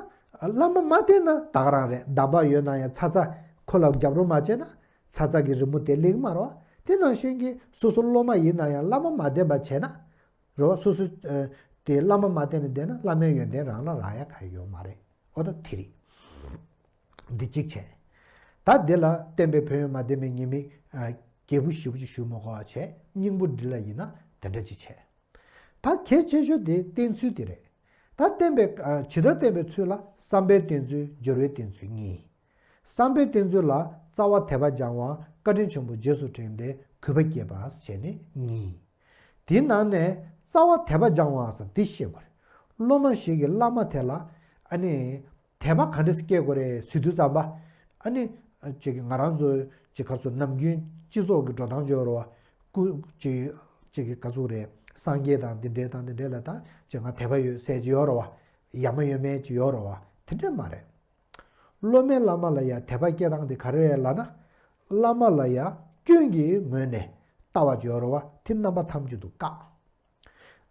བླ་མ་མ་བསྟེན་ན་ད་ག་རང་རེད། དམ་པ་ཡོད་ན་ཡང་ཚ་ཚ་ཁོ་ལ་རྒྱབ་རོགས་མ་བྱས་ན་ཚ་ཚ་གི་རི་མོ་དེ་ལེགས་མ་རེད་བ། དེ་ནང་བཞིན་གྱི་སོ་སོ་སློབ་མ་ཡིན་ན་ཡང་བླ་མ་མ་བསྟེན་པ་བྱས་ན། རེད་བ། སོ་སོ་ཨ་དེ་བླ་མ་མ་བསྟེན་ནས་བསྡད་ན་བླ་མའི་ཡོན་ཏན་རང་ལ་རག་ཡ་ག་ཡོད་མ་རེད། འོ་ད་དེ་རེད། འདི་གཅིག་བྱས། ད་འདི་ལ་བསྟན་པའི་ཕན་ཡོན་མ་ལྡན་པའི་ཉེས་དམིགས་ཨ་རྒྱས་པོ་ཞེ་པོ་ཅིག་ཞུ་མ་དགོས་པ་བྱས། སྙིང་པོ་འདི་ལ་ཡིན་ན་དེ་འདྲ་ཅིག་བྱས། ད་གལ་ཆེ་ཤོས་དེ་བསྟེན་ཚུལ་དེ་རེད། ད་བསྟེན་པའི་ཨ་ཇི་ལྟར་བསྟེན་པའི་ཚུལ་ལ་བསམ་པས་བསྟེན་ཚུལ། སྦྱོར་བས་བསྟེན་ཚུལ་གཉིས། བསམ་པས་བསྟེན་ཚུལ་ལ་རྩ་བ་དད་པ་སྦྱང་བ། བཀའ་དྲིན་ཆེན་པོ་རྗེས་སུ་དྲན་ཏེ་གུས་པ་བསྐྱེད་པ་བྱས་ནས་གཉིས། དེའི་ནང་ནས་རྩ་བ་དད་པ་སྦྱང་བ་ཟེར་འདི་བཤད་དགོས་རེད། སློབ་མ་ཞིག་གིས་བླ་མ་དེ་ལ་ཨ་ནི་དད་པ་ག་འདྲ་སེ་སྐྱེ་དགོས་རེད་ཟེར་དུས་ཙམ་པ། ཨ་ནི་ཅིག་ང་རང་ཚོ་ཅིག་ག་ཚོད་ནམ་རྒྱུན་སྤྱི་ཚོགས་ཀྱི་འགྲོ་སྟངས་ཅིག་ཡོད་རེད་བ། སྐུ་ཅིག་ཅིག་ག་ཚོད་རེད། སངས་རྒྱས་དང་འདི་འདྲས་དང་འདི་འདྲས་ལ་ད་ཅིག་ང་དད་པ་ཡོད་ཟེར་ཅིག་ཡོད་རེད་བ། ཡ་མ་ཡོད་མེད་ཅིག་ཡོད་རེད་བ། དེ་འདྲས་མ་རེད། སློབ་མས་བླ་མ་ལ་ཡ་དད་པ་སྐྱེ་སྟངས་དེ་ག་རེ་རེད་ལབ་ན། བླ་མ་ལ་ཡ་སྐྱོན་གྱི་ངོས་ནས་ལྟ་བ་ཅིག་ཡོད་རེད་བ། དེ་རྣམ་པ་ཐམས་ཅད་དུ་བཀག་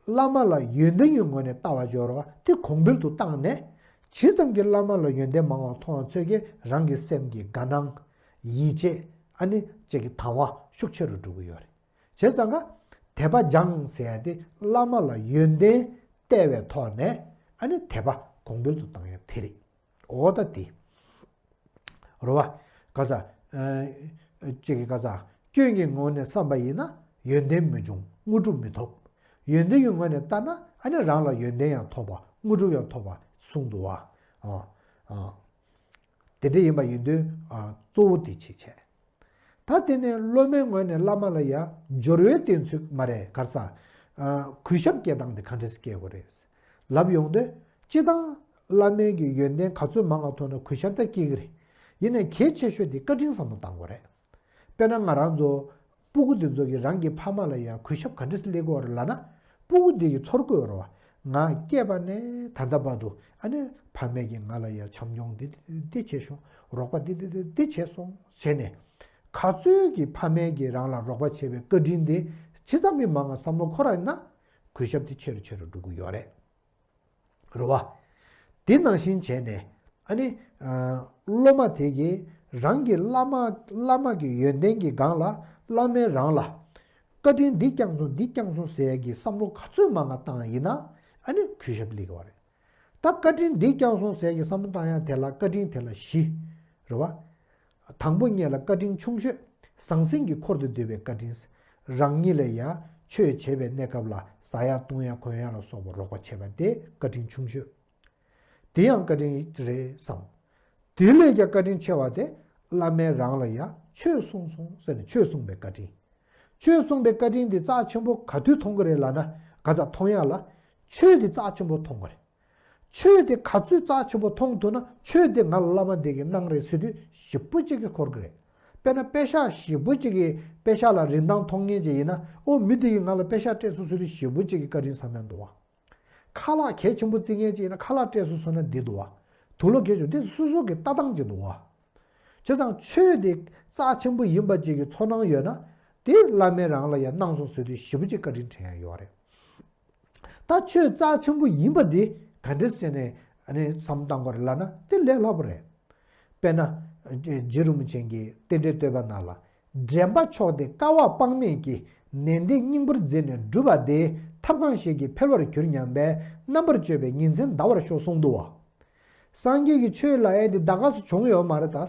བླ་མ་ལ་ཡོན་ཏན་གྱི་ངོས་ནས་ལྟ་བ་ཅིག་ཡོད་རེད་བ། དེ་གོང་འཕེལ་དུ་བཏང་ནས། ཇི་ཙམ་གྱིས་བླ་མ་ལ་ཡོན་ཏན་མང་བ་མཐོང་བ་ཚོད་ཀྱིས་རང་གི་སེམས་ཀྱི་དགའ་སྣང་། ཡིད་ཆེས། ཨ་ནི་ཅིག་གི་དང་བ་ཤུགས་ཆེ་རུ་འགྲོ་གི་ཡོད་རེད། བྱས་ཙང་ཀ་དད་པ་སྦྱང་ཟེར་ཡ་དེ་བླ་མ་ལ་ཡོན་ཏན་བལྟས་པའི་ཐོག་ནས་ཨ་ནི་དད་པ་གོང་འཕེལ་དུ་བཏང་ཡ་དེ་རེད། འོ་ད་དེ། རེད་བ། ག་ས། ཨ་ཅིག་གི་ག་ས། སྐྱོན་གྱི་ངོས་ནས་བསམ་པ་ཡིན་ན་ཡོན་ཏན་མི་འབྱུང་། དངོས་གྲུབ་མི་ཐོབ། ཡོན་ཏན་གྱི་ངོས་ནས་ལྟ་ན་ཨ་ནི་རང་ལ་ཡོན་ཏན་ཡང་ཐོབ་པ། དངོས་གྲུབ་ཡང་ཐོབ་པ་གསུངས་འདུག་བ། ཨ། ཨ། དེ་འདྲ་ཡིན་པ་ཡིན་དུས་ཨ་གཙོ་བོ་དེ་གཅིག་བྱས། ད་དེ་ནས་སློབ་མའི་ངོས་ནས་བླ་མ་ལ་ཡ་སྦྱོར་བས་བསྟེན་ཚུལ་མ་རེད་ག་རེ་ཟ། ཨ་གུས་ཞབས་སྐྱེ་སྟངས་དེ་ག་འདྲས་སེ་སྐྱེ་དགོས་རེད། ལབ་ཡོང་དུས་སྤྱིར་བཏང་བླ་མའི་གི་ཡོན་ཏན་ག་ཚོད་མང་བ་མཐོང་ན་གུས་ཞབས་ད་སྐྱེ་གི་རེད། ཡིན་ནའི་གལ་ཆེ་ཤོས་དེ་བཀའ་དྲིན་བསམ་བློ་བཏང་དགོས་རེད། དཔེར་ན་ང་རང་ཚོ་སྤུ་གུ་དེ་ཚོ་གིས་རང་གི་ཕ་མ་ལ་ཡ་གུས་ཞབས་ག་འདྲས་སེ་སླེབས་ཀྱི་ཡོད་རེད་ལབ་ན། སྤུ་གུ་དེ་གིས་ཚོར་གྱི་ཡོད་རེད་བ། ང་སྐྱེས་པ་ནས་ད་ལྟ་བར་དུ་ཨ་ནི་ཕ་མས་ཀྱིས་ང་ལ་ཡ་བྱམས་སྐྱོང་འདི་འདི་བྱས་སོང་། རོགས་པ་འདི་འདི་འདི་འདི་བྱས་སོང་བྱས་ནས། ག་ཚོད་ཀྱི་ཕ་མས་ཀྱིས་རང་ལ་རོགས་པ་བྱས་པའི་བཀའ་དྲིན་དེ་ཇི་ཙམ་མི་མང་ང་བསམ་བློ་འཁོར་ར་ཡིན་ན། གུས་ཞབས་དེ་ཆེ་རུ་ཆེ་རུ་འགྲོ་གི་ཡོད་རེད། རེད་བ། དེ་ནང་བཞིན་བྱས་ནས་ཨ་ནི་ཨ་སློབ་མ་དེ་གིས་རང་གི་བླ་མ་བླ་མ་གི་ཡོན་ཏན་གྱི་སྒང་ལ་བླ་མས་རང་ལ་བཀའ་དྲིན་འདི་བསྐྱངས་སོང་འདི་བསྐྱངས་སོང་ཟེར་ཡ་གི་བསམ་བློ་ག་ཚོད་མང་ང་བཏང་ཡིན་ན་ཨ་ནི་གུས་ཞབས་སླེབས་ཀྱི་ཡོད་རེད། ད་བཀའ་དྲིན་འདི་བསྐྱངས་སོང་ཟེར་ཡ་གི་བསམ་བློ་བཏང་ཡ་དེ་ལ་བཀའ་དྲིན་དེ་ལ་བཞི། རེད་བ། དང་པོ་ཉིད་ལ་བཀའ་དྲིན་ཆུང་ཤོས། ཟང་ཟིང་གི་འཁོར་དུ་འདུས་པའི་བཀའ་དྲིན། རང་ཉིད་ལ་ཡང་ཆོས་བྱེད་པའི་གནས་སྐབས་ལ་ཟ་ཡག་བཏུང་ཡག་གོན་ཡག་ལ་སོགས་པ་རོགས་པ་བྱས་པ་དེ་བཀའ་དྲིན་ཆུང་ཤོས། དེ་ཡང་བཀའ་དྲིན་རེད་བསམ། དེ་ལས་ཀྱང་བཀའ་དྲིན་ཆེ་བ་དེ་བླ་མས་རང་ལ་ཡང་ཆོས་གསུངས་སོང་ཟེར་ནས་ཆོས་གསུངས་པའི་བཀའ་དྲིན། ཆོས་གསུངས་པའི་བཀའ་དྲིན་དེ་རྩ་ཆེན་པོ་ག་དུས་མཐོང་གི་རེད་ལབ་ན། ག་ཚོད་མཐོང་ཡག་ལ། ཆོས་དེ་རྩ་ཆེན་པོ་མཐོང་གི་རེད། ཆོས་དེ་ག་ཚོད་རྩ་ཆེན་པོ་མཐོང་ཐུབ་ན་ཆོས་དེ་ང་ལ་བླ་མ་དེ་གིས་གནང་རེད་ཟེར་དུས་ཞེ་པོ་ཅིག་གི་འཁོར་གི་རེད། དཔེར་ན་པེ་ཤག་ཞེ་པོ་ཅིག་གི་པེ་ཤག་ལ་རིན་ཐང་མཐོང་མཁན་ཅིག་ཡིན་ན། ཨོ་མི་དེ་གིས་ང་ལ་པེ་ཤག་སྤྲད་སོང་ཟེར་དུས་ཞེ་པོ་ཅིག་གི་བཀའ་དྲིན་བསམ་ཡག་འདུག་བ། ཁ་ལག་གལ་ཆེན་པོ་བརྩི་མཁན་ཅིག་ཡིན་ན་ཁ་ལག་སྤྲད་སོང་ཟེར་ན་བདེ་འདུག་བ། དུག་ལོག་གལ་ཆེན་པོ་དེ་སོ་སོ་གི་ལྟ་སྟངས་ཅིག་འདུག་བ། བྱས་ཙང་ཆོས་དེ་རྩ་ཆེན་པོ་ཡིན་པ་ཅིག་གི་ཚོར་སྣང་ཡོད་ན་དེ་བླ་མས་རང་ལ་ཡང་གནང་སོང་ཟེར་དུས་ཞེ་པོ་ཅིག་བཀའ་དྲིན་དྲན་ཡག་ཡོད་རེད། ད་ཆོས་རྩ་ཆེན་པོ་ཡིན་པ་འདི་ག་འདྲས་ཟེར་ནས་ཨ་ནི་བསམ་བློ་བཏང་དགོས་རེད་ལབ་ན་དེ་ལས་སླ་པོ་རེད། དཔེར་ན་རྗེ་རིན་པོ་ཆེ་གིས་རྟེན་འབྲེལ་བསྟོད་པ་ནང་ལ། འདྲེན་པ་མཆོག་དེ་དཀའ་བ་དཔག་མེད་ཀྱིས། ནན་ཏན་སྙིང་པོར་མཛད་ནས་བསྒྲུབས་པ་དེ། ཐབས་གང་ཞིག་གིས་འཕེལ་བར་གྱུར་སྙམ་པས། རྣམ་པར་དཔྱོད་པས་ཉིན་མཚན་འདའ་བར་ཤོག་གསུངས་འདུག་བ། སངས་རྒྱས་ཀྱི་ཆོས་ལབ་ཡ་དེ་ད་ག་སུ་བྱུང་ཡོད་མ་རེད་ད།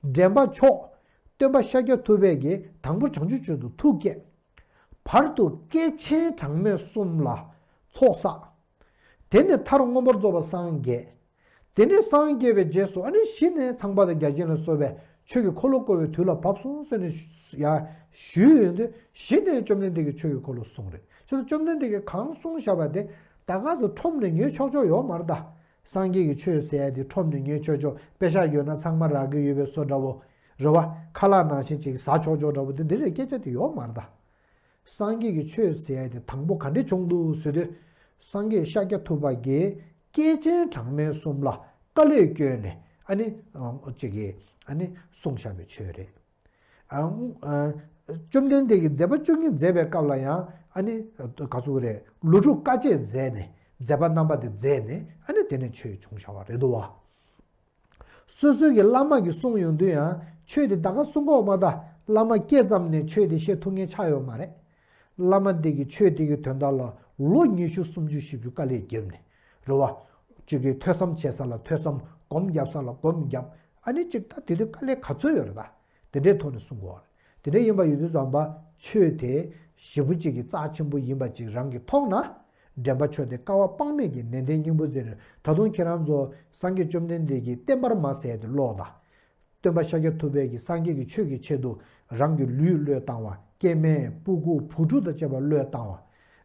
འདྲེན་པ་མཆོག་སྟོན་པ་ཤཱཀྱ་ཐུབ་པས་ཀྱིས་དང་པོ་བྱང་ཆུབ་མཆོག་ཏུ་ཐུགས་བསྐྱེད། བར་དུ་བསྐལ་ཆེན་གྲངས་མེད་གསུམ་ལ་ཚོགས་བསགས། དེ་ནས་མཐར་མངོན་པར་རྫོགས་པར་སངས་རྒྱས། དེ་ནས་སངས་རྒྱས་པའི་རྗེས་སུ་ཨ་ནི་གཞི་ནས་ཚངས་པ་དང་བརྒྱ་བྱིན་ལ་སོགས་པའི་ཆོས་ཀྱི་འཁོར་ལོ་བསྐོར་བའི་དུས་ལ་བབ་སོང་ཟེར་ནས་ཡ་ཞུས་ཡོང་དུས་གཞི་ནས་བཅོམ་ལྡན་འདས་ཀྱིས་ཆོས་ཀྱི་འཁོར་ལོ་གསུངས་རེད། ཁྱོད་ཚོ་བཅོམ་ལྡན་འདས་ཀྱིས་གང་གསུངས་བཞག་པ་དེ་ད་ག་ཚོད་ཁྲོམ་ནས་ཉོས་ཆོག་ཆོག་ཡོད་མ་རེད་ད། སངས་རྒྱས་ཀྱི་ཆོས་ཟེར་ཡ་དེ་ཁྲོམ་ནས་ཉོས་ཆོག་ཆོག་པེ་ཤག་ཡོད་ན་ཚང་མ་རག་གི་ཡོད་པའི་བཟོ་འདྲ་བོ། རེད་བ། ཁ་ལག་ནང་བཞིན་ཅིག་ཟ་ཆོག་ཆོག་འདྲ་བོ་དེ་འདི་རེད་སྐད་ཆ་དེ་ཡོད་མ་རེད་ད། སངས་རྒྱས་ཀྱི་ཆོས་ཟེར་ཡ་དེ་དང་པོ་ག་འདྲས་བྱུང་འདུག་ཟེར་དུས། སངས་རྒྱས་ཤཱཀྱ་ཐུབ་པ་གིས་བསྐལ་ཆེན་གྲངས་མེད་གསུམ་ལ་བཀའ་ལས་བསྐྱོན་ནས་ཨ་ནི་ཅིག་གི་ ཨ་ནི་གསུངས་བཞག་པའི་ཆོས་རེད། ཨ་ཨ་བཅོམ་ལྡན་འདས་ཀྱིས་མཛད་པ་བཅུ་གཉིས་མཛད་པའི་སྐབས་ལ་ཡང་ཨ་ནི་ག་ཚོད་རེད། ལོ་དྲུག་དཀའ་སྤྱད་མཛད་ནས་མཛད་པ་རྣམ་པ་དེ་མཛད་ནས་ཨ་ནི་དེ་ནས་ཆོས་བྱུང་བཞག་པ་རེད་འདུག་བ། སོ་སོའི་གི་བླ་མ་གིས་གསུངས་ཡོང་དུས་ཡང་ཆོས་དེ་ད་ག་གསུང་གི་ཡོད་མ་རེད། བླ་མ་སྐྱེས་ཙམ་ནས་ཆོས་དེ་བཤད་ཐུབ་མཁན་ཆགས་ཡོད་མ་རེད། བླ་མ་དེ་གིས་ཆོས་དེ་གི་དོན་དག་ལ་ལོ་ཉི་ཤུ་སུམ་ཅུ་བཞི་བཅུ་དཀའ་ལས་བརྒྱབ་ནས་རེད་བ། གཅིག་གིས་ཐོས་བསམ་བྱེད་ས་ལ་ཐོས་བསམ། སྒོམ་རྒྱབ་ས་ལ་སྒོམ་རྒྱབ། ཨ་ནི་གཅིག་ད་དེ་དུས་དཀའ་ལས་ག་ཚོད་ཡོད་རེད་ད། དེ་འདྲའི་ཐོག་ནས་གསུང་དགོས་པ་རེད། དེ་འདྲ་ཡིན་པ་ཡིན་དུས་ཙམ་པ་ཆོས་དེ་ཞེ་པོ་ཅིག་གི་རྩ་ཆེན་པོ་ཡིན་པ་ཅིག་རང་གིས་མཐོང་ན། འདྲེན་པ་ཆོས་དེ་དཀའ་བ་དཔག་མེད་ཀྱི་ནན་ཏན་སྙིང་པོ་ཟེར་ནས། ད་དུང་ཁྱེད་རང་ཚོ་སངས་རྒྱས་བཅོམ་ལྡན་འདས་ཀྱིས་བསྟན་པར་མ་ཟད་དེ་ཀློག་དང་། སྟོན་པ་ཤཱཀྱ་ཐུབ་པས་ཀྱི་སངས་རྒྱས་ཀྱི་ཆོས་ཀྱི་ཆེད་དུ་རང་གི་ལུས་བློས་བཏང་བ། སྐྱེ་དམན་སྤུ་གུ་བུ་ཕྲུག་དང་བཅས་པ་བློས་བཏང་བ།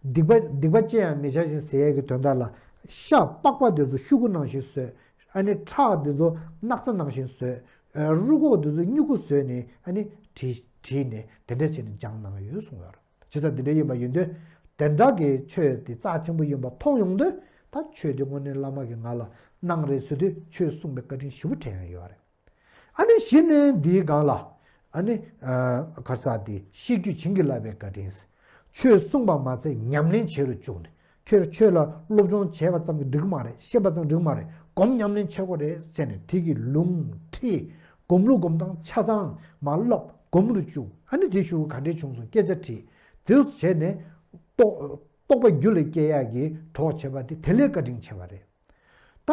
སྡིག་པ་སྡིག་པ་ཅི་ཡང་མི་བྱ་ཞིང་ཟེར་ཡས་ཀྱི་དོན་དག་ལ། ཤ་པགས་པ་དེ་ཚོ་ཤུ་གུ་ནང་བཞིན་བཟོས། ཨ་ནི་ཁྲག་དེ་ཚོ་སྣག་ཚ་ནང་བཞིན་བཟོས། རུས་ཁོག་དེ་ཚོ་སྨྱུ་གུ་བཟོས་ནས་ཨ་ནི་བྲིས་བྲིས་ནས་དེ་འདྲ་བྱས་ནས་སྦྱངས་གནང་ཡོད་གསུངས་ཡོད་རེད། བྱས་ཙང་དེ་འདྲ་ཡིན་པ་ཡིན་དུས། དེ་འདྲ་གི་ཆོས་དེ་རྩ་ཆེན་པོ་ཡིན་པ་མཐོང་ཡོང་དུས། ད་ཆོས་དེ་དངོས་གནས་བླ་མ་གིས་ང་ལ་གནང་རེད་ཟེར་དུས་ཆོས་གསུངས་པའི་བཀའ་དྲིན་ཞེ་པོ་དྲན་ཡ་ཡོད་རེད། ཨ་ནི་གཞི་ནས་འདིའི་སྒང་ལ། ཨ་ནི་ག་རེ་ཟེར། དེ་ཤེས་རྒྱུད་བྱིན་གྱིས་བརླབས་པའི་བཀའ་དྲིན། ཆོས་གསུངས་པ་མ་ཚད་ཉམས་ལེན་བྱེད་རུ་བཅུག་ནས། ཁྱོད་ཆོས་ལ་སློབ་སྦྱོང་བྱས་པ་ཙམ་གྱིས་འགྲིག་གི་མ་རེད། ཤེས་པ་ཙམ་འགྲིག་གི་མ་རེད། སྒོམ་ཉམས་ལེན་བྱེད་དགོས་རེད་ཟེར་ནས། དེ་གི་ལུང་ཁྲིད། སྒོམ་ལུགས་སྒོམ་སྟངས་ཆ་ཚང་མར་བསླབ། སྒོམ་རུ་བཅུག་ཨ་ནི་དེ་ཞུ་ག་འདྲས་བྱུང་སོང་། སྐད་ཆ་དྲིས། དེ་བྱས་ནས་རྟོགས་རྟོགས་པ་རྒྱུད་ལ་སྐྱེ་ཡག་གི་གྲོགས་བྱས་པ་དེ་དེ་ལས་བཀའ་དྲིན་ཆེ་བ་རེད། ད་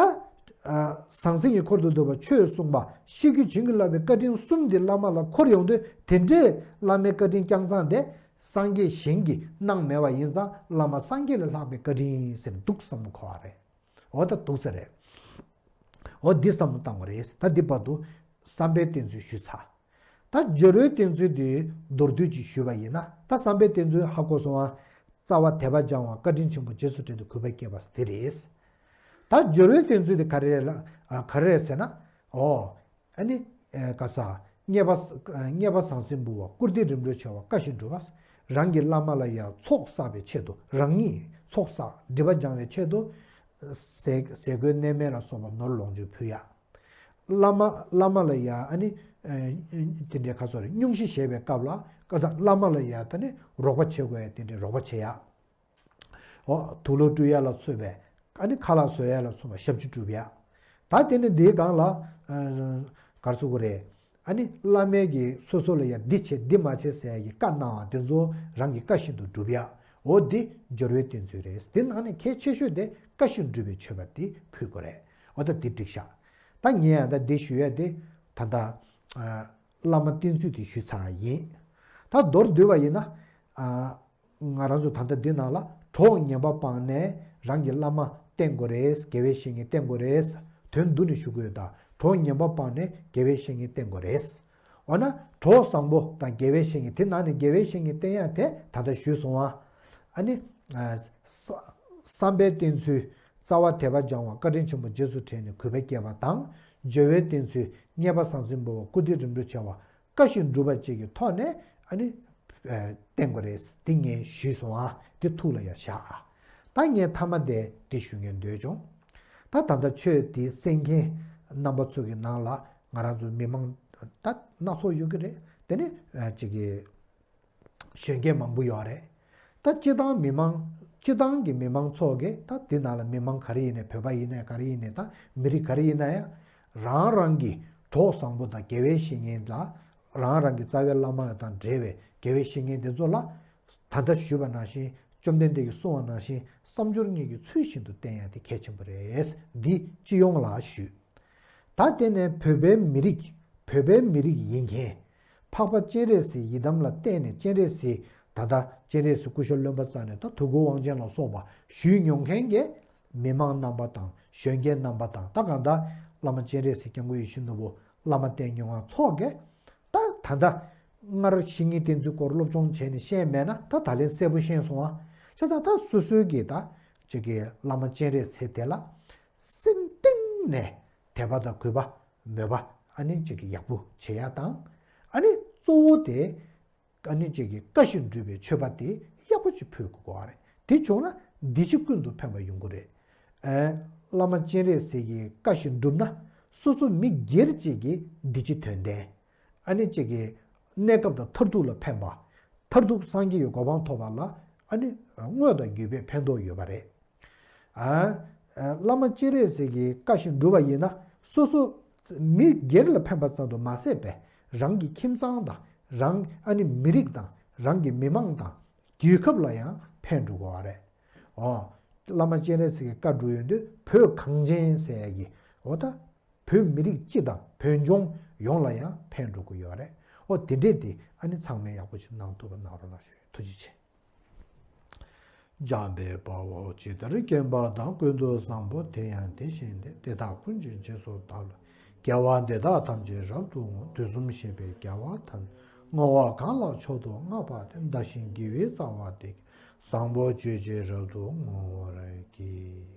ཨ་ཟང་ཟིང་གི་འཁོར་དུ་འདུས་པ། ཆོས་གསུངས་པ། ཤེས་རྒྱུད་བྱིན་གྱིས་བརླབས་པའི་བཀའ་དྲིན་གསུམ་འདི་བླ་མ་ལ་འཁོར་ཡོང་དུས། དེ་འདྲའི་བླ་མའི་བཀའ་དྲིན་བསྐྱངས་ཙང་དེ། སངས་རྒྱས་གཞན་གྱིས་གནང་མེད་པ་ཡིན་ཙང་། བླ་མ་སངས་རྒྱས་ལས་ལྷག་པའི་བཀའ་དྲིན་ཟེར་ནས་འདུག་བསམ་བློ་འཁོར་བ་རེད། འོ་ད་འདུག་ས་རེད། འོ་འདི་བསམ་བློ་བཏང་དགོས་རེད། ད་འདི་བར་དུ་བསམ་པའི་གཏེར་མཛོད་ཞུས་ཚར། ད་སྦྱོར་བའི་གཏེར་མཛོད་དེ་མདོར་བསྡུས་ཀྱིས་ཞུས་པ་ཡིན་ན། ད་བསམ་པའི་གཏེར་མཛོད་ཧ་གོ་སོང་ཨ། རྩ་བ་དད་པ་སྦྱང་བ། བཀའ་དྲིན་ཆེན་པོ་རྗེས་སུ་དྲན་ཏེ་གུས་པ་བསྐྱེད་པ་དེ་རེད། ད་སྦྱོར་བའི་གཏེར་མཛོད་དེ་ག་རེ་རེད་ལ། ཨ་ག་རེ་རེད་ཟེར་ན། ཨོ། ཨ་ནི་ཨ་ག་ས། མཉེས་པ་མཉེས་པ་ཟང་ཟིང་འབུལ་བ། བཀུར་སྟི་རིམ་གྲོ་བྱ་བ། བཀའ་བཞིན་སྒྲུབ་པ། རང་གི་བླ་མ་ལ་ཡང་ཚོགས་བསགས་པའི་ཆེད་དུ། རང་ཉིད་ཚོགས་བསགས། སྒྲིབ་པ་སྦྱང་བའི་ཆེད་དུ། ཟས་ཟས་གོས་གནས་མལ་ལ་སོགས་པ་ནོར་ལོངས་སྤྱོད་ཕུལ་ཡ། བླ་མ་བླ་མ་ལ་ཡ་ཨ་ནི་ཨ་དེ་འདྲའི་ཁ་སོ་རེ་སྙུང་གཞི་བཞེས་པའི་སྐབས་ལ། ཁ་སང་བླ་མ་ལ་ཡ་ད་ནི་རོགས་པ་བྱེད་དགོས་ཡ་དེ་འདྲའི་རོགས་པ་བྱེད་ཡ། འོ་དུག་ལོག་བཀྲུ་ཡ་ལ་སོགས་པའི། ཨ་ནི་ཁ་ལག་བཟོ་ཡ་ལ་སོགས་པ་ཞབས་ཕྱི་སྒྲུབ་ཡ། ད་དེ་ནི་འདིའི་སྒང་ལ་ཨ་ག་རེ་ཟེར་དགོས་རེད། ཨ་ནི་བླ་མས་ཀྱིས་སོ་སོ་ལ་ཡ་འདི་བྱེད་འདི་མ་བྱེད་ཟེར་ཡ་གི་བཀའ་གནང་བ་དེ་ཚོ་རང་གི་བཀའ་བཞིན་དུ་སྒྲུབ་ཡ། འོ་འདི་སྦྱོར་བའི་གཏེར་མཛོད་རེད། དེ་ནང་ནས་གལ་ཆེ་ཤོས་དེ་བཀའ་བཞིན་སྒྲུབ་པའི་མཆོད་པ་དེ་ཕུལ་དགོས་རེད། འོ་ད་འདི་འགྲིག་ཤག་ད་ངས་ཡང་ད་འདི་ཞུ་ཡ་དེ་ད་ལྟ་ཨ་བླ་མ་བསྟེན་ཚུལ་དེ་ཞུས་ཚར་ཡིན། ད་མདོར་བསྡུས་པ་ཡིན་ན། ཨ་ང་རང་ཚོ་ད་ལྟ་འདི་ནང་ལ་གྲོགས་ངན་པ་སྤངས་ནས་རང་གི་བླ་མ་བསྟེན་དགོས་རེད། དགེ་བའི་བཤེས་གཉེན་བསྟེན་དགོས་རེད། དོན་བསྡུ་ནས་ཞུ་དགོས་ད། གྲོགས་ངན་པ་སྤངས་ནས་དགེ་བའི་བཤེས་གཉེན་བསྟེན་དགོས་རེད། འོ་ན་གྲོགས་བཟང་པོ་དང་དགེ་བའི་བཤེས་གཉེན། དེ་ནང་ནས་དགེ་བའི་བཤེས་གཉེན་བསྟེན་ཡ་དེ་ད་ལྟ་ཞུས་སོང་ཨ། ཨ་ནི་ཨ་བསམ་པའི་གཏེར་མཛོད། རྩ་བ་དད་པ་སྦྱང་བ། བཀའ་དྲིན་ཆེན་པོ་རྗེས་སུ་དྲན་ནས་གུས་པ་བསྐྱེད་པ་དང་། སྦྱོར་བའི་གཏེར་མཛོད། མཉེས་པ་ཟང་ཟིང་འབུལ་བ། བཀུར་སྟི་རིམ་གྲོ་བྱ་བ། བཀའ་བཞིན་སྒྲུབ་པ་བཅས་ཀྱི་ཐོག་ནས་ཨ་ནི་བསྟེན་དགོས་རེད། འདི་ངས་ཞུས་སོང་ཨ། འདི་ཐུགས་ལ་ཡ་བཞག་ཨ། ད་ངས་མཐའ་མ་དེ་འདི་ཞུ་སྙིང་འདོད་བྱུང་། ད་ད་ལྟ་ཆོས་འདི་གསན་མཁན་རྣམ་པ་ཚོ་གི་ནང་ལ་ང་རང་ཚོ་མི་མང་ད་སྣ་ཚོགས་ཡོད་ཀྱི་རེད། དེ་ནི་ཅིག་གི་གཞོན་སྐྱེས་མང་པོ་ཡོད་རེད། ད་སྤྱི་བཏང་མི་མང་སྤྱི་བཏང་གི་མི་མང་ཚོ་གིས་ད་འདི་ནང་ལ་མི་མང་ག་རེ་ཡིན་ནའི་བོད་པ་ཡིན་ནའི་ག་རེ་ཡིན་ནའི་ད་མི་རིགས་ག་རེ་ཡིན་ན་ཡང་རང་རང་གི་གྲོགས་བཟང་པོ་དང་དགེ་བའི་བཤེས་གཉེན་ལ་རང་རང་གི་རྩ་བའི་བླ་མ་དང་འབྲེལ་བའི་དགེ་བའི་བཤེས་གཉེན་དེ་ཚོ་ལ་ད་ལྟ་ཞུས་པ་ནང་བཞིན་བཅོམ་ལྡན་འདས་ཀྱིས་གསུངས་པ་ནང་བཞིན་བསམ་སྦྱོར་གཉིས་ཀྱི་ཚུལ་བཞིན་དུ་བསྟེན་ཡ་དེ་གལ་ཆེན་པོ་རེད། འདི་སྤྱི་ཡོངས་ལ་ཞུས། ད་དེ་ནས་བོད་པའི་མི་རིགས་བོད་པའི་མི་རིགས་ཡིན་མཁན། འཕགས་པ་སྤྱན་རས་གཟིགས་ཡི་དམ་ལ་བརྟེན་ནས་སྤྱན་རས་གཟིགས་ད་ལྟ་སྤྱན་རས་གཟིགས་སྐུ་ཞབས་བློན་པོ་རྩ་ནས་ད་དུས་འཁོར་དབང་ཆེན་ལ་སོགས་པ་ཞུས་མྱོང་མཁན་གྱི་མི་མང་རྣམ་པ་དང་གཞོན་སྐྱེས་རྣམ་པ་དང་། ད་གང་ལྟར་བླ་མ་སྤྱན་རས་གཟིགས་སྐྱབས་མགོན་ཡིད་བཞིན་ནོར་བུ་བླ་མ་བསྟེན་མྱོང་བ་ཚོ་གིས་ད་ད་ལྟ་སྔར་བཤེས་གཉེན་བསྟེན་ཚུལ་སྐོར་སློབ་སྦྱོང་བྱས་ནས་ཤེས་མེད་ན་ད་ད་ལན་གསལ་པོ་ཤེས་སོང་ཨ། བྱས་ཙང་ད་སོ་སོའི་གི་ད་ཅིག་གི་བླ་མ་སྤྱན་རས་གཟིགས་དེ་ལ་སེམས་གཏིང་ནས་དད་པ་དང་གུས་པ་མོས་པ་ཨ་ནི་ཅིག་གི་ཡག་པོ་བྱེད་ཡ་དང་། ཨ་ནི་གཙོ་བོ་དེ་ཨ་ནི་ཅིག་གི་བཀའ་བཞིན་སྒྲུབ་པའི་མཆོད་པ་དེ་ཡག་པོ་ཅིག་ཕུལ་དགོས་པ་རེད། དེ་བྱུང་ན་འདི་ཕྱི་ཀུན་ཏུ་ཕན་པ་ཡོང་གི་རེད། ཨ་བླ་མ་སྤྱན་རས་གཟིགས་ཀྱི་བཀའ་བཞིན་བསྒྲུབས་ན་ སོ་སོ་མི་སྒེར་གཅིག་གི་འདི་ཕྱི་དོན་ལྡན། ཨ་ནི་གཅིག་གི་གནས་སྐབས་དང་མཐར་ཐུག་ལ་ཕན་པ། མཐར་ཐུག་སངས་རྒྱས་ཀྱི་གོ་འཕང་ཐོབ་པ་ལ་ཨ་ནི་དངོས་དང་བརྒྱུད་པའི་ཕན་ཐོགས་ཡོད་པ་རེད། ཨ། བླ་མ་སྤྱན་རས་གཟིགས་ཀྱི་བཀའ་བཞིན་བསྒྲུབ་པ་ཡིན་ན་སོ་སོ་མི་སྒེར་ལ་ཕན་པ་ཙམ་དུ་མ་ཟད་པའི་རང་གི་ཁྱིམ་ཚང་དང་རང་ཨ་ནི་མི་རིགས་དང་རང་གི་མི་མང་དང་རྒྱལ་ཁབ་ལ་ཡང་ཕན་འགྲོ་གི་ཡོད་རེད། ཨོ། བླ་མ་སྤྱན་རས་གཟིགས་ཀྱི་བཀའ་བསྒྲུབས་ཡོང་དུས་བོད་གངས་ཅན་ཟེར་ཡ་གི་འོ་ད། བོད་མི་རིགས་སྤྱི་དང་བོད་ལྗོངས་ཡོངས་ལ་ཡང་ཕན་འགྲོ་གི་ཡོད་རེད། ཨོ་དེ་འདྲས་དེ་ཨ་ནི་ཚང་མས་ཡག་པོ་ཞིག་གནང་ཐུབ་པ་གནང་རོགས་གནང་ཞུ། ཐུགས་རྗེ་ཆེ། འཇམ་དཔལ་དཔའ་བོས་ཇི་ལྟར་མཁྱེན་པ་དང་། ཀུན་ཏུ་བཟང་པོ་དེ་ཡང་དེ་བཞིན་ཏེ། དེ་དག་ཀུན་གྱི་རྗེས་སུ་བདག་སློབ་ཀྱི། དགེ་བ་འདི་དག་ཐམས་ཅད་རབ་ཏུ་བསྔོ། དུས་གསུམ་གཤེགས་པའི་རྒྱལ་བ་ཐམས་ཅད། བསྔོ་བ་གང་ལ་མཆོག་ཏུ་བསྔགས་པ་དེས། བདག་གཞན་དགེ་བའི་རྩ་བ་འདི་ཀུན། བཟང་པོ་སྤྱོད་ཕྱིར་རབ་ཏུ་བསྔོ་བར་བགྱི།